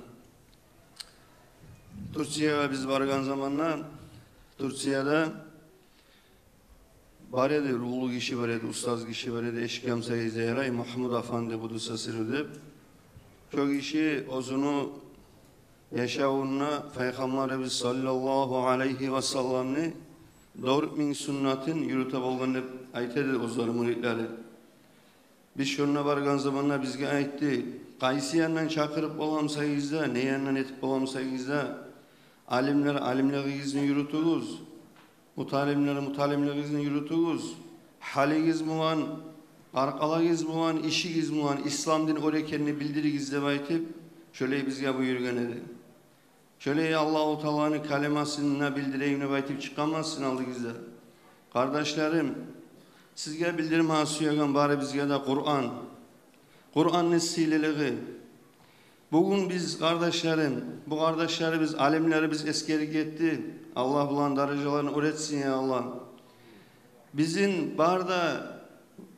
Турциягъа биз баргъан заманда, Турцияда бар эди, бир уллу гиши бар эди, устаз гиши бар эди, эшитген буса сизде ярай, Магьмуд Афанди Къуддиса сирругьу деп. Шо гиши оьзюню яшавунда Пайхаммарыбыз саллаллагьу алайгьи ва салламны дёрт минг суннатын юрюте болгъан деп айта эди оьзлери мюритлери. Биз шонда баргъан заманда бизге айтды: «Къайсы яндан чакъырып боламсагъыз да, не яндан этип боламсагъыз да, алимлер алимлигигизни юрютюгюз, муталимлер муталимлигигизни юрютюгюз, гьалигиз булан, къаркъарагъыз булан, ишигиз булан ислам дин оьр экенни билдиригиз», — деп айтып, шолай бизге буюргъан эди. Шолай Аллагьу Тааланы каламын сизге билдирейим деп айтып чыкъгъанман сизин алдыгъызда. Къардашларым, сизге билдирме сюеген, барыбызгъа да, Къуран. Къуранны сыйлылыгъы. Бугюн биз, къардашларым, бу къардашларыбыз, алимлерибиз эсгерип гетди. Аллагь булан даражаларын оьр этсин, я Аллагь. Бизин бары да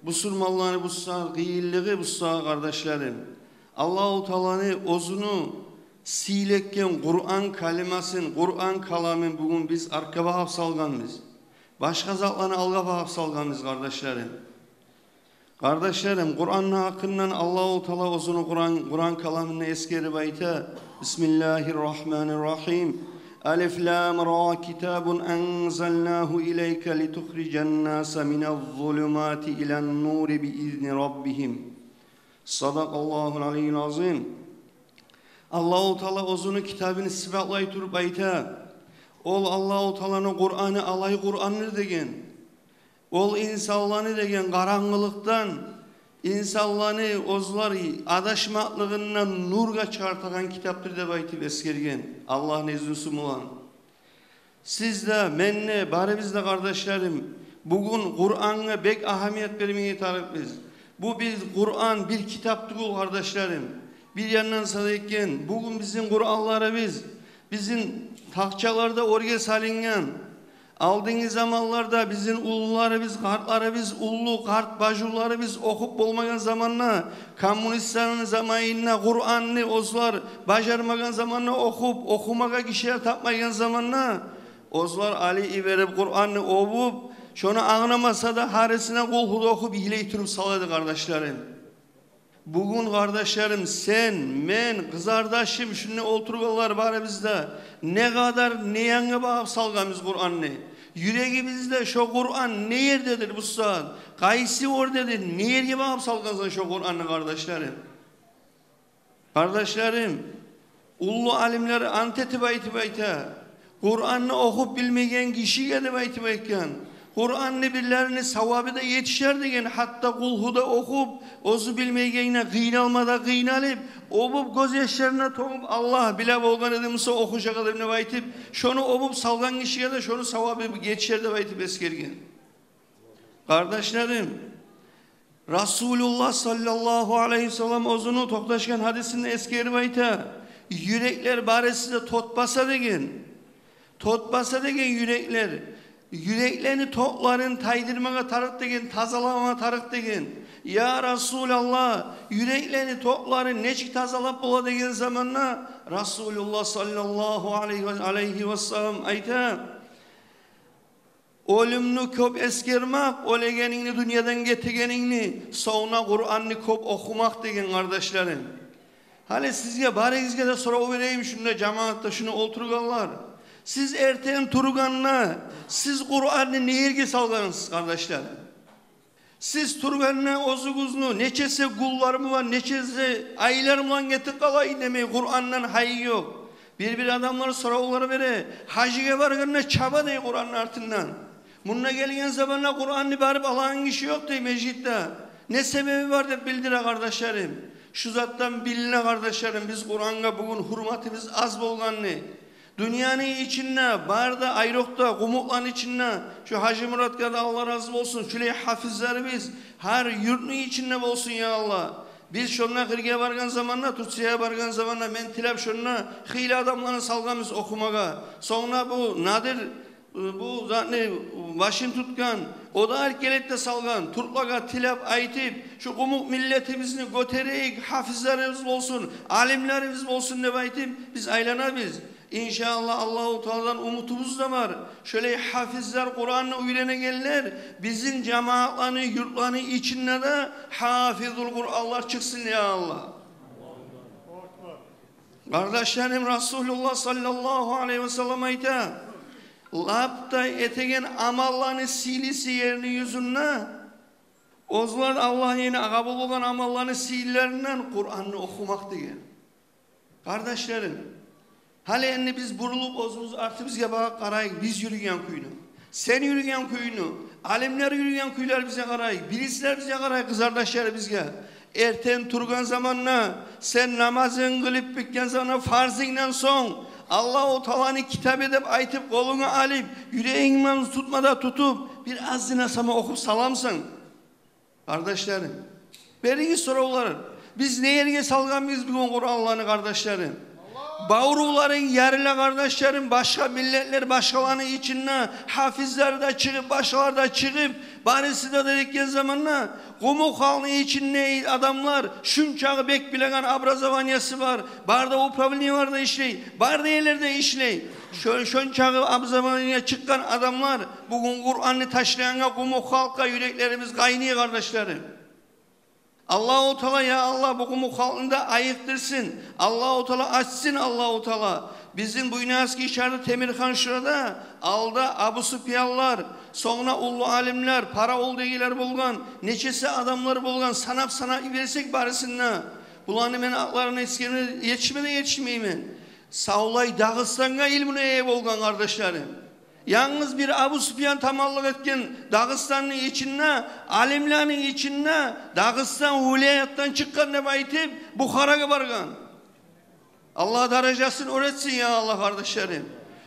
бусурманланы бу сагьат къыйынлыгъы, бу сагьат, къардашларым, Аллагьу Тааланы оьзюню сыйлы этген Къуран каламын, Къуран каламын бугюн биз артгъа багъып салгъанбыз. Башгъа затланы алгъа багъып салгъанбыз, къардашларым. Къардашларым, Къуранны гьакъындан Аллагьу Таала оьзюню Къуран, Къуран каламында эсгерип айта: بسم الله الرحمن الرحيم. الم را. كتاب أنزلناه إليك لتخرج الناس من الظلمات إلى النور بإذن ربهم. صدق الله العلي العظيم. Аллагьу Таала оьзюню китабын сыпатлай туруп айта: «Ол Аллагьу Тааланы Къураны алай Къурандыр», — деген. «Ол инсанланы, — деген, — къарангылыкъдан, инсанланы оьзлер адашмакълыгъындан нургъа чыгъартагъан китапдыр», — деп айтып эсгерген Аллагьны изну булан. Сиз де, мен де, барыбыз да, къардашларым, бугюн Къурангъа бек агьамият бермеге тарыкъбыз. Бу бир Къуран, бир китап тюгюл, къардашларым. Бир яндан сала этген, бугюн бизин Къуранларыбыз, бизин тахчаларда оьрге салынгъан. Алдынгъы заманларда бизин уллуларыбыз, къартларыбыз, уллу къарт бажувларыбыз охуп болмагъан заманда, коммунистлени заманында, Къуранны оьзлер бажармагъан заманда охуп, охумагъа гишилер тапмайгъан заманда, оьзлер алып йиберип Къуранны обуп, шону англамаса да, гьарисине Къулгьу да охуп, йылай туруп сала эди, къардашларым. Бугюн, къардашларым, сен, мен, къызардашым, шунда олтургъанлар барыбыз да, не къадар, не янгъа багъып салгъанбыз Къуранны? Юрегибизде шо Къуран не ердедир бу сагьат? Къайсы оьрдедир? Не ерге багъып салгъансан шо Къуранны, къардашларым? Къардашларым, уллу алимлер ант этип айтып айта, Къуранны охуп билмеген гишиге деп айтып айтгъан. Къуранны бирлерини савабы да етишер деген, гьатта Къулгьу да охуп, оьзю билмейгенине къыйналма да къыйналып, обуп, гёзьяшларын да тёгюп, Аллагь, биле болгъан эдим буса охужакъ эдим деп айтып, шону обуп салгъан гишиге де шону савабы етишер деп айтып эсгерген. Къардашларым, Расулуллагь саллаллагьу алайгьи ва саллам оьзюню токъташгъан гьадисинде эсгерип айта: «Юреклер бариси де тот баса», – деген. «Тот баса», – деген, юреклер. «Юреклени тотларын тайдырмагъа тарыкъ», – деген, «тазаламагъа тарыкъ», – деген. «Я Расулаллагь, юреклени тотларын нечик тазалап бола?» – деген заманда, Расулуллагь саллаллагьу алайгьи ва, алайгьи ва саллам айта: «Оьлюмню кёп эсгермек, оьлегенингни, дюньядан гетегенингни, сонг да Къуранны кёп охумакъ», – деген, къардашларым. Гьали сизге, баригизге де сорав берейим, шунда жамаатда шуну олтургъанлар. Сиз эртен тургъанда, сиз Къуранны не ерге салгъансыз, къардашларым? Сиз тургъанда оьзюгюзню нечесе гюнлер булан, нечесе айлар булан гетип къала индемей, Къурандан гьайы ёкъ. Бир-бир адамлар соравлар бере: «Гьажгъа баргъанда чаба, – дей, – Къуранны артындан. Мунда гелген заманда Къуранны барып алагъан гиши ёкъ, – дей, – межитде. Не себеби бар?» – деп билдире, къардашларым. Шу затдан билине, къардашларым, биз Къурангъа бугюн гьюрметибиз аз болгъанны. Дюньяны ичинде, бары да айрокъда къумукъланы ичинде, шу Гьажимуратгъа да Аллагь рази болсун, шулай гьафизлерибиз гьар юртну ичинде болсун, я Аллагь. Биз шонда къыргъа баргъан заманда, Турциягъа баргъан заманда мен тилеп шонда хыйлы адамланы салгъанбыз охумагъа. Сонг да бу Надир, бу затны башын тутгъан, о да алып гелип де салгъан, туркълагъа тилеп айтып, шу къумукъ миллетибизни гётерейик, гьафизлерибиз болсун, алимлерибиз болсун деп айтып, биз айланабыз. Иншааллагь, Аллагьу Тааладан умутубуз да бар. Шолай гьафизлер, Къуранны уьйренегенлер бизин жамаатланы, юртланы ичинде де гьафизул Къуранлар чыкъсын, я Аллагь. Къардашларым, Расулуллагь саллаллагьу алайгьи ва саллам айта: «Лап да этеген амалланы сыйлысы ерни юзюнде, оьзлер Аллагьны къабул болгъан амалланы сыйлыларындан Къуранны охумакъ», – деген. Къардашларым, гьали энди биз бурулуп, оьзюбюз артыбызгъа багъып къарайыкъ, биз юрюген кюйню, сен юрюген кюйню, алимлер юрюген кюйлерибизге къарайыкъ, билимсизлерибизге къарайыкъ, къызардашларыбызгъа. Эртен тургъан заманда, сен намазынгны къылып битген заманда, фарзынгдан сонг, Аллагьу Тааланы китабы деп айтып, къолунга алып, юрегинг булан тутма да тутуп, бир азына сама охуп саламсан? Къардашларым, беригиз соравлар. Биз не ерге салгъанбыз бугюн Къуранланы, къардашларым? Бавруларынг ярыла, къардашларым, башгъа миллетлер, башгъаланы ичинде гьафизлер де чыгъып, башгъалар да чыгъып, барысы да дедикген заманда, къумукъ халкъны ичинде адамлар, шунчакъы бек билеген, образованиясы бар, бары да управлениелерде ишлей, бары да ерлерде ишлей. Шо-, шончакъы образование чыкъгъан адамлар бугюн Къуранны ташлагъангъа, къумукъ халкъгъа юреклерибиз къайнай, къардашларым. Аллагьу Таала, я Аллагь, бу къумукъ халкъны да айыкъдырсын. Аллагьу Таала ачсын, Аллагьу Таала. Бизин Буйнакский шагьарда, Темирхан шурада алда Абусупиянлар, сонг да уллу алимлер, Параул дегенлер болгъан, нечесе адамлар болгъан, санап-санап йиберсек барысын да. Буланы мен атларын эсгерме етишме де етишмеймен. Савлай Дагъыстангъа илмуну ээ болгъан, къардашларым. Янгыз бир Абусупиян таманлыкъ этген Дагъыстанны ичинде, алимлени ичинде, Дагъыстан вилаятдан чыкъгъан деп айтып, Бухарагъа баргъан. Аллагь даражасын оьр этсин, я Аллагь, къардашларым.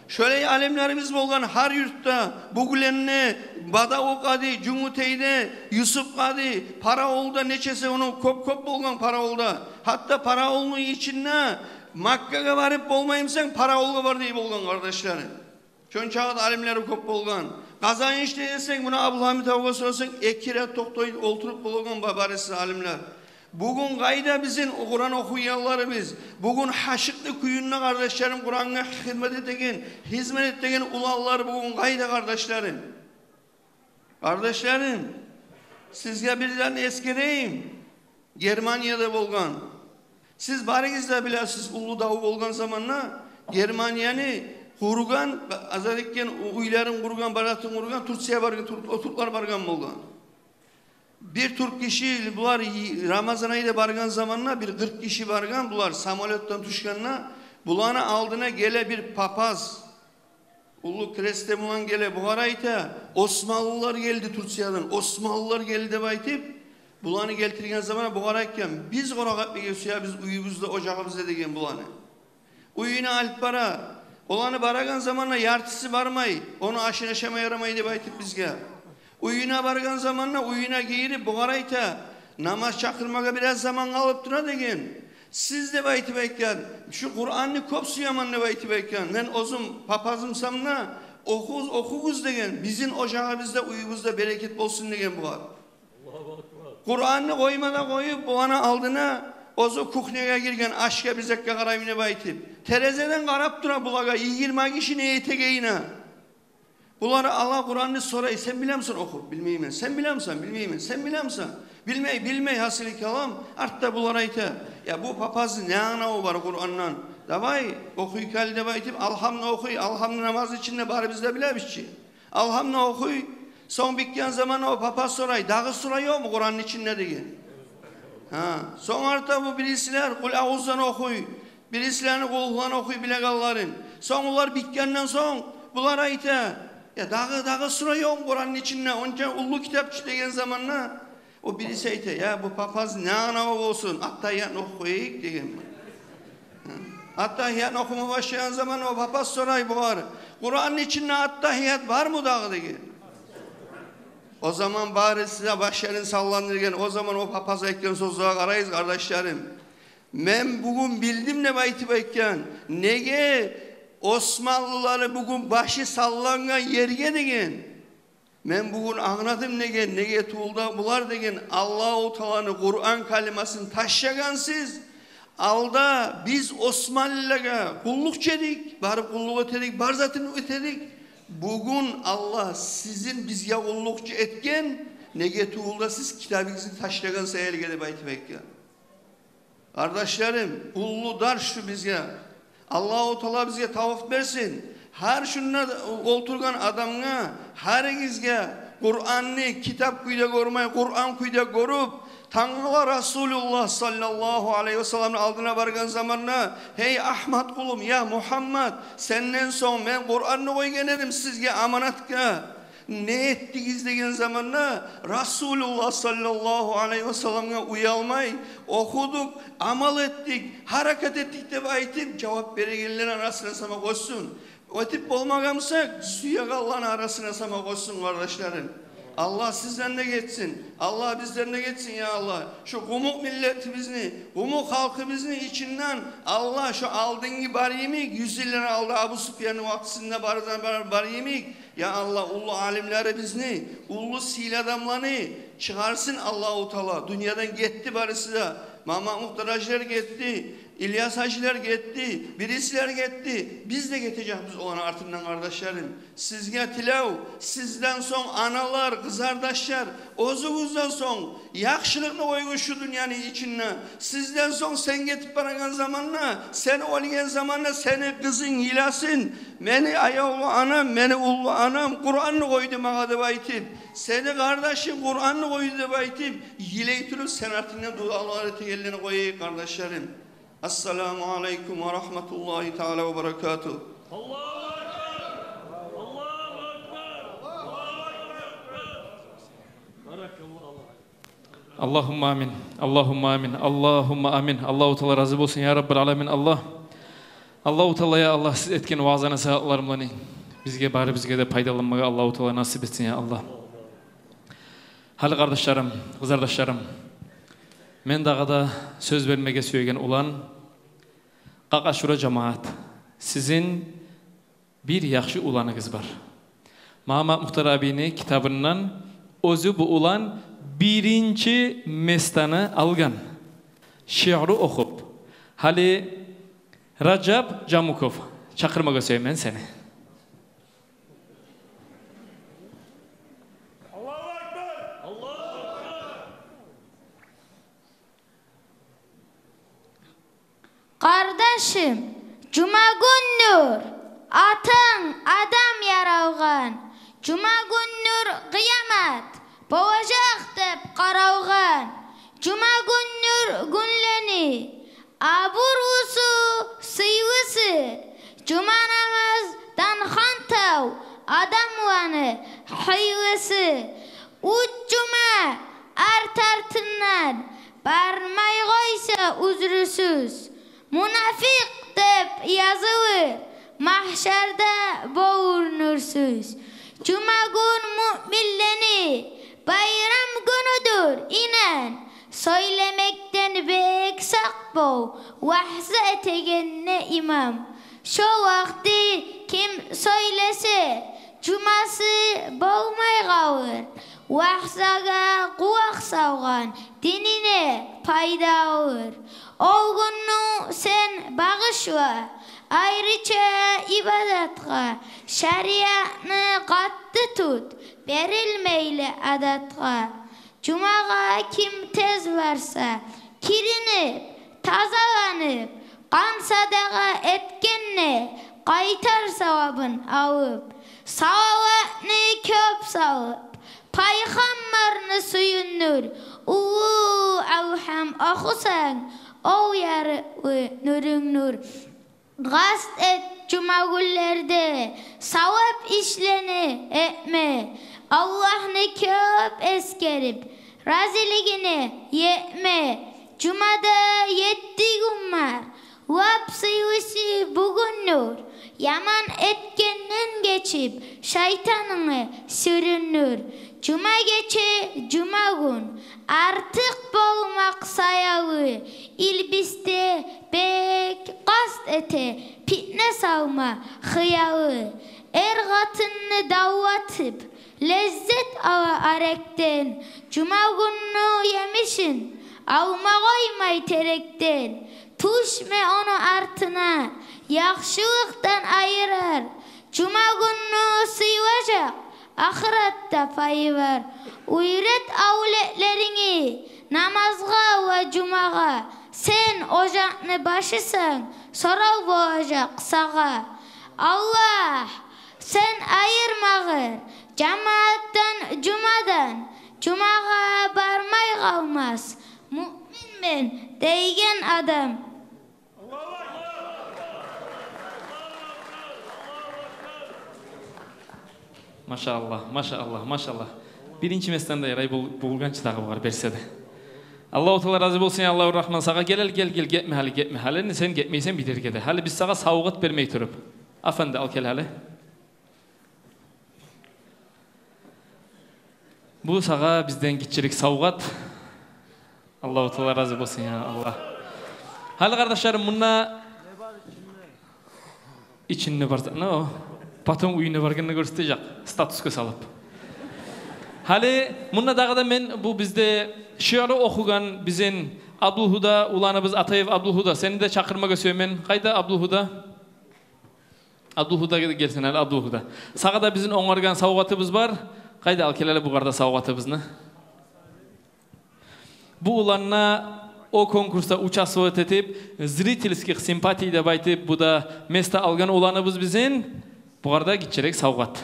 Шолай алимлерибиз болгъан гьар юртда, Бугленде, Бадаву къади, Жюнгютейде, Юсуп къади, Параулда, нечесе ону кёп-кёп болгъан Параулда. Гьатта Параулну ичинде Маккагъа барып болмаймысан, Параулгъа бар дей болгъан, къардашларым. Шончакъы да алимлери кёп болгъан. Къазанышда десенг, муна Абдулгьамит агъавгъа сорасанг, эки ряд токътай олтуруп болагъан ба-, барысы алимлер. Бугюн къайда бизин Къуран охуйгъанларыбыз? Бугюн гьашыкълы кюйде, къардашларым, Къурангъа хизмат этеген, хизмат этеген уланлар бугюн къайда, къардашларым? Къардашларым, сизге бир зат эсгерейим. Германияда болгъан. Сиз барыгъыз да билесиз, уллу дав болгъан заманда Германияны къургъан, азат этген, уьйлерин къургъан, баратын къургъан, Турциягъа баргъан, тур-, о турклар баргъан болгъан. Бир турк гиши, булар и-, Рамазан айда баргъан заманда бир къыркъ гиши баргъан, булар самолётдан тюшгенде, буланы алдына геле бир папаз. Уллу кресте булан геле, бугъар айта: «Османлылар гелди Турциядан, османлылар гелди», – деп айтып, буланы гелтирген заманда бугъар айтгъан: «Биз къоракъ этмеге сюебиз уьюбюзде, ожагъыбызда», – деген буланы. Уьюне алып бара. Оланы барагъан заманда яртысы бармай, ону ашын ашама ярамай деп айтып бизге. Уьюне баргъан заманда уьюне гирип, бугъар айта: Намаз чакъырмагъа бираз заман къалып тура деген. Сиз деп айтып айтгъан, шу Къуранны кёп сюемен деп айтып айтгъан. Мен оьзюм папазмусам да, охугъуз, охугъуз деген. Бизин ожагъыбызда, уьюбюзде берекет болсун деген бугъар. Къуранны къойма да къоюп, бугъаны алдына, оьзю кухнягъа гирген, ашгъа, бир затгъа къарайман деп айтып. Терезеден къарап тура булагъа, йигирма гиши не этегенине. Булар ала Къуранны, сорай: «Сен билемисен охуп?» «Билмеймен». «Сен билемисен?» «Билмеймен». «Сен билемисен?» «Билмей, билмей». Гьасили калам, артда булар айта: «Я, бу папазны не англаву бар Къурандан? Давай, охуй гьали», — деп айтып, «Алгьамны» охуй. «Алгьамны» намаз ичинде барыбыз да билебиз чи. «Алгьамны» охуй. Сонг битген заман о папа сорай: «Дагъы сура ёкъму Къуранны ичинде?» — деген. Гьа, сонг артда бу бирисилер «Къул агъуздан» охуй. Бирисилени «Къулгьудан» охуй билегенлерин. Сонг олар битгенден сонг, булар айта: «Я, дагъы, дагъы сура ёкъму Къуранны ичинде? Онча уллу китап чы», — деген заманда, о бириси айта: «Я, бу папазны не англаву болсун, Аттагьиятны охуп къояйыкъ», — деген. Аттагьиятны охума башлагъан заман о папаз сорай бугъар: «Къуранны ичинде Аттагьият бармы дагъы?» — деген. О заман бариси де башларын салландыргъан. О заман о папаз айтгъан сёзлеге къарайсыз, къардашларым. «Мен бугюн билдим, — деп айтып айтгъан, — неге османлыланы бугюн башы саллангъан ерге, — деген. — Мен бугюн англадым, — деген, — неге тюгюл де булар, — деген, — Аллагьу Тааланы Къуран калимасын ташлагъансыз. Алда биз османлылагъа къуллукъчу эдик, барып къуллукъ этедик, бар затын этедик. Бугюн Аллагь сизин бизге къуллукъчу этген, неге тюгюл де сиз китабыгъызны ташлагъан саялы», — деп айтып айтгъан. Къардашларым, уллу дарс шу бизге. Аллагьу Таала бизге тавпикъ берсин. Гьар шунда олтургъан адамгъа, гьаригизге Къуранны китап кюйде гёрмей, Къуран кюйде гёрюп, тангала Расулуллагь саллаллагьу алайгьи васалламны алдына баргъан заманда: «Гьей Агьмат къулум, я Мугьаммат, сенден сонг мен Къуранны къойгъан эдим сизге аманатгъа. Не этдигиз?» — деген заманда, «Расулуллагь саллаллагьу алайгьи васалламгъа уялмай охудукъ, амал этдик, гьаракат этдик», — деп айтып, жавап берегенлени арасына сама къойсун. Этип болмагъан бусакъ, сюегенлени арасына сама къойсун, къардашларым. Аллагь сизден де гечсин, Аллагь бизден де гечсин, я Аллагь. Шу къумукъ миллетибизни, къумукъ халкъыбызны ичинден, Аллагь, шу алдынгы бар йимик, юз йыллар алда Абу Суфьянны вакътисинде бар, бар, бар йимик, я Аллагь, уллу алимлерибизни, уллу сыйлы адамланы чыгъарсын Аллагьу Таала. Дюньядан гетди барысы да. Магьаммат Мухтар гьажилер гетди, Ильяс гьажилер гетди, бирисилер гетди. Биз де гетежекбиз оланы артындан, къардашларым. Сизге тилев, сизден сонг аналар, къызардашлар, оьзюгюзден сонг яхшылыкъны къоюгъуз шу дюньяны ичинде. Сизден сонг сен гетип барагъан заманда, сен оьлген заманда сени къызынг йыласын: «Мени аявлу анам, мени уллу анам Къуранны къойду магъа», — деп айтып, сени къардашынг Къуранны къойду деп айтып, йылай туруп сени артынгдан дуалар этегенлени къояйыкъ, къардашларым. Ассаламу алайкум ва рагьматуллагьи таала ва баракатугь. Аллагьу акбар! Аллагьу акбар! Аллагьу акбар! Баракаллагьу. Аллагьумма амин. Аллагьумма амин. Аллагьумма амин. Аллагьу Таала рази болсун, я Раббал аламин, Аллагь. Аллагьу Таала, я Аллагь, сиз этген ваъза-насигьатлардан бизге, барыбызгъа да пайдаланмагъа Аллагьу Таала насип этсин, я Аллагь. Гьали, къардашларым, къызардашларым, мен дагъы да сёз бермеге сюеген улан Къакъашура жамаат. Сизин бир яхшы уланыгъыз бар. Магьаммат Мухтар абийни китабындан оьзю бу улан биринчи местаны алгъан. Шиъру охуп. Гьали Ражап Жамуков, чакъырмагъа сюемен сени. Къардашым, жумагюндюр атанг адам яралгъан, жумагюндюр къыямат болажакъ деп къаралгъан, жумагюндюр гюнлени абурлусу, сыйлысы, жума намаздан хантав адамланы гьыйлысы. Уьч жума арт-артындан бармай къойса узрусуз, мунафикъ деп язылыр, магьшарда болур нурсуз. Жумагюн муъминлени байрам гюнюдюр, инан, ваъза этегенде имам. Шо вакъти ким сёйлесе, жумасы болмай къалыр. Ваъзагъа къулакъ салгъан динине пайда алыр. Ол гюнню сен багъышла айрыча ибадатгъа, шариатны къатты тут, берилмейле адатгъа. Жумагъа ким тез барса, киринип, тазаланып, къан садагъа этгенде, къайтар савабын алып. Салаватны кёп салып, Пайхаммарны сююндюр. Уллу Алгьам охусанг, ол ярыкълы нюрюнгдюр. Къаст эт жума гюнлерде, савап ишлени этме. Аллагьны кёп эсгерип, разилигине етме. Жумада етти гюн бар, лап сыйлысы бугюндюр. Яман этгенден гечип, шайтанны сюрюндюр. Жума гече, жума гюн артыкъ болмакъ саялы, илбисде бек къаст эте питне салма хыялы. Эр-къатынны давлатып, леззет ала арекден. Жума гюнню емишин алма къоймай терекден. Тюшме ону артына, яхшылыкъдан айырар. Жума гюнню сыйлажакъ, ахыратда пайы бар. Уьйрет авлетлеринги намазгъа ва жумагъа. Сен ожакъны башысанг, сорав болажакъ сагъа. Аллагь, сен айырмагъыр жамаатдан, жумадан. Жумагъа бармай къалмас муъминмен дейген адам. Машаллагь, машаллагь, машаллагь. Биринчи местенде ярай бол-, болгъанчы дагъы бугъар берсе де. Аллагьу Таала рази болсун, я Аллагьу Рагьман, сагъа. Гел, гел, гел, гел, гетме гьали, гетме гьали. Энни сен гетмейсен бир ерге де. Гьали биз сагъа савгъат бермей туруп. Афанди, ал гел гьали. Бу сагъа бизден гиччирек савгъат. Аллагьу Таала рази болсун, я Аллагь. Гьали, къардашларым, мунда ичинде бар затны о, потом уьюне баргъанда гёрсетежек, статусгъа салып. Гьали мунда дагъы да мен бу бизде шиъру охугъан бизин Абдулгьуда уланыбыз, Атаев Абдулгьуда. Сени де чакъырмагъа сюемен. Къайда Абдулгьуда? Абдулгьуда гелсин гьали, Абдулгьуда. Сагъа да бизин онгаргъан савгъатыбыз бар. Къайда, ал гел гьали бугъар да савгъатыбызны. Бу уланына о конкурсда участвовать этип, зрительских симпатий деп айтып, бу да место алгъан уланыбыз бизин. Бугъар да гиччирек савгъат.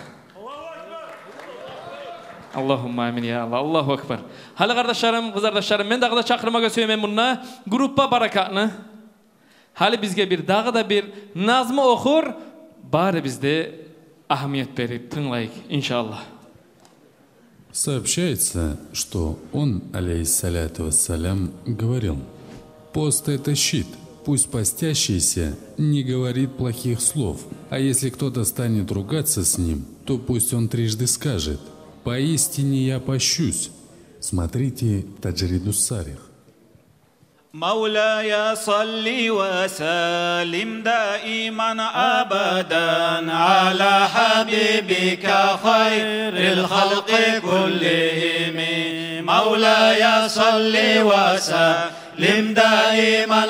Аллагьумма амин, я Аллагь. Аллагьу акбар. Гьали, къардашларым, къызардашларым, мен дагъы да чакъырмагъа сюемен мунда группа «Баракат»ны. Гьали бизге бир, дагъы да бир назму охур, барыбыз да агьамият берип тынглайыкъ, иншааллагь. Сообщается, что он, алейхиссалату вассалям, говорил: «Пост — это щит, пусть постящийся не говорит плохих слов, а если кто-то станет ругаться с ним, то пусть он трижды скажет: „Поистине я пощусь“». Смотрите «Таджридус Сарих». مولاي صل وسلم دائما أبدا على حبيبك خير الخلق كلهم. مولاي صل وسلم دائما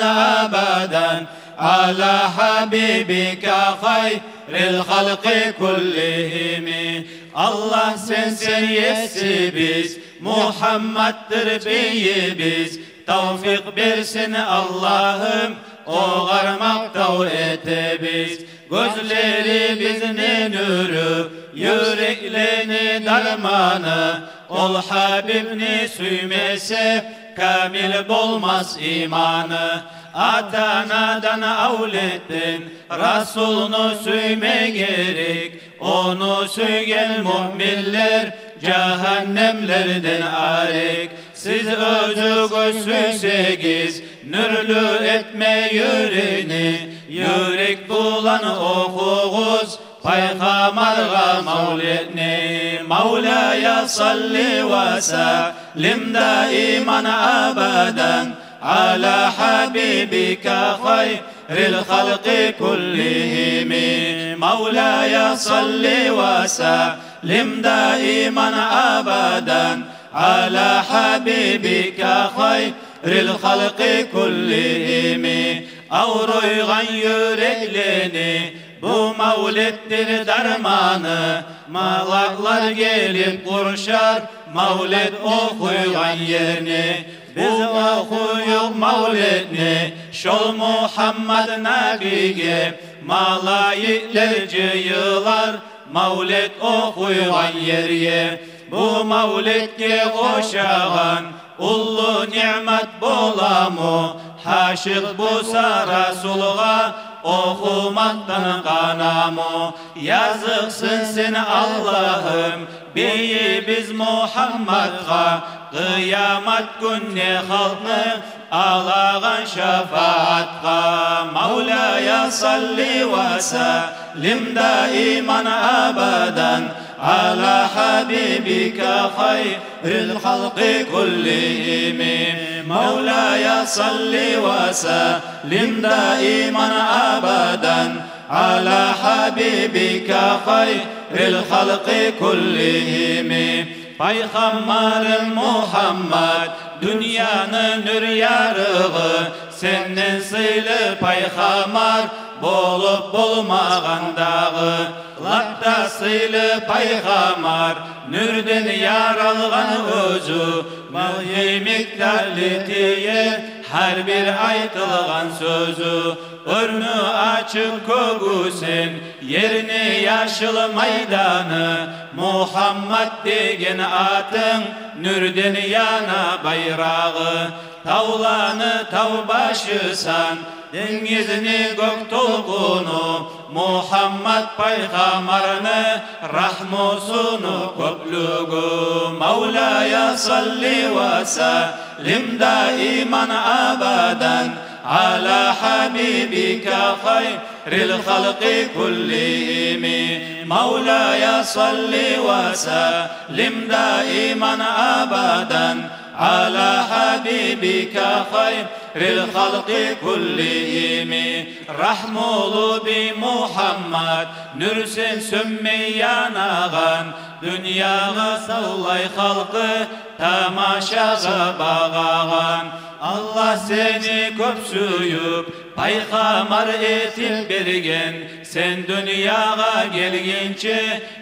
أبدا على حبيبك خير الخلق كلهم. Аллагь, сен, сен есибиз, Мухаммаддыр бийибиз. Тавфикъ берсин Аллагьым, огъар макътав этебиз. Гёзлерибизни нюрю, юреклени дарманы, ол Гьабибни сюймесе, камил болмас иманы. Ата-анадан, авлетден Расулну сюйме герек. Ону сюйген муъминлер жагьаннемлерден арек. Сиз оьзюгюз сюйсегиз, нюрлю этме юрекни, юрек булан охугъуз Пайхаммаргъа мавлетни. مولاي صل وسلم دائما أبدا على حبيبك خير الخلق كلهم. مولاي صل وسلم دائما أبدا على حبيبك خير الخلق كلهم. Авруйгъан юреклени бу мавлетдир дарманы. Малаклар гелип къуршар мавлет охуйгъан ерни. Биз охуюкъ мавлетни шол Мухаммад набийге. Малайиклер жыйылар мавлет охуйгъан ерге. Бу мавлетге ошагъан уллу ниъмат боламы? Гьашыкъ буса Расулгъа охумакъдан къанамы? Языкъсын сен, Аллагьым, бийибиз Мухаммадгъа, къыямат гюнде халкъны алагъан шафагьатгъа. مولاي صل وسلم دائما أبدا على حبيبك خير الخلق كلهم. مولاي صل وسلم دائما أبدا على حبيبك خير الخلق كلهم. Пайхаммарым Мухаммад, дюньяны нюр ярыгъы, сенден сыйлы пайхаммар болуп болмагъан дагъы. Лап да сыйлы пайхаммар, нюрден яралгъан оьзю, мал йимик татли тие гьар бир айтылгъан сёзю. Оьрню ачыкъ кёгюсен, ерни яшыл майданы, Мухаммад деген атынг нюрден яна байрагъы. Тавланы тав башысан, денгизни гёк толкъуну, Мухаммад пайхаммарны рагьмусуну кёплюгю. مولاي صل وسلم دائما أبدا على حبيبك خير الخلق كلهم. مولاي صل وسلم دائما أبدا على حبيبك خير الخلق كلهم. Рагьмулу бий Мухаммад, нюрсен сёнмей янагъан, дюньягъа савлай халкъы тамашагъа багъагъан. Аллагь сени кёп сююп, пайхаммар этип берген. Сен дюньягъа гелгинче,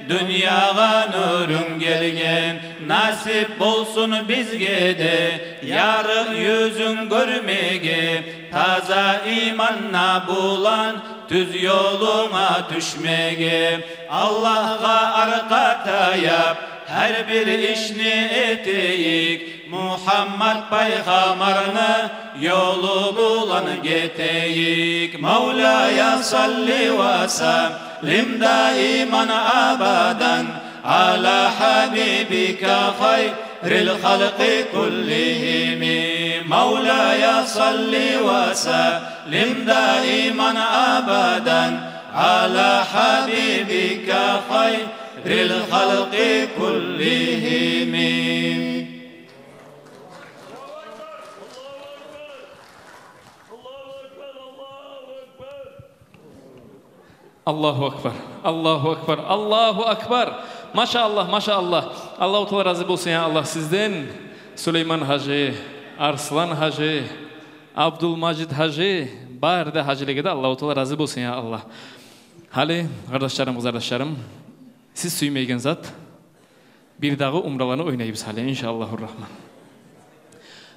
дюньягъа нюрюнг гелген. Насип болсун бизге де ярыкъ юзюнг гёрмеге, таза иман булан тюз ёлунга тюшмеге. Аллагьгъа аркъа таяп, гьар бир ишни этейик, Мухаммад пайхаммарны ёлу булан гетейик. مولاي صل وسلم دائما أبدا على حبيبك خير الخلق كلهم. مولاي صل وسلم دائما أبدا على حبيبك خير الخلق كلهم. Аллагьу акбар, Аллагьу акбар, Аллагьу акбар. Машааллагь, машааллагь. Аллагьу Таала рази болсун, я Аллагь, сизден, Сулейман гьажи, Арслан гьажи, Абдулмажит гьажи, бары да гьажилеге де Аллагьу Таала рази болсун, я Аллагь. Гьали, къардашларым, къызардашларым, сиз сюймейген зат, бирдагъы умраланы ойнайбыз гьали, иншааллагьу рагьман.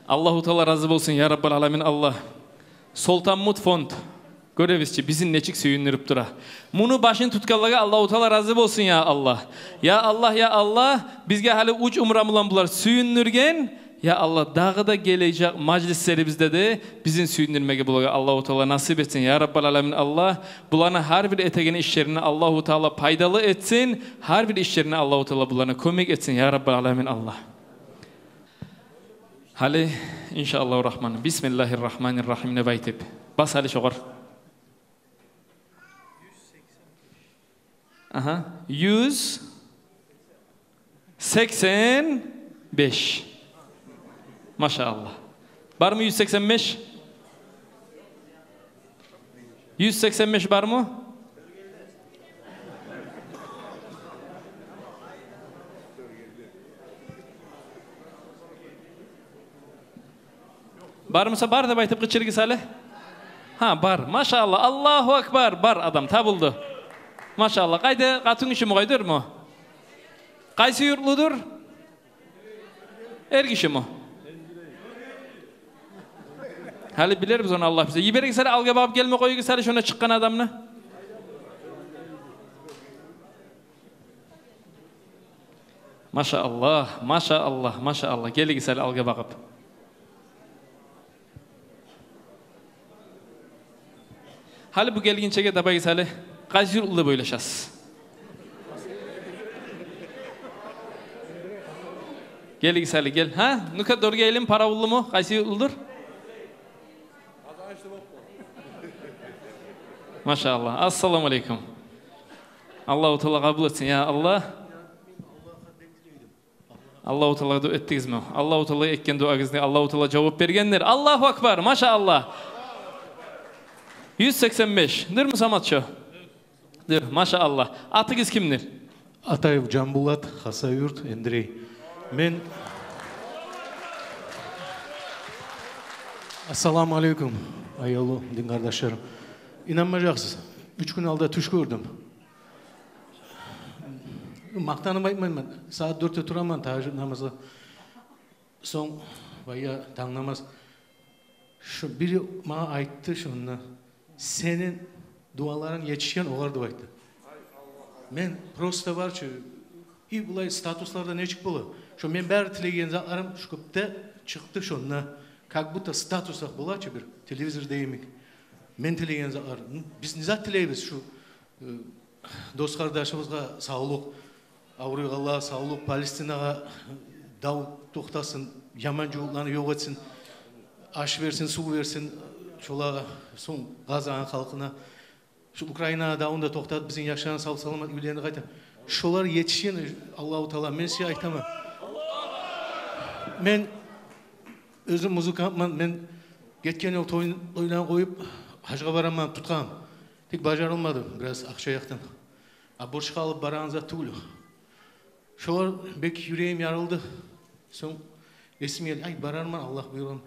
Аллагьу Таала рази болсун, я Раббал аламин, Аллагь. Солтанмут фонд, гёребиз чи, бизин нечик сююндюрюп тура. Муну башын тутгъанлагъа Аллагьу Таала рази болсун, я Аллагь. Я Аллагь, я Аллагь, бизге гьали уьч умра булан булар сююндюрген. Я Аллагь, дагъы да гележек мажлислерибизде де бизин сююндюрмеге булагъа Аллагьу Таала насип этсин, я Раббал аламин, Аллагь. Буланы гьар бир этеген ишлерин Аллагьу Таала пайдалы этсин, гьар бир ишлерин Аллагьу Таала буланы кёмек этсин, я Раббал аламин, Аллагь. Гьали, иншааллагьу рагьман, бисмиллагьир рагьманир рагьим деп айтып, бас гьали шогъар. Агьа, юз сексен беш. Машааллагь. Бармы юз сексен беш? Юз сексен беш бармы? Бар буса, бар деп айтып къычырыгъыз гьали. Гьа, бар. Машаллагь. Аллагьу акбар. Бар адам табулду. Машаллагь. Къайда, къатын гишими, къайдырмы? Къайсы юртлудур? Эргишими? Гьали билербиз ону, Аллагь бизге. Йиберигиз гьали, алгъа багъып гелме къоюгъуз гьали шонда чыкъгъан адамны. Машаллагь, машаллагь, машаллагь. Гелигиз гьали алгъа багъып. Гьали бу гелгинчеге дабайгъыз гьали. Къайсы юртлу деп ойлашасыз? Гелигиз гьали, гел. Гьа? Ну-ка, дёрге эйлен, паравуллуму? Къайсы юртлудур? Машаллагь. Ассаламу алейкум. Аллагьу Таала къабул этсин, я Аллагь. Аллагьу Таалагъа дуа этдигизми? Аллагьу Таалагъа этген дуагъызны Аллагьу Таала жавап бергендир. Аллагьу акбар, машаллагь. Юз сексен беш. Дюрмю, Самат шо? Дюр, машаллагь. Атыгъыз кимдир? Атаев Жамбулат, Хасавюрт, Эндрей. Мен... Ассаламу алейкум, аявлу дин къардашларым. Инанмажакъсыз, уьч гюн алда тюш гёрдюм. Макътанып айтмайман, сагьат дёртде тураман тагьажжуд намазгъа. Сонг, баягъы, танг намаз. Шо бири магъа айтды шонда: «Сени дуаларынг етишген огъар», — деп айтды. Мен просто бар чы, и булай статусларда нечик бола? Шо мен бары тилеген затларым шо кюйде чыкъды шонда. Как будто статусда бола чы бир телевизорда йимик. Мен тилеген затлар. Ну, биз не зат тилейбиз? Шо, э, дос-къардашыбызгъа савлукъ, авруйгъанлагъа савлукъ, Палестинагъа дав токътасын, яман жугьутланы ёкъ этсин, аш берсин, сув берсин, шолагъа, сонг Гъазаны халкъына. Шо Украина давун да токътат, бизин яшланы сав-саламат уьйлерине къайта. Шолар етишген Аллагьу Таала, мен сизге айтаман. Мен оьзюм музыкантман, мен гетген йыл той-, тойланы къоюп, гьажгъа бараман деп тутгъанман. Тек бажарылмады, бираз акъча якъдан. А борчгъа алып барагъан зат тюгюл. Шолар бек юрегим ярылды. Сонг эсиме гелди, ай, барарман, Аллагь буюргъан.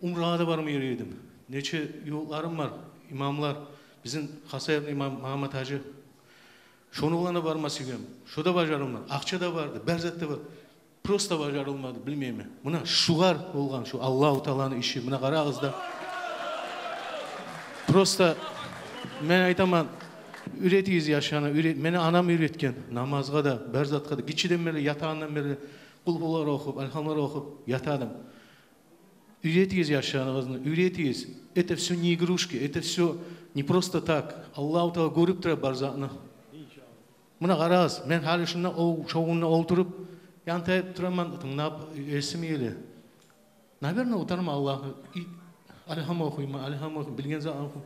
Умрагъа да барма юрюй эдим. Нече ювукъларым бар, имамлар. Бизин Хасавюртну имам Магьаммат-гьажи. Шону булан да барма сюегенмен. Шо да бажарылмады. Акъча да барды, бар зат да бар. Просто бажарылмады, билмеймен. Муна шулар болгъан, шу Аллагьу Тааланы иши. Муна къарагъыз да. Просто мен айтаман, уьйретигиз яшланы, уьйрет-, мени анам уьйретген намазгъа да, бар затгъа да. Гиччиден берли, ятагъандан берли къулгьулар охуп, альгьамлар охуп ята эдим. Уьйретигиз яшларыгъызны, уьйретигиз. Это всё не игрушки, это всё не просто так. Аллагьу Таала гёрюп тура бар затны. Муна къарагъыз, мен гьали шунда ол шовунда олтуруп, янтайып тураман, тынглап, эсиме геле. Наверное, утарман Аллагьны. И альгьам охуйман, альгьам охуйман, билген зат охуйман.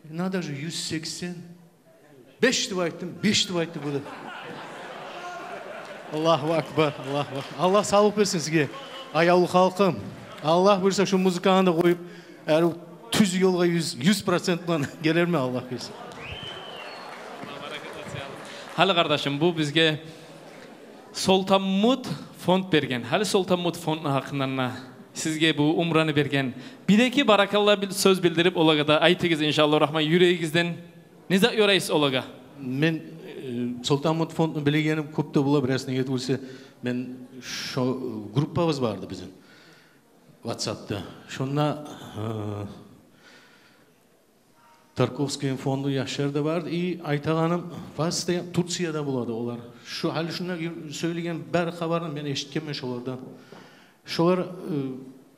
Надо же, юз сексен беш деп айтдым, беш деп айтды бу да. Аллагьу акбар, Аллагьу акбар. Аллагь савлукъ берсин сизге, аявлу халкъым. Аллагь буюрса, шу музыканы да къоюп, арив тюз ёлгъа юз, юз процент булан гелермен, Аллагь буюрса. Гьали, къардашым, бу бизге Солтанмут фонд берген. Гьали Солтанмут фондну гьакъындан да, сизге бу умраны берген, бир-эки баракалла бил-, сёз билдирип, олагъа да айтыгъыз, иншаллагьу рагьман, юрегигизден. Не зат ёрайсыз олагъа? Мен, э, Солтанмут фондну билегеним кёп де бола, бираз, неге тюгюл эсе, мен шо, э, группабыз барды бизин WhatsApp-та. Шонда, э, Тарковский фонду яшлар да барды. И айтагъаным, постоянно Турцияда болады олар. Шу, гьали шунда юр-, сёйлеген бар хабарны мен эшитгенмен шолардан. Шолар, э,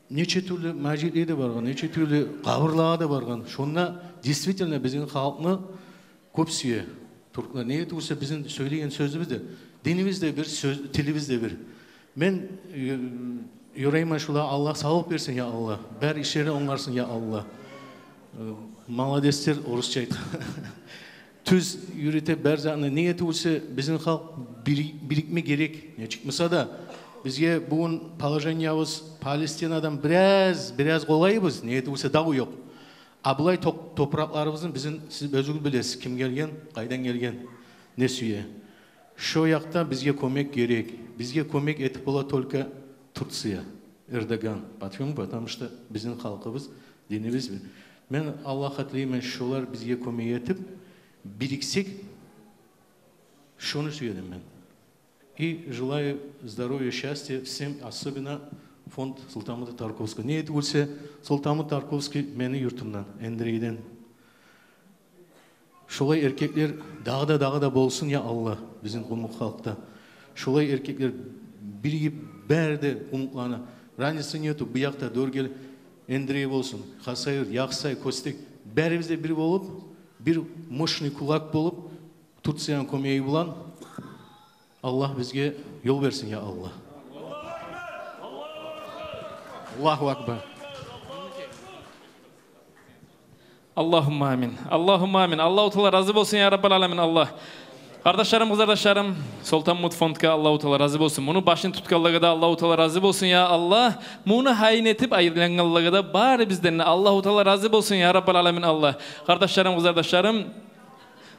нече тюрлю межитлеге де баргъан, нече тюрлю къабурлагъа да баргъан. Шонда действительно бизин халкъны кёп сюе тюрклер. Неге тюгюл эсе, бизин сёйлеген сёзюбюз де, динибиз де бир, сёз, тилибиз де бир. Мен, э, ёрайман шулагъа, Аллагь савлукъ берсин, я Аллагь. Бар ишлери онгарсын, я Аллагь. Э, молодецлер, орусча айт. Тюз юрюте бар затны. Неге тюгюл эсе, бизин халкъ бири-, бирикме герек. Нечик буса да, Бизге бугюн положениябыз Палестинадан бираз, бираз къолайбыз, неге тюгюл буса дав ёкъ. А булай топ-, топуракъларыбызны бизин, сиз оьзюгюз билесиз, ким гелген, къайдан гелген, не сюе. Шо якъда бизге кёмек герек. Бизге кёмек этип бола только Турция, Эрдоган. Почему? Потому что бизин халкъыбыз, динибиз бир. Мен Аллагьгъа тилеймен, шолар бизге кёмек этип, бириксек, шону сюе эдим мен. И желаю здоровья, счастья всем, особенно фонд Солтанмут Тарковского. Неге тюгюл буса, Солтанмут Тарковский мени юртумдан, Эндрейден. Шолай эркеклер дагъы да, дагъы да болсун, я Аллагь, бизин къумукъ халкъда. Шолай эркеклер биригип, бары да къумукъланы, разница нету, бу якъда Дёргел, Эндрей болсун, Хасавюрт, Яхсай, Кёстек, барыбыз да бир болуп, бир мощный кулак болуп, Турцияны кёмеги булан Аллагь бизге ёл берсин, я Аллагь. Аллагьу акбар. Аллагьумма амин. Аллагьумма амин. Аллагьу Таала рази болсун, я Раббал аламин, Аллагь. Къардашларым, къызардашларым, Солтанмут фондгъа Аллагьу Таала рази болсун. Муну башын тутгъанлагъа да Аллагьу Таала рази болсун, я Аллагь. Муну гьайын этип айырылгъанлагъа да, барыбыздан да Аллагьу Таала рази болсун, я Раббал аламин, Аллагь. Къардашларым, къызардашларым,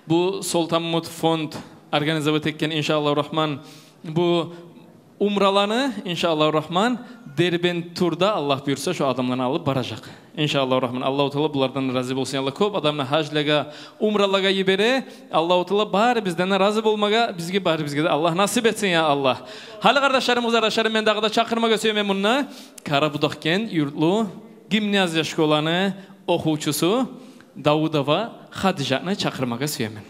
бу Солтанмут фонд организовать этген, иншааллагьу рахман, бу умраланы, иншааллагьу рахман, Дербент турда, Аллагь буюрса, шо адамланы алып баражакъ. Иншааллагьу рахман. Аллагьу Таала булардан рази болсун, я Аллагь. Кёп адамны гьажлагъа, умралагъа йибере. Аллагьу Таала барыбыздан да рази болмагъа, бизге, барыбызгъа да Аллагь насип этсин, я Аллагь. Гьали, къардашларым, къызардашларым, мен дагъы да чакъырмагъа сюемен мунда Къарабудагъгент юртлу гимназия школаны охувчусу Давудова Хадижатны чакъырмагъа сюемен.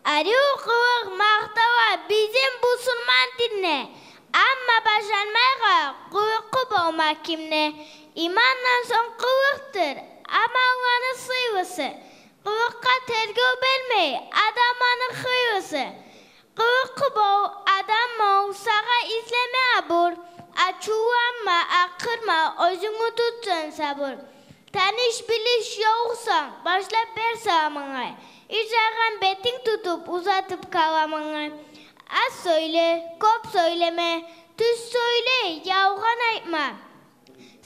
Арив къылыкъ макътала бизин бусурман динде, амма бажармайгъа къылыкълы болма кимде. Имандан сонг къылыкъдыр амалланы сыйлысы, къылыкъгъа тергев бермей адамланы хыйлысы. Къылыкълы бол, адам бол, сагъа излеме абур, ачувланма, акъырма, оьзюнгню тут сен сабур. Таныш-билиш ёлукъсанг, башлап бер саламынгны, иржайгъан бетинг тутуп, узатып каламынгны. Аз сёйле, кёп сёйлеме, тюз сёйле, ялгъан айтма.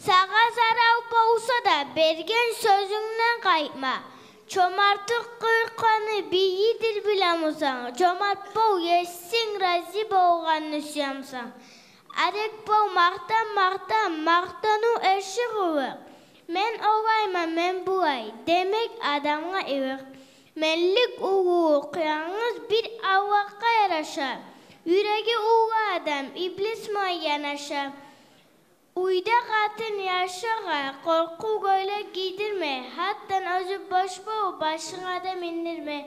Сагъа зарал болса да, берген сёзюнгден къайтма. Чомартлыкъ къылыкъланы бийидир билемисен, чомарт бол, есинг рази болгъанны сюемисен. Арек бол макътан, макътан, макътану эрши къылыкъ. Мен олайман, мен булай, демек адамгъа илик. Менлик, уллулукъ янгыз бир Аллагьгъа яраша. Юреги уллу адам иблис булан янаша. Уьйде къатын яшагъа къоркъув гёйлек гийдирме, гьатдан оьзюнг бош бол, башынга да миндирме.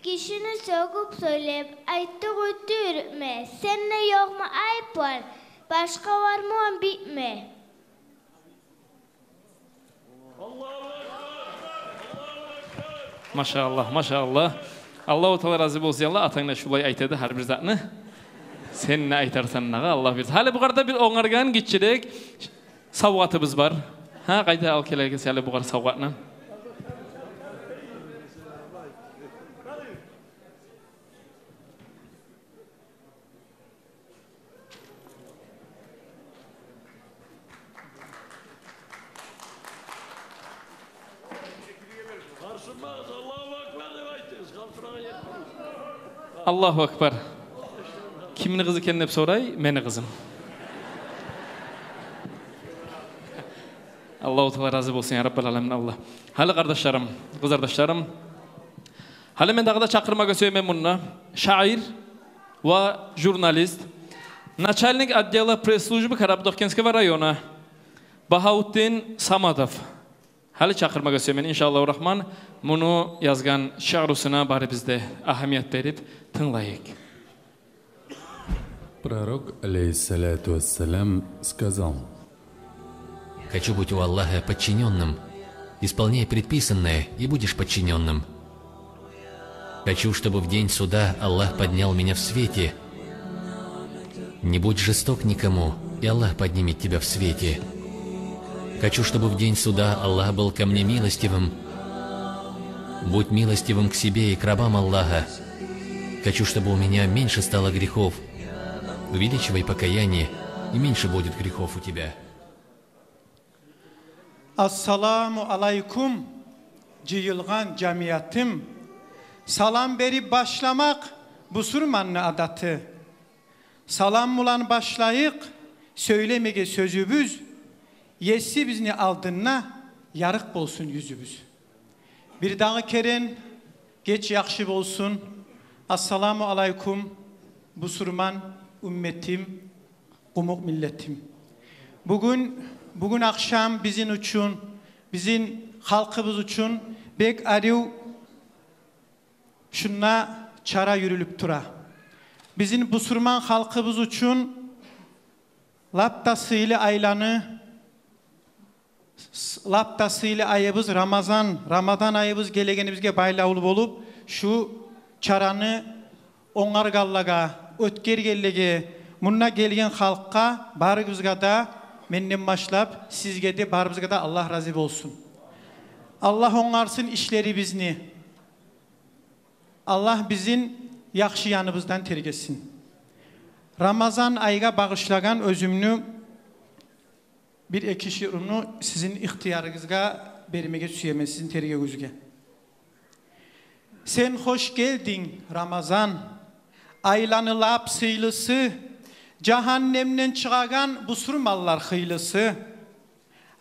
Кишини сёгюп сёйлеп, айтдыкъ-уьйтдю юрютме, сенде ёкъму айыплар, башгъалар булан битме. Машааллагь, машааллагь. Аллагьу Таала рази болсун, я Аллагь, атанг да шулай айта эди гьар бир затны. Сен не айтарсан дагъы, Аллагь берсе. Гьали бугъар да бир онгаргъан гиччирек савгъатыбыз бар. Гьа, къайда, ал гелегиз гьали бугъар савгъатны. Аллагьу акбар. Кимни къызы экен деп сорай, мени къызым. Аллагьу Таала рази болсун, я Раббал аламин, Аллагь. Гьали, къардашларым, къызардашларым, гьали мен дагъы да чакъырмагъа сюемен мунда шаир ва журналист, начальник отдела пресс-службы Карабудахкентского района Багьавутдин Самадов. Гьали чакъырмагъа сюемен, иншааллагьу рахман, муну язгъан шиърусуна барыбыз да агьамият берип тынглайыкъ. Пророк, алейхиссалату вассалям, сказал: «Хочу быть у Аллаха подчинённым. Исполняй предписанное, и будешь подчинённым. Хочу, чтобы в день суда Аллах поднял меня в свете. Не будь жесток никому, и Аллах поднимет тебя в свете. Хочу, чтобы в день суда Аллах был ко мне милостивым. Будь милостивым к себе и к рабам Аллаха. Хочу, чтобы у меня меньше стало грехов. Увеличивай покаяние, и меньше будет грехов у тебя. Ассаламу алайкум, жыйылгъан жамиятым. Салам берип башламакъ бусурманны адаты. Салам булан башлайыкъ сёйлемеге сёзюбюз. Есибизни алдында ярыкъ болсун юзюбюз. Бирдагъы керен геч яхшы болсун. Ассаламу алайкум, бусурман умметим, къумукъ миллетим. Бугюн, бугюн ахшам бизин учун, бизин халкъыбыз учун бек арив шунда чара юрюлюп тура. Бизин бусурман халкъыбыз учун лап да сыйлы айланы, с-, лап да сыйлы айыбыз Рамазан, Рамадан айыбыз гелегенибизге байлавлу болуп, шу чараны онгаргъанлагъа, оьтгергенлеге, мунда гелген халкъгъа, барыгъызгъа да, менден башлап сизге де, барыбызгъа да Аллагь рази болсун. Аллагь онгарсын ишлерибизни. Аллагь бизин яхшы яныбыздан тергесин. Рамазан айгъа багъышлагъан оьзюмню бир-эки шиърумну сизин ихтиярыгъызгъа бермеге сюемен, сизин тергевюгюзге. Сен хош гелдинг, Рамазан, айланы лап сыйлысы, жагьаннемден чыгъагъан бусурманлар хыйлысы.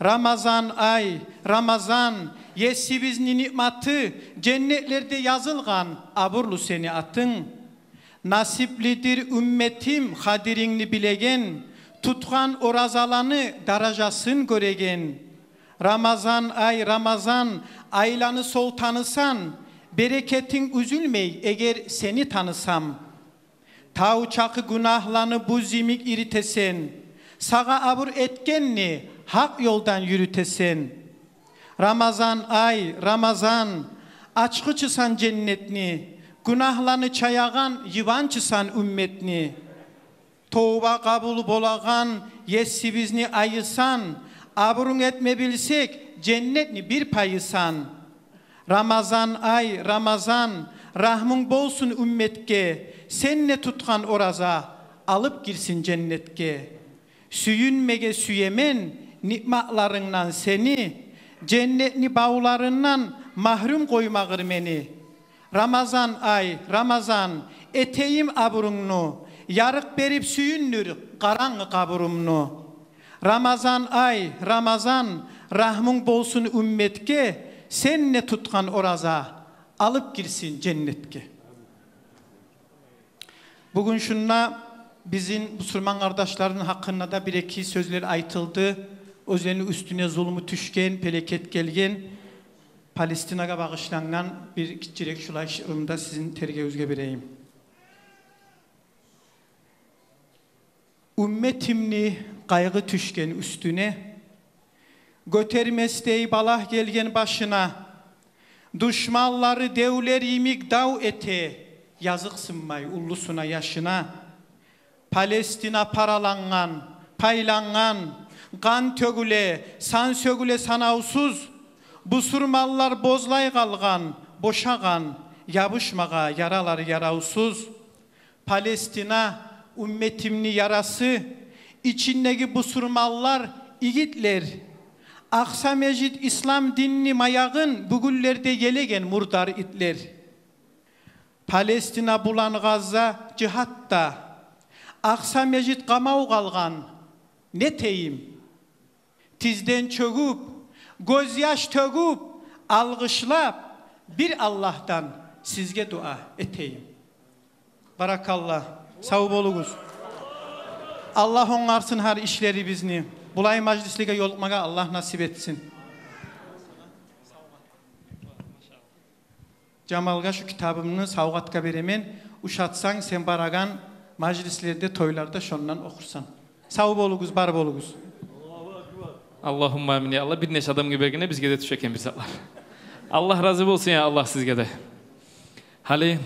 Рамазан ай, Рамазан, есибизни ниъматы, женнетлерде язылгъан абурлу сени атынг. Насиплидир умметим къадирингни билеген, тутгъан оразаланы даражасын гёреген. Рамазан ай, Рамазан, айланы солтанысан, берекетинг уьзюлмей, эгер сени танысам. Тав чакъы гюнагьланы буз йимик иритесен, сагъа абур этгенни гьакъ ёлдан юрютесен. Рамазан ай, Рамазан, ачгъычысан женнетни, гюнагьланы чаягъан йыбанчысан умметни. Товба къабул болагъан есибизни айысан, абурунг этме билсек, женнетни бир пайысан. Рамазан ай, Рамазан, рагьмунг болсун умметге, сен де тутгъан ораза алып гирсин женнетге. Сююнмеге сюемен ниъматларынгдан сени, женнетни бавларындан магьрюм къоймагъыр мени. Рамазан ай, Рамазан, этейим абурунгну, ярыкъ берип сююндюр къарангы къабурумну. Рамазан ай, Рамазан, рагьмунг болсун умметге, сен де тутгъан ораза алып гирсин женнетге. Бугюн шунда бизин бусурман къардашларыбызны гьакъында да бир-эки сёзлер айтылды. Оьзлени уьстюне зулму тюшген, пелекет гелген, Палестинагъа багъышлангъан бир гиччирек шулай шиърумну да сизин тергевюгюзге берейим. Умметимни къайгъы тюшген уьстюне, гётермесдей балагь гелген башына. Душманлары девлер йимик дав эте, языкъсынмай уллусуна, яшына. Палестина паралангъан, пайлангъан, къан тёгюле, сан сёгюле санавсуз. Бусурманлар бозлай къалгъан, бошагъан, ябушмагъа яралар яравсуз. Палестина, умметимни ярасы, ичиндеги бусурманлар игитлер. Акъса межит ислам динни маягъын бу гюнлерде елеген мурдар итлер. Палестина булан Гъазза жигьатда, Акъса межит къамав къалгъан, не этейим? Тизден чёгюп, гёзьяш тёгюп, алгъышлап, бир Аллагьдан сизге дуа этейим. Баракалла, сав болугъуз. Аллагь онгарсын гьар ишлерибизни. Булай мажлислеге ёлукъмагъа Аллагь насип этсин. Жамалгъа шу китабымны савгъатгъа беремен. Ушатсанг, сен барагъан мажлислерде, тойларда шондан охурсан. Сав болугъуз, бар болугъуз. Аллагьумма амин, я Аллагь. Бир нече адамгъа бергенде бизге де тюше экен бир затлар. Аллагь рази болсун, я Аллагь, сизге де. Гьали,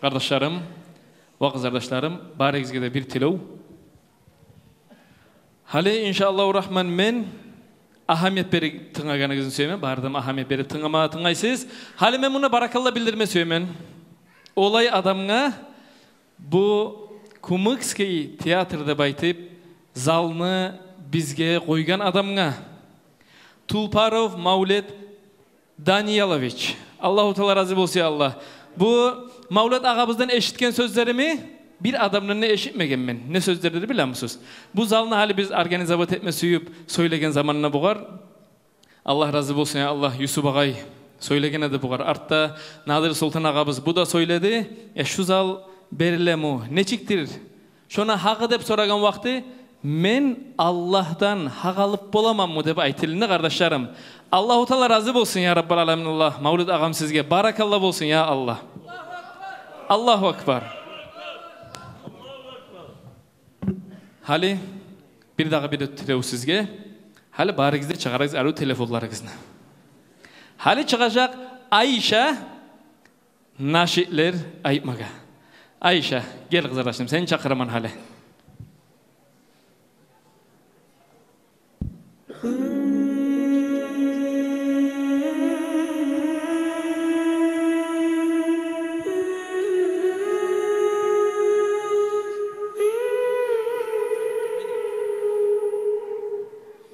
къардашларым ва къызардашларым, барыгъызгъа да бир тилев. Гьали, иншааллагьу рагьман, мен агьамият берип тынглагъаныгъызны сюемен. Бары да агьамият берип тынгламагъа тынглайсыз. Гьали мен мунда баракалла билдирме сюемен. Олай адамгъа, бу Кумыкский театр деп айтып, залны бизге къойгъан адамгъа, Тулпаров Мавлет Даниялович. Аллагьу Таала рази болсун, я Аллагь. Бу Мавлет агъабыздан эшитген сёзлерими бир адамдан да эшитмегенмен. Не сёзлердир билемисиз? Бу залны гьали биз организовать этме сююп сёйлеген заманына бугъар. Аллагь рази болсун, я Аллагь, Юсуп агъай сёйлеген эди бугъар. Артда Надир Солтан агъабыз бу да сёйледи. Я шу зал берилеми, нечикдир шону гьакъы деп сорагъан вакъти, мен Аллагьдан гьакъ алып боламанмы деп айтылына, къардашларым. Аллагьу Таала рази болсун, я Раббал аламин Аллагь. Мавлет агъам, сизге баракалла болсун, я Аллагь. Аллагьу акбар. Гьали бир дагъы бир тилев сизге. Гьали барыгъыз да чыгъарыгъыз арив телефонларыгъызны. Гьали чыгъажакъ Айша нашидлер айтмагъа. Айша, гел, къызардашым, сени чакъыраман гьали.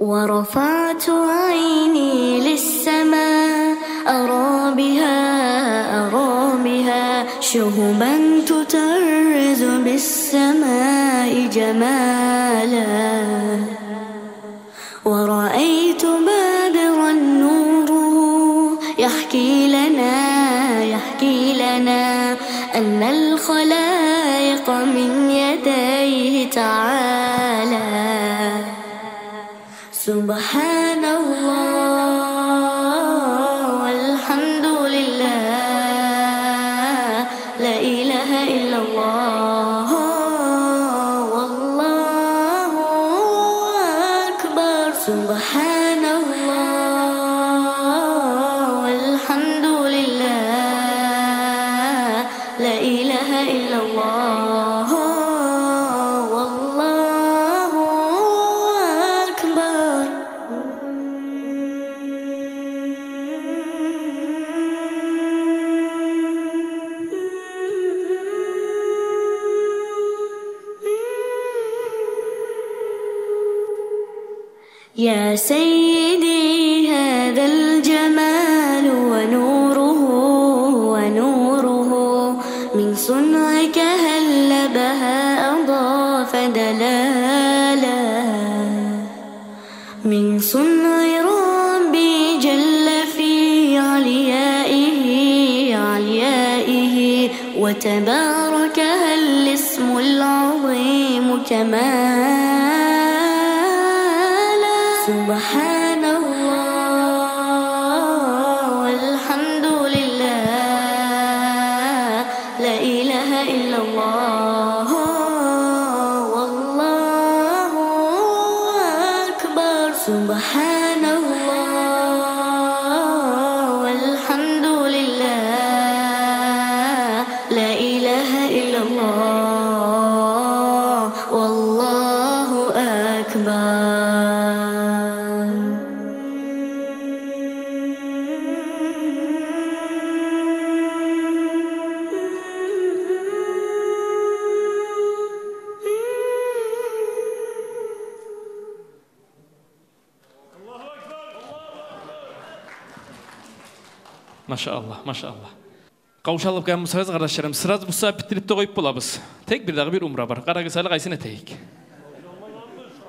ورفعت عيني للسماء أرى بها، أرى بها شهبا تطرز بالسماء جمالا. ورأيت بدرا نوره يحكي لنا، يحكي لنا أن الخلائق من يديه تعالى. سبحان الله والحمد لله، لا إله إلا الله والله أكبر. سبحان الله والحمد لله، لا إله إلا الله والله أكبر. يا سيدي، هذا الجمال ونوره، ونوره من صنعك هل بها أضاف دلالا. من صنع ربي جل في عليائه، عليائه، وتبارك هل الاسم العظيم كمالا. سبحان الله والحمد لله، لا إله إلا الله والله أكبر. سبحان الله والحمد لله، لا إله إلا الله والله أكبر. Машааллагь, машааллагь. Къавшалып къалгъан бусагъыз, къардашларым, сразу буса битдирип де къоюп болабыз. Тек бир дагъы бир умра бар. Къарагъыз гьали, къайсын этейик?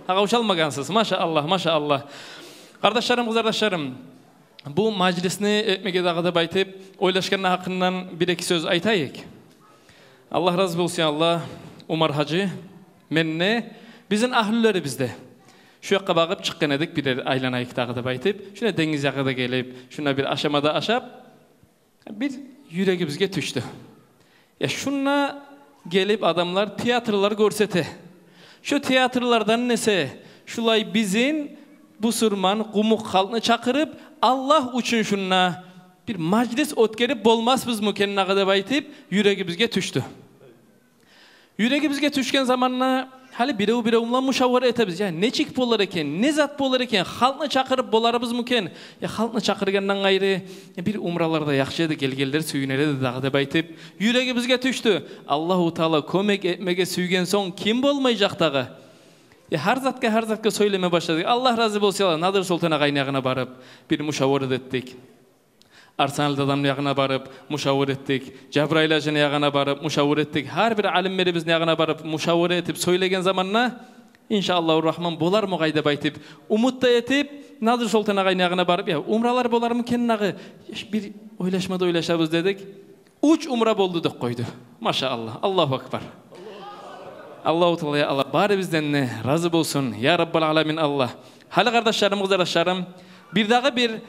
Гьа, къавшалмагъансыз. Машааллагь, машааллагь. Къардашларым, къызардашларым, бу мажлисни этмеге дагъы деп айтып ойлашгъанны гьакъындан бир-эки сёз айтайыкъ. Аллагь рази болсун, Аллагь, Умар гьажи, мен де, бизин агьлюлерибиз де. Шу якъгъа багъып чыкъгъан эдик, бирер айланайыкъ дагъы деп айтып. Шунда денгиз ягъа да гелип, шунда бир ашама да ашап, бир юрегибизге тюшдю. Я, шунда гелип адамлар театрлар гёрсете. Шу театрлардан эсе, шулай бизин бусурман къумукъ халкъны чакъырып, Аллагь учун шунда бир мажлис оьтгерип болмасбызмы экен дагъы деп айтып, юрегибизге тюшдю. Юрегибизге тюшген заманда Гьали бирев-бирев булан мушавара этебиз. Я нечик болар экен, не зат болар экен, халкъны чакъырып боларбызмы экен? Я халкъны чакъыргъандан къайры, я бир умралар да яхшы эди, гелгенлер сююнер эди дагъы деп айтып, юрегибизге тюшдю. Аллагьу Таала кёмек этмеге сюйген сонг, ким болмажакъ дагъы? Я гьар затгъа, гьар затгъа сёйлеме башладыкъ. Аллагь рази болсун, я Аллагь, Надир Солтан агъайны ягъына барып, бир мушавара этдик. Арслан дадамны ягъына барып, мушавара этдик. Жабрайыл гьажини ягъына барып, мушавара этдик. Гьар бир алимлерибизни ягъына барып, мушавара этип сёйлеген заманда, иншааллагьу рагьман, болармы къай деп айтып, умут да этип, Надир Солтан агъайны ягъына барып, я умралар болармы экен дагъы? Бир ойлашма да ойлашабыз дедик. Уьч умра болду деп къойду. Машааллагь. Аллагьу акбар. Аллагьу Таала, я Аллагь, барыбыздан да рази болсун, я Раббал аламин Аллагь. Гьали, къардашларым, къыздашларым, бир дагъы бир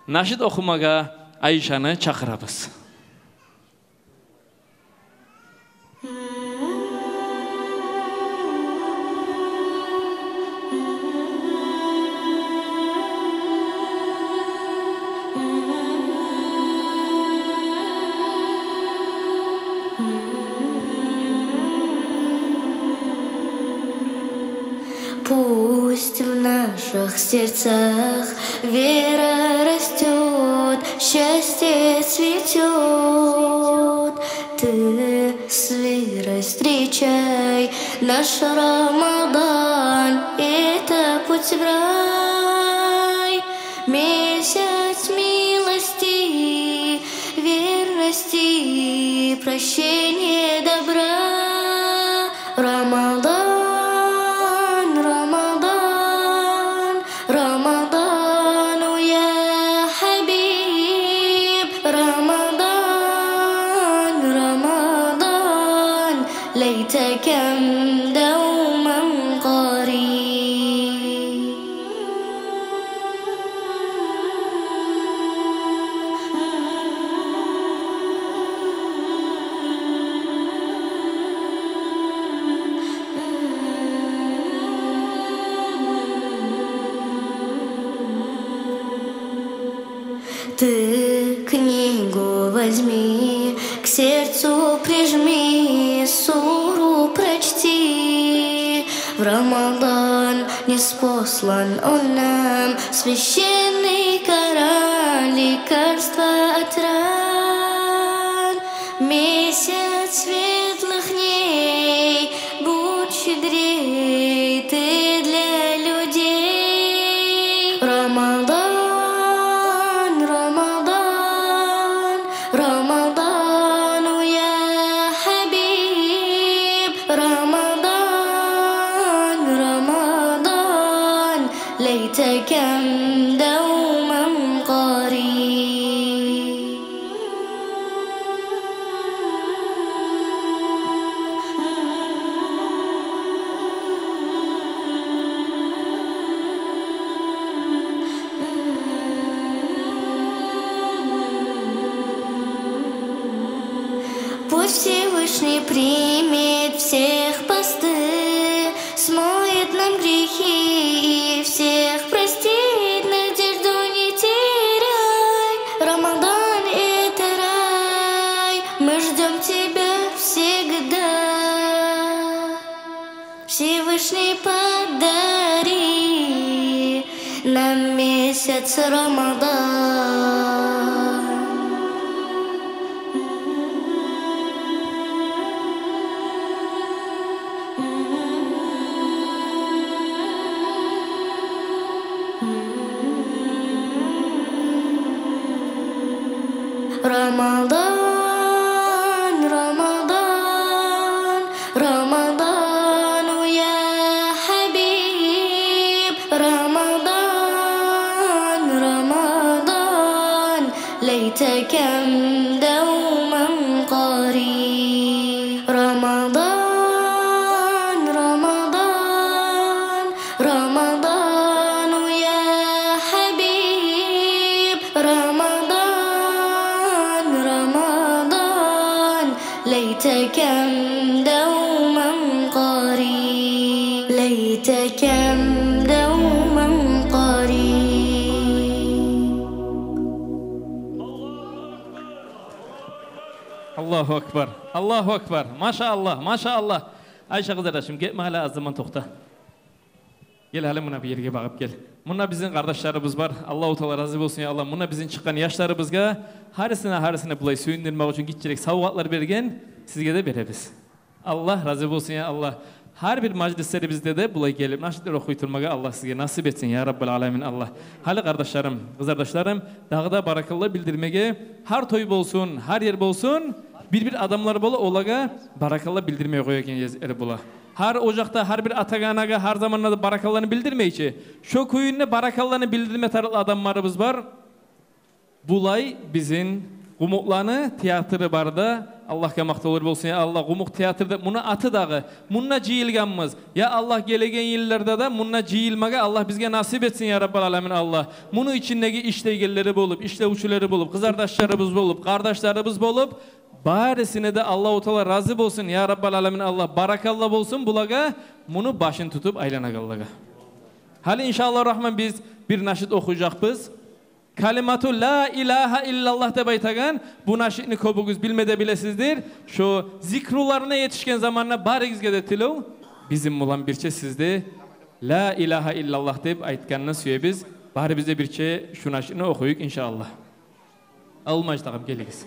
нашид охумагъа Айшаны чакъырабыз. Пусть в наших сердцах вера растёт, счастье цветёт. Ты с верой встречай наш Рамадан, это путь в рай. Месяц милости, верности, прощения, добра. Рамадан, Рамадан, Рамадан, я хабиб. Рамадан, Рамадан, лайтакан дауман къариб. Ты книгу возьми, к сердцу прижми, суру прочти. В Рамадан ниспослан он нам священный Коран, лекарство от ран. Месяц светлых дней, будь щедрей ты для людей. Рамадан, Рамадан, Рамадан, я хабиб. Рамадан, Рамадан, лайтакан дауман къариб. Пусть Всевышний примет всех посты, смоет нам грехи и всех простит, надежду не теряй. Рамадан — это рай, мы ждём тебя всегда. Всевышний, подари нам месяц Рамадан. Рамадан, Рамадан, Рамадан, я хабиб. Рамадан, Рамадан, лайтакан дауман къариб. Рамадан, Рамадан, Рамадан, я хабиб. Рамадан, Рамадан, лайтакан дауман къариб. Лайтакан дауман къариб. Аллагьу акбар, Аллагьу акбар. Машааллагь, машааллагь. Айша къызардашым, гетме, гьали аз заман токъта. Гел, гьали муна бу ерге багъып гел. Муна бизин къардашларыбыз бар. Аллагьу Таала рази болсун, я Аллагь. Муна бизин чыкъгъан яшларыбызгъа, гьарисине, гьарисине булай сююндюрмек учун гиччирек савгъатлар берген, сизге де беребиз. Аллагь рази болсун, я Аллагь. Гьар бир мажлислерибизде де булай гелип нашидлер охуй турмагъа Аллагь сизге насип этсин, я Раббал аламин, Аллагь. Гьали, къардашларым, къызардашларым, дагъы да баракалла билдирмеге, гьар той болсун, гьар ер болсун, бир-бир адамлар бола, олагъа баракалла билдирмеге къоягъан ери бола. Гьар ожакъда, гьар бир атагъа-анагъа гьар заманда да баракалланы билдирмейчи, шо кюйде баракалланы билдирме тарыкълы адамларыбыз бар. Булай бизин къумукъланы театры бар да, Аллагьгъа макътавлар болсун, я Аллагь, къумукъ театр деп муну аты дагъы. Мунда жыйылгъанбыз. Я Аллагь, гелеген йылларда да мунда жыйылмагъа Аллагь бизге насип этсин, я Раббал аламин, Аллагь. Муну ичиндеги ишлейгенлери болуп, ишлевчюлери болуп, къызардашларыбыз болуп, къардашларыбыз болуп, барисине де Аллагьу Таала рази болсун, я Раббал аламин, Аллагь. Баракалла болсун булагъа, муну башын тутуп айланагъанлагъа. Гьали, иншааллагь рагьман, биз бир нашид охуйжакъбыз. Калимату ла илагьа иллаллагь деп айтагъан бу нашидни кёбюгюз билме де билесиздир. Шо зикруларына етишген заманда баригизге де тилев, бизин булан бирче сиз де ла илагьа иллаллагь деп айтгъанны сюебиз. Барибиз де бирче шу нашидни охуюкъ, иншааллагь. Алмаждагъым, гелигиз.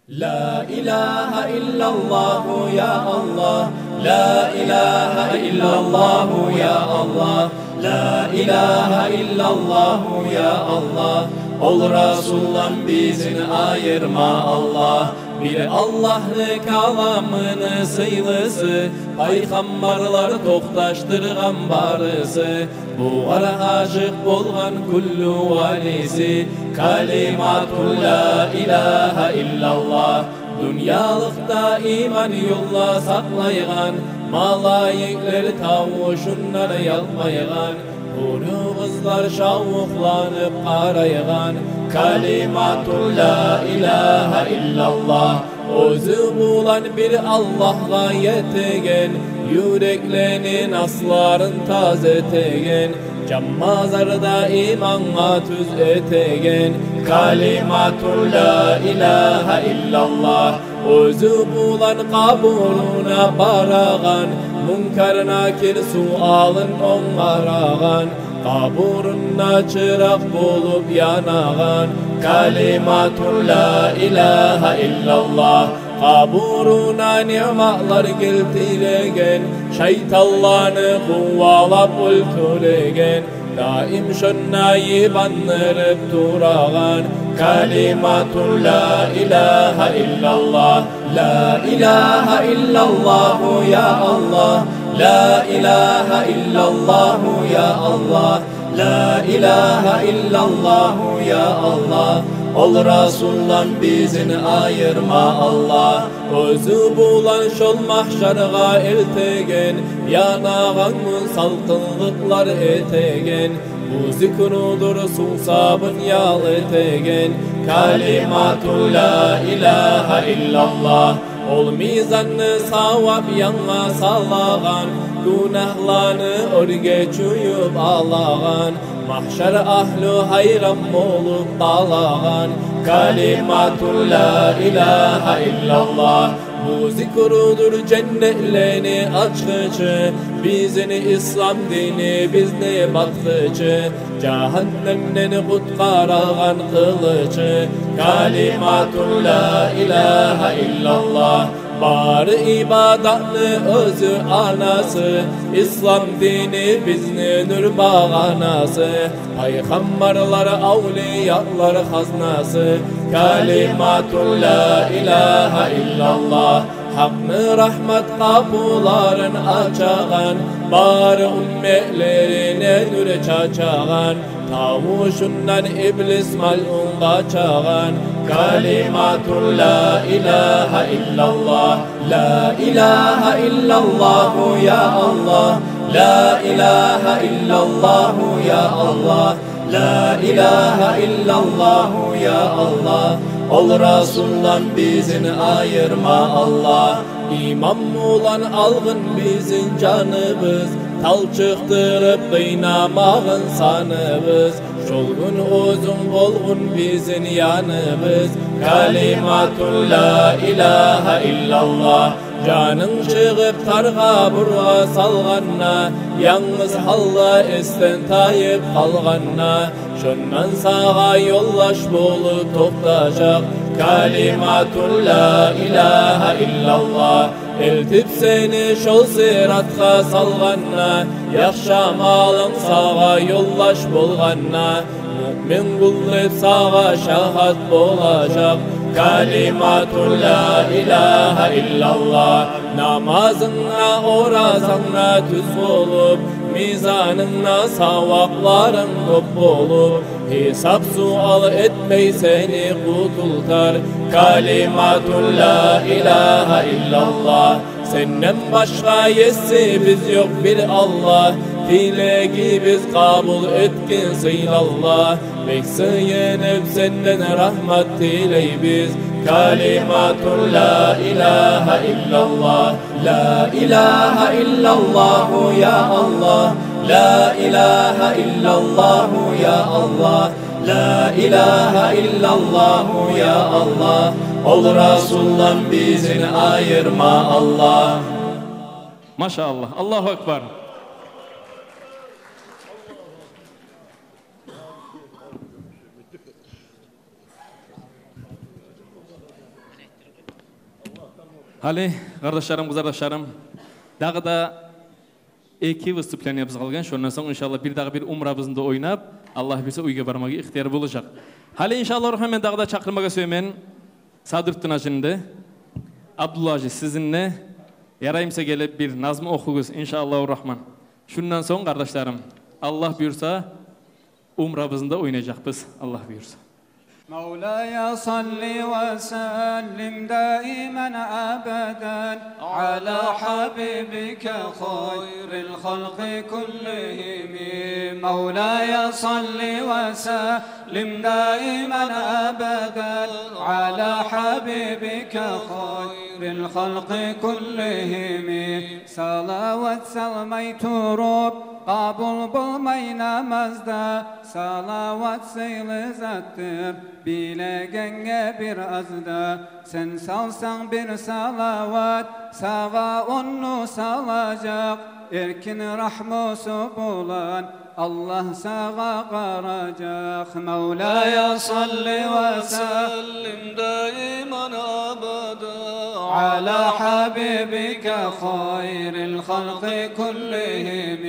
لا إله إلا الله يا الله، لا إله إلا الله يا الله، لا إله إلا الله يا الله. Ол Расулдан бизин айырма Аллагь. Бир Аллагьны каламыны сыйлысы, пайхаммарлар токъташдыргъан барысы. Бугъар ашыкъ болгъан кюллю валиси. Калимату ла илагьа иллаллагь. Дюньялыкъда иман ёлда сакълайгъан, малайиклер тавушундан ялмайгъан, гьюрю къызлар шавукъланып къарайгъан. Калимату ла илагьа иллаллагь. Оьзю булан бир Аллагьгъа етеген, юреклени насларын таз этеген, жан мазарда имангъа тюз этеген. Калимату ла илагьа иллаллагь. Оьзю булан къабуруна барагъан, Мункар-Накир суалын онгарагъан, къабурунда чыракъ болуп янагъан. Калимату ла илагьа иллаллагь. Къабуруна ниъматлар гелтиреген, шайтанланы къувалап оьлтюреген, даим шонда йыбандырып турагъан. Калимату ла илагьа иллаллагь. لا إله إلا الله يا الله، لا إله إلا الله يا الله، لا إله إلا الله يا الله. Ол Расулдан бизин айырма Аллагь. Оьзю булан шол магьшаргъа элтеген, янагъан гюн салкъынлыкълар этеген. Бу зикрудур сувсабын ял этеген. Калимату ла илагьа иллаллагь. Ол мизанны савап янгъа салагъан, гюнагьланы оьрге чююп алагъан, магьшар агьлю гьайран болуп къалагъан. Калимату ла илагьа иллаллагь. Бу зикрудур женнетлени ачгъычы, бизин ислам динибизни батгъычы, жагьаннемден къутгъарагъан къылычы. Калимату ла илагьа иллаллагь. Бары ибадатны оьзю анасы, ислам динибизни нюр багъанасы, пайхаммарлар, авлиялар хазнасы. Калимату ла илагьа иллаллагь. Гьакъны рагьмат къапуларын ачагъан, бары умметлерине нюр чачагъан, тавушундан иблис малъун къачагъан. Калимату ла илагьа иллаллагь. لا إله إلا الله يا الله، لا إله إلا الله يا الله، لا إله إلا الله يا الله. Ол Расулдан бизин айырма Аллагь. Иман булан алгъын бизин жаныбыз, талчыкъдырып къыйнамагъын саныбыз. Шол гюн оьзюнг болгъун бизин яныбыз, калимату ла илагьа иллаллагь. Жанынг чыгъып тар къабургъа салгъанда, янгыз гьалда эсден тайып къалгъанда, шондан сагъа ёлдаш болуп токътажакъ калимату ла илагьа иллаллагь. Элтип сени шол сыратгъа салгъанда, яхшы амалынг сагъа ёлдаш болгъанда, муъмин къул деп сагъа шагьат болажакъ калимату ла илагьа иллаллагь. Намазынг да, оразанг да тюз болуп, мизанынг да савапларынг кёп болуп, гьисап-суал этмей сени къутултар калимату ла илагьа иллаллагь. Сенден башгъа есибиз ёкъ, бир Аллагь. Тилегибиз къабул этгин, сыйлы Аллагь. Бек сююнюп сенден рагьмат тилейбиз калимату ла илагьа иллаллагь. Ла илагьа иллаллагьу, я Аллагь. Ла илагьа иллаллагьу, я Аллагь. Ла илагьа иллаллагьу, я Аллагь. Ол Расулдан бизин айырма, Аллагь. Машааллагь. Аллагьу акбар. Гьали, къардашларым, къызардашларым, дагъы да эки выступлениябыз къалгъан. Шондан сонг, иншаллагь, бир дагъы бир умрабызны да ойнап, Аллагь буюрса, уьйге бармагъа ихтияр болажакъ. Гьали, иншаллагь рагьман, мен дагъы да чакъырмагъа сюемен Садрутдин гьажини де, Абдулла гьажи, сизин де. Ярай буса, гелип бир назму охугъуз, иншаллагьу рагьман. Шондан сонг, къардашларым, Аллагь буюрса, умрабызны да ойнажакъбыз, Аллагь буюрса. مولاي صل وسلم دائما أبدا على حبيبك خير الخلق كلهم. مولاي صل وسلم دائما أبدا على حبيبك خير الخلق كلهم. Салават салмай туруп къабул болмай намаз да, салават сыйлы затдыр билегенге бир аз да. Сен салсанг бир салават, сагъа онну салажакъ, эркин рагьмусу булан Аллагь сагъа къаражакъ. مولاي صل وسلم دائما أبدا على حبيبك خير الخلق كلهم.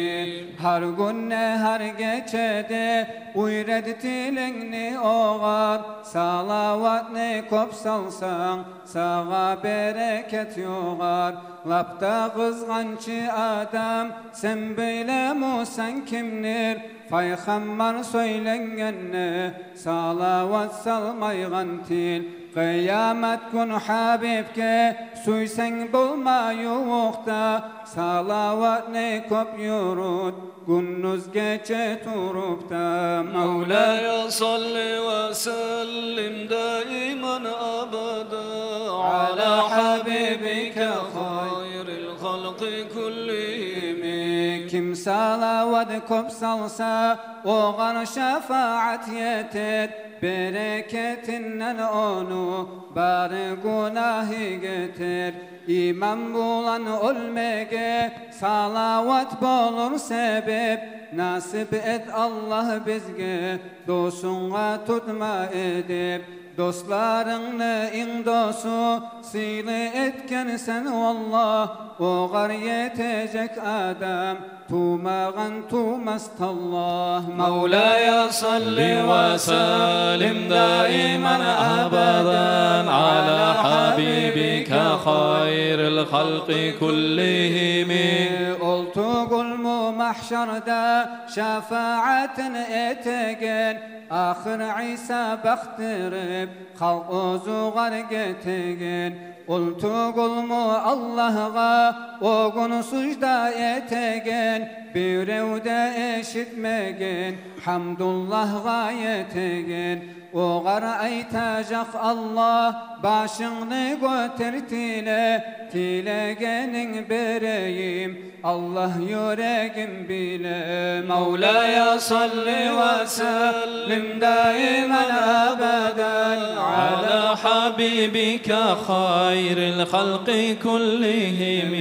Гьар гюнде, гьар гечеде уьйрет тилингни огъар, салаватны кёп салсанг, сагъа берекет югъар. Лап да къызгъанч адам, сен билемусен кимдир? Пайхаммар сёйленгенде салават салмайгъан тил. Къыямат гюн Гьабибге сюйсенг болма ювукъда, салаватны кёп юрют гюндюз гече туруп да. مولاي صل وسلم دائما أبدا على حبيبك خير الخلق كلهم. Ким салават кёп салса, огъар шафагьат етер, берекетинден ону бары гюнагьы гетер. Иман булан оьлмеге салават болур себеп, насип эт, Аллагь, бизге досунгъа тутма эдеп. Досларынгны инг досу сыйлы этгенсен, валлагь, огъар етежек адам тувмагъан, тувмас таллагь. مولاي صل وسلم دائما أبدا على حبيبك خير الخلق كلهم. Ол тюгюлмю магьшарда шафагьатын этеген, ахыр Иса бакъдырып, халкъ оьзюгъар гетеген? Къул тюгюлмю Аллагьгъа о гюн сужда этеген, бирев де эшитмеген, гьамдуллагьгъа етеген? Огъар айтажакъ Аллагь: башынгны гётер, тиле, тилегенинг берейим, Аллагь юрегим биле. مولاي صل وسلم دائما أبدا على حبيبك خير الخلق كلهم.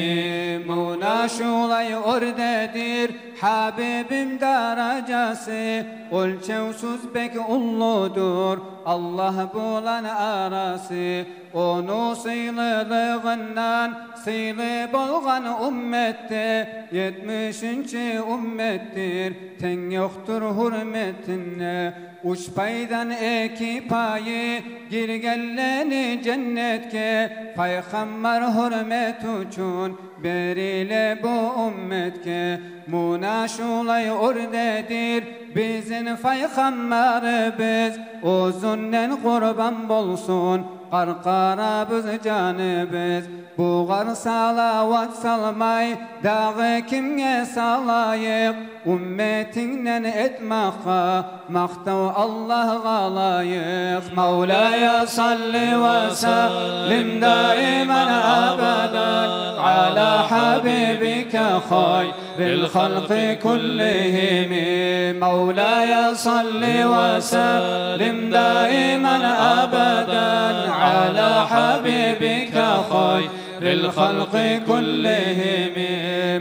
Муна шулай оьрдедир Гьабибим даражасы, оьлчевсюз бек уллудур Аллагь булан арасы. Ону сыйлылыгъындан сыйлы болгъан умматда, етмишинчи умматдыр, тенг ёкъдур гьюрметинде. Уьч пайдан эки пайы гиргенлени женнетге, пайхаммар гьюрмет учун бериле бу умматгъа. Муна шулай оьрдедир бизин пайхаммарыбыз, оьзюнден къурбан болсун къаркъарабыз, жаныбыз. Бугъар салават салмай дагъы кимге салайыкъ? Умматынгдан этмакъгъа макътав Аллагьгъа лайыкъ. مولاي صل وسلم دائما أبدا على حبيبك خير الخلق كلهم. مولاي صل وسلم دائما أبدا على حبيبك خير الخلق كلهم.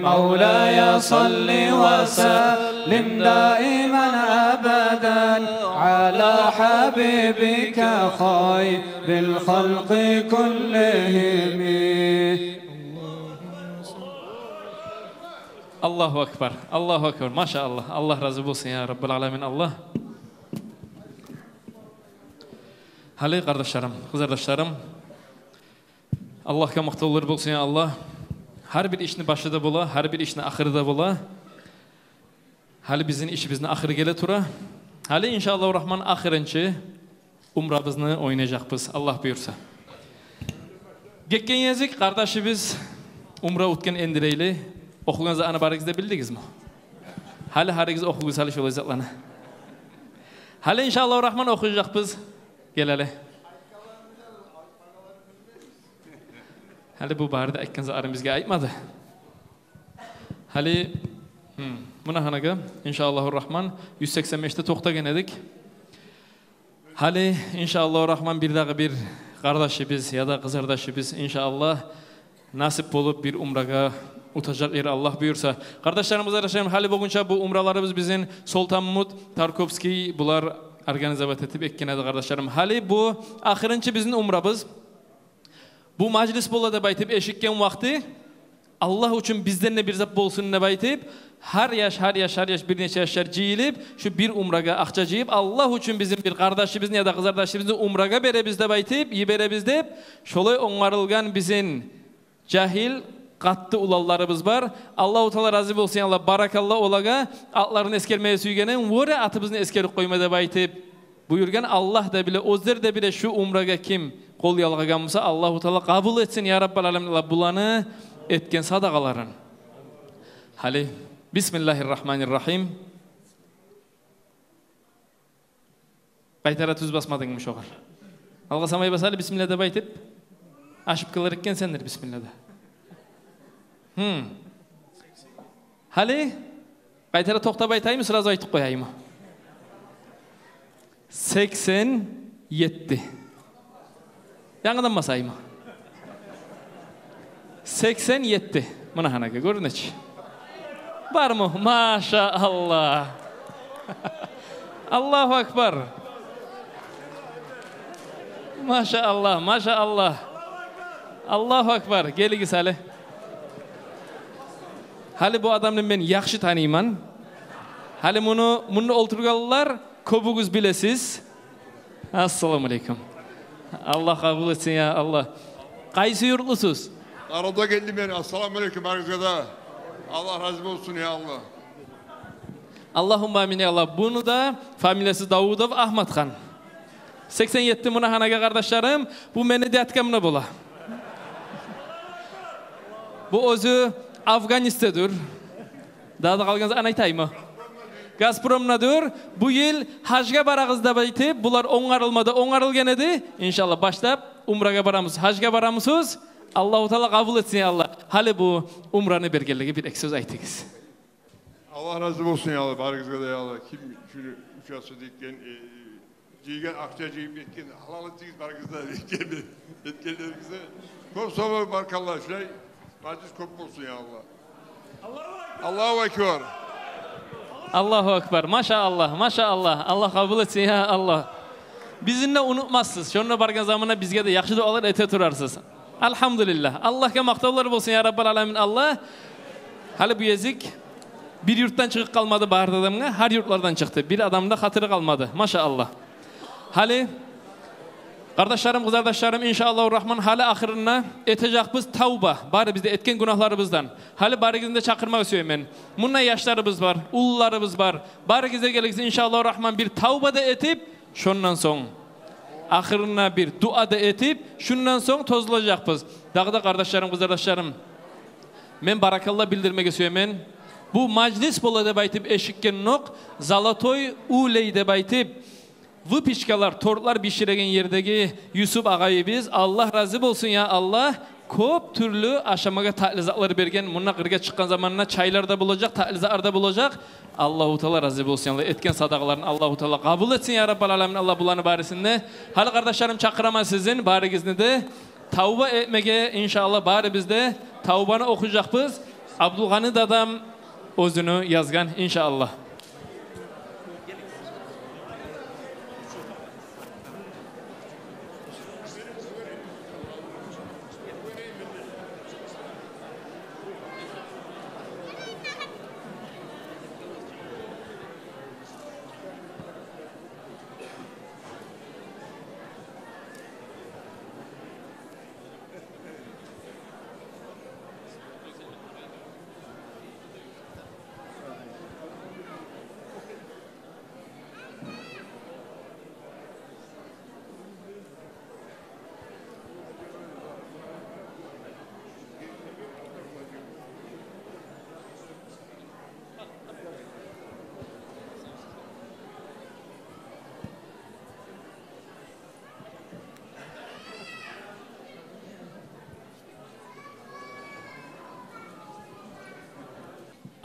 مولاي صل وسلم دائما أبدا على حبيبك خير الخلق كلهم. Аллагьу акбар, Аллагьу акбар, машааллагь. Аллагь рази болсун, я Раббал аламин, Аллагь. Гьали, къардашларым, къызардашларым, Аллагьгъа макътавлар болсун, я Аллагь. Гьар бир ишни башы да бола, гьар бир ишни ахыры да бола. Гьали бизин ишибизни ахыры геле тура. Гьали, иншааллагьу рагьман, ахырынчы умрабызны ойнажакъбыз, Аллагь буюрса. Гетген гезик къардашыбыз умра оьтген эндирейли. Охугъан затны барыгъыз да билдигизми? Гьали гьаригиз охугъуз гьали шолай затланы. Гьали, иншааллагьу рагьман, охужакъбыз. Гел гьали. Гьали бу бары да айтгъан затларын бизге айтмады. Гьали, гьм, муна гьанагъа, иншааллагьу рагьман, юз сексен бешде токътагъан эдик. Гьали, иншааллагьу рагьман, бир дагъы бир къардашыбыз яда къызардашыбыз, иншааллагь, насип болуп, бир умрагъа утажакъ эди, Аллагь буюрса. Къардашларым, къызардашларым, гьали бугюнче бу умраларыбыз бизин Солтанмут, Тарковский, булар организовать этип этген эди, къардашларым. Гьали бу ахырынчы бизин умрабыз. Бу мажлис бола деп айтып эшитген вакъти, Аллагь учун бизден де бир зат болсун деп айтып, гьар яш, гьар яш, гьар яш, бир нече яшлар жыйылып, шу бир умрагъа акъча жыйып, Аллагь учун бизин бир къардашыбызны яда къызардашыбызны умрагъа беребиз деп айтып, йиберебиз деп, шолай онгарылгъан бизин жагьил, къатты уланларыбыз бар. Аллагьу Таала рази болсун, я Аллагь, баракалла олагъа. Атларын эсгермеге сюйгенмен, вёре атыбызны эсгерип къойма деп айтып буюргъан. Аллагь да биле, оьзлер де биле, шу умрагъа ким къол ялгъагъан буса, Аллагьу Таала къабул этсин, я Раббал аламин, Аллагь, буланы этген садагъаларын. Гьали, бисмиллагьир рагьманир рагьим. Къайтара тюз басмадынгмы шогъар? Алгъасамай бас гьали, бисмилла деп айтып. Ашып къылыр экенсиндир бисмиллада. Гьм. Гьали къайтара токътап айтайыммы, сразу айтып къояйыммы? Сексен етти. Янгыдан басайыммы? Сексен етти. Муна гьанагъа, гёрюне чи. Бармы? Машааллагь. Аллагьу акбар. Машааллагь, машааллагь. Аллагьу акбар. Гелигиз гьали. Гьали бу адамны мен яхшы таныйман. Гьали муну, мунда олтургъанлар кёбюгюз билесиз. Ассаламу алейкум. Аллагь къабул этсин, я Аллагь. Къайсы юртлусуз? Арада гелдим мен. Ассаламу алейкум барыгъызгъа да. Аллагь рази болсун, я Аллагь. Аллагьумма амин, я Аллагь. Буну да фамилиясы Давудов Агьматхан. Сексен етти, муна гьанагъа, къардашларым. Бу мени дядькам да бола. Бу оьзю Афганистедир. Дагъы да къалгъан затны айтайым. Газпромдадыр. Бу йыл гьажгъа барагъыз деп айтып, булар онгарылмады, онгарылгъан эди. Иншаллагь, башлап умрагъа барамыз, гьажгъа барамысыз. Аллагьу Таала къабул этсин, я Аллагь. Гьали бу умраны бергенлеге бир-эки сёз айтыгъыз. Аллагь рази болсун, я Аллагь, барыгъызгъа да, я Аллагь. Ким шуну участвовать этген, э, жыйгъан, акъча жыйып этген, гьалал этигиз барыгъызны да, этген, этгенлеригизни. Кёп сав болугъуз, баракалла, шулай мажлис кёп болсун, я Аллагь. Аллагьу акбар. Аллагьу акбар. Машааллагь, машааллагь. Аллагь къабул этсин, я Аллагь. Бизин де унутмассыз. Шонда баргъан заманда бизге де яхшы дуалар эте турарсыз. Альгьамдулиллагь. Аллагьгъа макътавлар болсун, я Раббал аламин, Аллагь. Гьали бу гезик бир юртдан чыгъып къалмады, бары да адамгъа, гьар юртлардан чыкъды. Бир адамны да хатири къалмады. Машааллагь. Гьали, къардашларым, къызардашларым, иншааллагьу рагьман, гьали ахырына этежекбиз тавба. Барыбыз да этген гюнагьларыбыздан. Гьали барыгъызны да чакъырмагъа сюемен. Мунда яшларыбыз бар, уллуларыбыз бар. Барыгъыз да гелигиз, иншааллагьу рагьман, бир тавба да этип, шондан сонг, ахырына бир дуа да этип, шондан сонг тозулажакъбыз. Дагъы да, къардашларым, къызардашларым, мен баракалла билдирмеге сюемен. Бу мажлис бола деп айтып эшитгенокъ, «Золотой улей» деп айтып, выпечкалар, тортлар биширеген ердеги Юсуп агъайыбыз, Аллагь рази болсун, я Аллагь, кёп тюрлю ашамагъа татли затлар берген. Мунда къыргъа чыкъгъан заманда чайлар да болажакъ, татли затлар да болажакъ. Аллагьу Таала рази болсун, я Аллагь. Этген садагъаларын Аллагьу Таала къабул этсин, я Раббал аламин, Аллагь, буланы барысын да. Гьали, къардашларым, чакъыраман сизин барыгъызны да тавба этмеге, иншааллагь, барыбыз да тавбаны охужакъбыз. Абдулгъани дадам оьзюню язгъан, иншааллагь.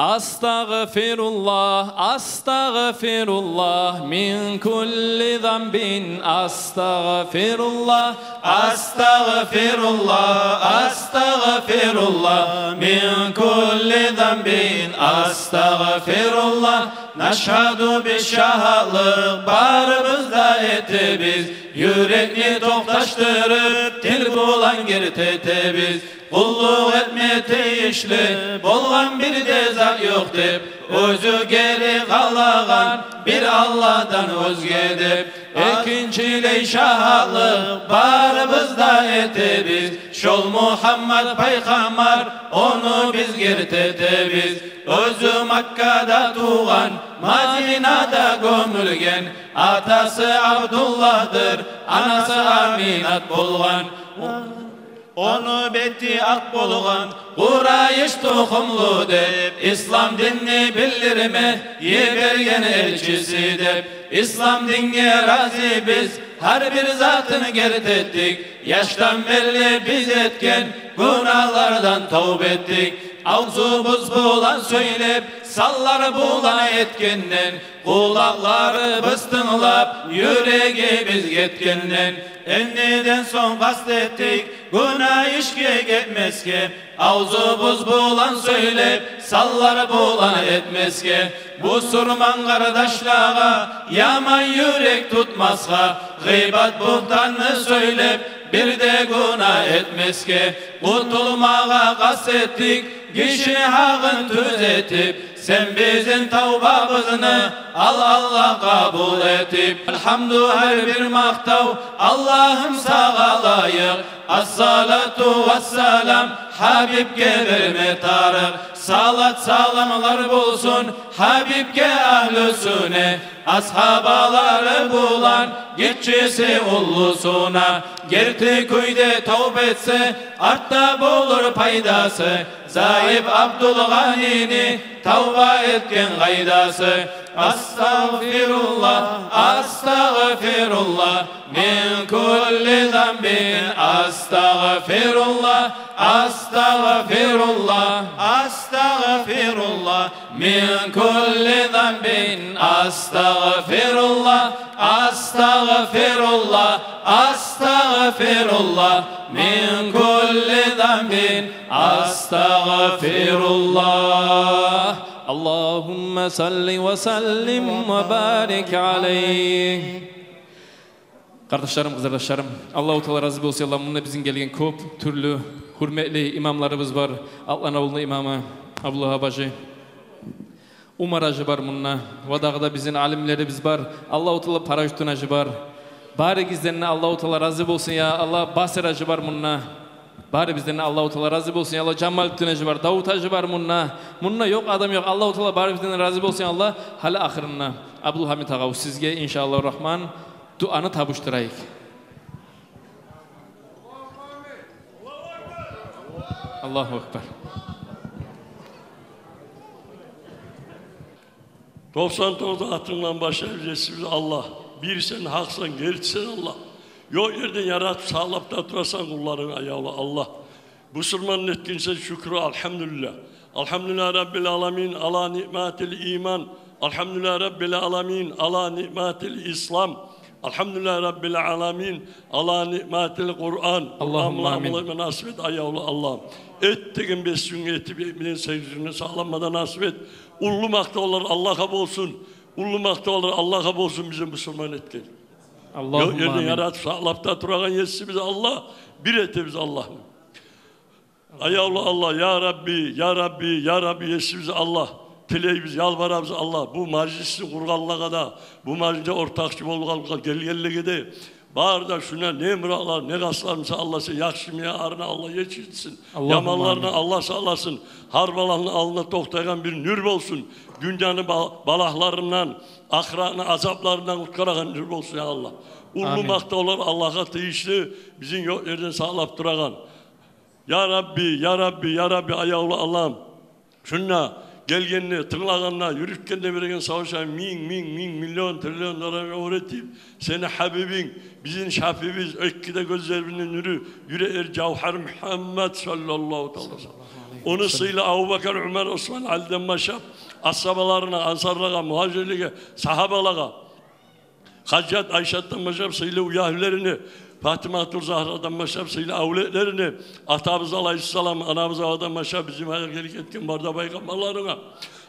أستغفر الله، أستغفر الله من كل ذنب، أستغفر الله، أستغفر الله، أستغفر الله من كل ذنب، أستغفر الله. نشهد, биз шагьатлыкъ барыбыз да этебиз, юрекни токъташдырып, тил булан герт этебиз. Къуллукъ этме тийишли болгъан бир де зат ёкъ деп, оьзю гери къалагъан бир Аллагьдан оьзге деп. Экинчилей шагьатлыкъ барыбыз да этебиз, шол Мугьаммат пайхаммар, ону биз герт этебиз. Оьзю Маккада тувгъан, Мадинада гёмюлген, атасы Абдуллагьдыр, анасы Аминат болгъан. Ону бети акъ болгъан, Къурайыш тухумлу деп, ислам динни билдирме йиберген элчиси деп. Ислам динге разибиз, гьар бир затын герт этдик. Яшдан берли биз этген гюнагьлардан тавба этдик. Авзубуз булан сёйлеп, санлар булан этгенден, къулакъларыбыз тынглап, юрегибиз гетгенден. Эндиден сонг къаст этдик гюнагь ишге гетмесге, авзубуз булан сёйлеп, санлар булан этмесге. Бусурман къардашлагъа яман юрек тутмасгъа, гъыйбат, бугьтанны сёйлеп, бир де гюнагь этмесге. Къутулмагъа къаст этдик, гишини гьакъын тюзетип, сен бизин тавбабызны ал, Аллагь, къабул этип. Альгьамду, гьар бир макътав Аллагьым сагъа лайыкъ. Ассалату вассалам Гьабибге берме тарыкъ. Салат-саламлар болсун Гьабибге, агьлюсюне, асгьабалары булан, гиччиси уллусуна. Герти кюйде тавба этсе, артда болур пайдасы. Заиф Абдулгъанини тавба этген къайдасы. Астагъфируллагь, астагъфируллагь, мин кулли занбин. Астагъфируллагь, астагъфируллагь, астагъфируллагь, мин кулли занбин. Астагъфируллагь, астагъфируллагь, астагъфируллагь, мин кулли занбин. Астагъфируллагь. Аллагьумма салли ва саллим ва барик алайгь. Къардашларым, къызардашларым, Аллагьу Таала рази болсун, я Аллагь, мунда бизин гелген кёп тюрлю гьюрметли имамларыбыз бар. Атлан авулну имамы Абдулвагьап гьажи, Умар гьажи бар мунда. Ва дагъы да бизин алимлерибиз бар. Аллагьу Таала, Паражутдин гьажи бар. Баригизден де Аллагьу Таала рази болсун, я Аллагь. Басир гьажи бар мунда. Барибизден де Аллагьу Таала рази болсун, я Аллагь. Жамалутдин гьажи бар, Давут гьажи бар мунда. Мунда ёкъ адам ёкъ. Аллагьу Таала барибизден рази болсун, я Аллагь. Гьали ахырында Абдулгьамит агъав, сизге, иншааллагьу рагьман, дуаны тапшурайыкъ. Аллагьу акбар. Токъсан тогъуз атынгдан башлайбыз, есибиз Аллагь. Бирсен, гьакъсан, гертисен, Аллагь. Ёкъ ерден яратып, сакълап да турасан къулларынг, аявлу Аллагь. Бусурман этгенсен шюкюр, альгьамдулиллагь. Альгьамдулиллагьи раббил аламин ала ниъматил иман. Альгьамдулиллагьи раббил аламин ала ниъматил ислам. Альгьамдулиллагьи раббил аламин ала ниъматил Къуран. Аллагьумма амин. Къуран булан амал этме насип эт, аявлу Аллагь. Эт деген бес гюнге, этип этмеген сегиз гюнге сакъланма да насип эт. Уллу макътавлар Аллагьгъа болсун. Уллу макътавлар Аллагьгъа болсун бизин бусурман этген. Аллагьумма амин. Ёкъ ерден яратып, сакълап да турагъан есибиз Аллагь. Бир этебиз Аллагьны. Аявлу Аллагь, я Рабби, я Рабби, я Рабби, есибиз Аллагь. Тилейбиз, ялбарабыз Аллагь. Бу мажлисни къургъанлагъа да, бу мажлисде ортакъчы болгъанлагъа, гелгенлеге де, бары да шунда не муратлар, не къастлар буса, Аллагь, сен яхшы миярларына Аллагь етишдирсин. Аллагьумма амин. Яманларындан Аллагь сакъласын. Гьар балагьны алдында токътайгъан бир нюр болсун. Дюньяны ба-, балагьларындан, ахыратны азапларындан къутгъарагъан нюр болсун, я Аллагь. Уллу, амин, макътавлар Аллагьгъа тийишли, бизин ёкъ ерден сакълап турагъан. Я Рабби, я Рабби, я Рабби, аявлу Аллагьым. Шунда гелгенде, тынглагъанда, юрютгенде береген савгъа шагьы минг, минг, минг, миллион, триллион даража оьр этип, сени Гьабибинг, бизин Шапибиз, эки де гёзлерибизни нюрю, юрек эр жавгьар Мугьаммат саллаллагьу таала алайгьи ва саллам. Ону сыйлы Абубакар, Умар, Осман, Алиден башлап, асгьабаларына, ансарлагъа, мугьажирлеге, сагьабалагъа, Хадижат, Айшатдан башлап, сыйлы уьягьлюлерине, Фатиматул Загьрадан башлап, сыйлы авлетлерине, атабыз алайгьиссалам, анабыз Гьавадан башлап, бизин гьаят гелип гетген бары да пайхаммарларына.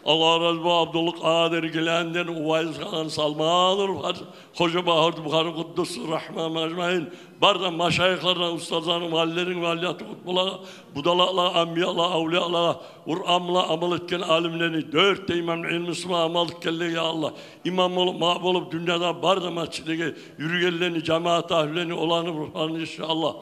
Аллагь рази бол, Абдулкъадир Гиланден, Увайс Къагъан, Салманул Фарс, Хожа Багьавдин Бухари, къуддусур рагьмагьум ажмаин, бары да машайихлардан, устазлардан, валилерин, валияти къутбулагъа, будалакълагъа, анбиялагъа, авлиялагъа, Къуран булан амал этген алимлени, дёрт де имамны илмусу булан амал этгенлеге, я Аллагь, имам болуп, макъ болуп, дюньяда бары да межитлеге юрюгенлени, жамаат агьлюлени, оланы рухларын, иншааллагь.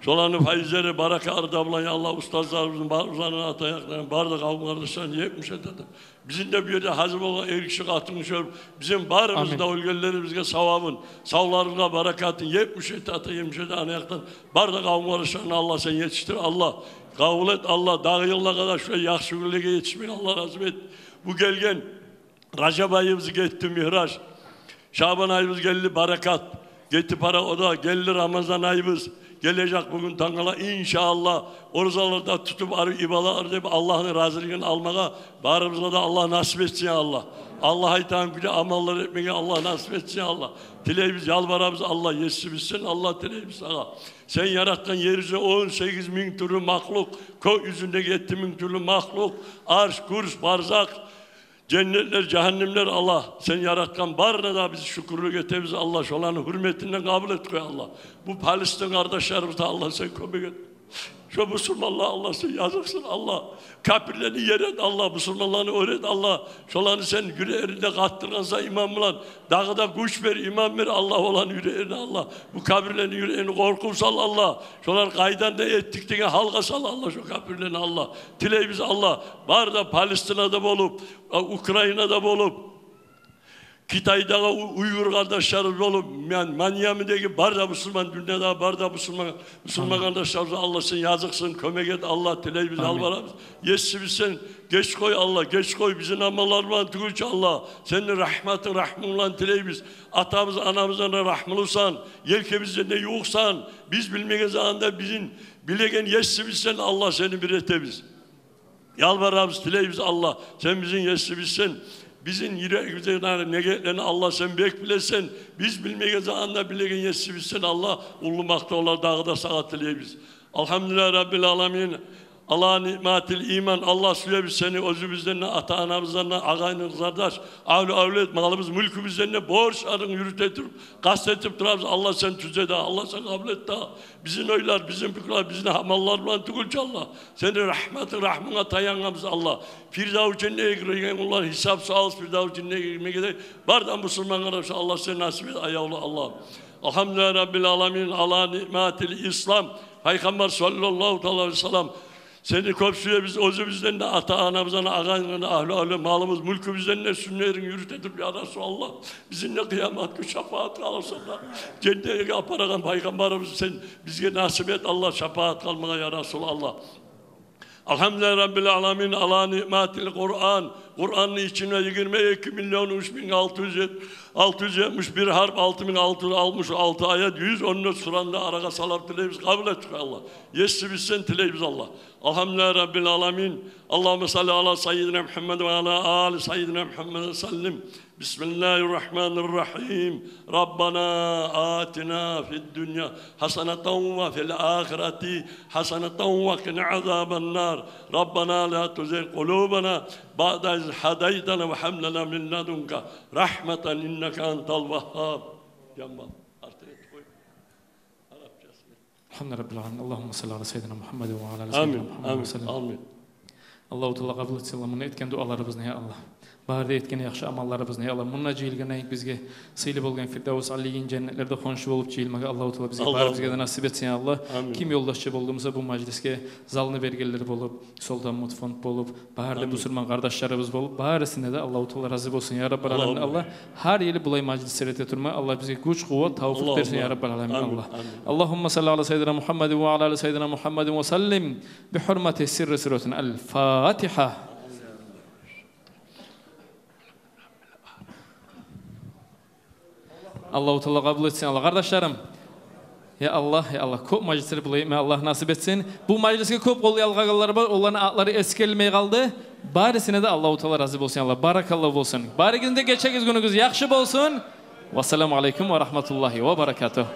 Шоланы файзлери, баракатлары да булан, я Аллагь, устазларыбызны, барыбызны ата аякъларын, бары да къавум къардашларын етмиш эт ата. Бизин де бу ерде гьазир болгъан эркиши, къатынгиши, бизин барыбызны да, амин, оьлгенлерибизге савабын, савларыбызгъа баракатын, етмиш эт ата, етмиш эт ана аякъдан бары да къавум къардашларын, Аллагь, сен етишдир, Аллагь. Къабул эт, Аллагь, дагъы йыллагъа да шулай яхшы гюнлеге етишмеге Аллагь насип эт. Бу гелген Ражаб айыбыз гетди, мигьраж. Шабан айыбыз гелди, баракат. Гетип бара, о да гелди Рамазан айыбыз. Гележек бугюн тангала, иншааллагь, оразалар да тутуп, арив ибадатлар да этип, Аллагьны разилигин алмагъа барыбызгъа да Аллагь насип этсин, я Аллагь. Аллагь айтагъан кюйде амаллар этмеге Аллагь насип этсин, я Аллагь. Тилейбиз, ялбарабыз, Аллагь, есибиз сен, Аллагь, тилейбиз сагъа. Сен яратгъан ер юзюнде он сегиз минг тюрлю махлукъ, кёк юзюндеги етти минг тюрлю махлукъ, арш, курс, барзакъ, женнетлер, жагьаннемлер, Аллагь, сен яратгъан барына да биз шюкюрлюк этебиз, Аллагь, шоланы гьюрметинден къабул эт къой, Аллагь. Бу Палестин къардашларыбызгъа, Аллагь, сен кёмек эт. Шо бусурманлар, Аллагь, сен языкъсын, Аллагь. Капирлени ер эт, Аллагь, бусурманланы оьр эт, Аллагь. Шоланы сен юреклеринде къатдыргъансан иман булан, дагъы да гюч бер, иман бер, Аллагь, оланы юреклерине, Аллагь. Бу капирлени юреклерине къоркъув сал, Аллагь. Шолар къайдан да этдик деген гьалгъа сал, Аллагь, шо капирлени, Аллагь. Тилейбиз, Аллагь, бары да Палестинада болуп, а, Украинада болуп, Китайдагъы у-, уйгъур къардашларыбыз болуп, Мьян-, Маньямидеги бары да бусурман, дюньядагъы бары да бусурман, бусурман къардашларыбыз, Аллагь, сен языкъсын, кёмек эт, Аллагь, тилейбиз, ялбарабыз. Есибиз, сен геч къой, Аллагь, геч къой, бизин амалларыбыз булан тюгюл чю, Аллагь, сени рагьматынг, рагьмунг булан тилейбиз. Атабыз, анабыздан да рагьмулусан, елкебизден де ювукъсан. Биз билмеген заманда бизин билеген есибиз сен, Аллагь, сени бир этебиз. Ялбарабыз, тилейбиз, Аллагь, сен бизин есибиз сен, бизин юрегибиздеги негетлени, Аллагь, сен бек билесен, биз билмеген заманда билеген есибиз сен, Аллагь, уллу макътавлар дагъы да сагъа тилейбиз. Алгьамдулиллагьи раббил аламин, ала ниъматил иман, Аллагь, сюебиз сени, оьзюбюзден де, ата-анабыздан да, агъа-ини, къызардаш, агьлю-авлет, малыбыз, мюлкюбюзден де борчларынг юрюте туруп, къаст этип турабыз, Аллагь, сен тюзе де, Аллагь, сен къабул эт де. Бизин ойлар, бизин пикрулар, бизин амаллар булан тюгюл чю, Аллагь. Сени рагьматынг, рагьмунга таянгъанбыз, Аллагь. Фирдавс женнетге гирген къуллар, гьисап-суалсыз Фирдавс женнетге гирмеге де, бары да бусурман къардашлар, Аллагь, сен насип эт, аявлу Аллагь. Алгьамдулиллагьи раббил аламин, ала ниъматил ислам. Пайхаммар саллаллагьу таала алайгьи ва саллам, сени кёп сюебиз, оьзюбюзден де, ата-анабыздан, агъа-иниден, агьлю-авлет, малыбыз, мюлкюбюзден де сюннетинг юрюте туруп, я Расулаллагь, бизин де къыямат гюн шапаатгъа алсанг да, женнетге апарагъан пайхаммарыбыз сен бизге насип эт, Аллагь, шапаатгъа алмагъа, я Расулаллагь. Алгьамдулиллагьи раббил аламин, ала ниъматил Къуран. Къуранны ичинде йигирма эки миллион уьч минг алты юз, алты юз етмиш бир гьарп, алты минг алты юз алтмыш алты аят, юз он дёрт сураны да арагъа салып тилейбиз, къабул эт, Аллагь. Есибиз сен, тилейбиз, Аллагь. Алгьамдулиллагьи раббил аламин. Аллагьумма салли ала саййидина Мугьаммад ва ала али саййидина Мугьаммад ва саллим. بسم الله الرحمن الرحيم. ربنا آتنا في الدنيا حسنة وفي الآخرة حسنة وقنا عذاب النار. ربنا لا تزغ قلوبنا بعد إذ هديتنا وهب لنا من لدنك رحمة إنك أنت الوهاب. Яман, артын этип къой. Арапчасы. Алгьамдулиллагьи раббил аламин. Аллагьумма салли ала саййидина Мугьаммад ва ала али саййидина Мугьаммад ва саллим. Амин, амин. Аллагьу таала къабул этсин, Аллагь, муну этген дуаларыбызны, я Аллагь. Бары да этген яхшы амалларыбызны, я Аллагь. Мунда жыйылгъан экен бизге сыйлы болгъан Фирдавс алийин женнетлерде хоншу болуп жыйылмагъа Аллагьу таала бизге, барыбызгъа да насип этсин, я Аллагь. Амин. Ким ёлдашчы болду буса бу мажлисге, залны бергенлер болуп, Солтанмут фонд болуп, бары да бусурман къардашларыбыз болуп, барысына да Аллагьу таала рази болсун, я раббал аламин. Аллагь, гьар йыл булай мажлислер эте турма Аллагь бизге гюч, къуват, тавфикъ берсин, я раббал аламин. Аллагь. Аллагьумма салли ала саййидина Мугьаммад ва ала али саййидина Мугьаммад ва саллим. Бигьурмати сирри суратин Аль-Фатигьа. Аллагьу таала къабул этсин, Аллагь, къардашларым. Я Аллагь, я Аллагь, кёп мажлислер булай этме Аллагь насип этсин. Бу мажлисге кёп къол ялгъагъанлар бар, оланы атлары эсгерилмей къалды. Барысына да Аллагьу таала рази болсун, я Аллагь. Баракаллагь болсун. Барыгъызны да гечегиз, гюнюгюз яхшы болсун. Вассаламу алейкум ва рагьматуллагьи ва баракатугь.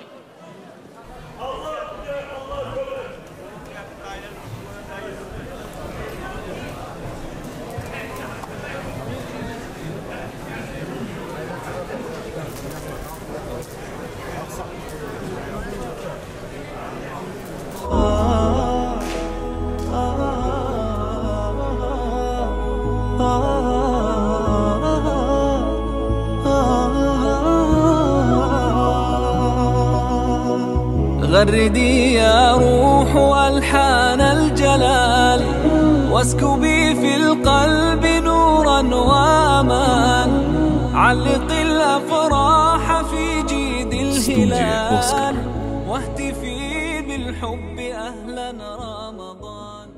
غردي يا روح ألحان الجلال، واسكبي في القلب نورا وأمان. علقي الأفراح في جيد الهلال، واهتفي بالحب أهلا رمضان.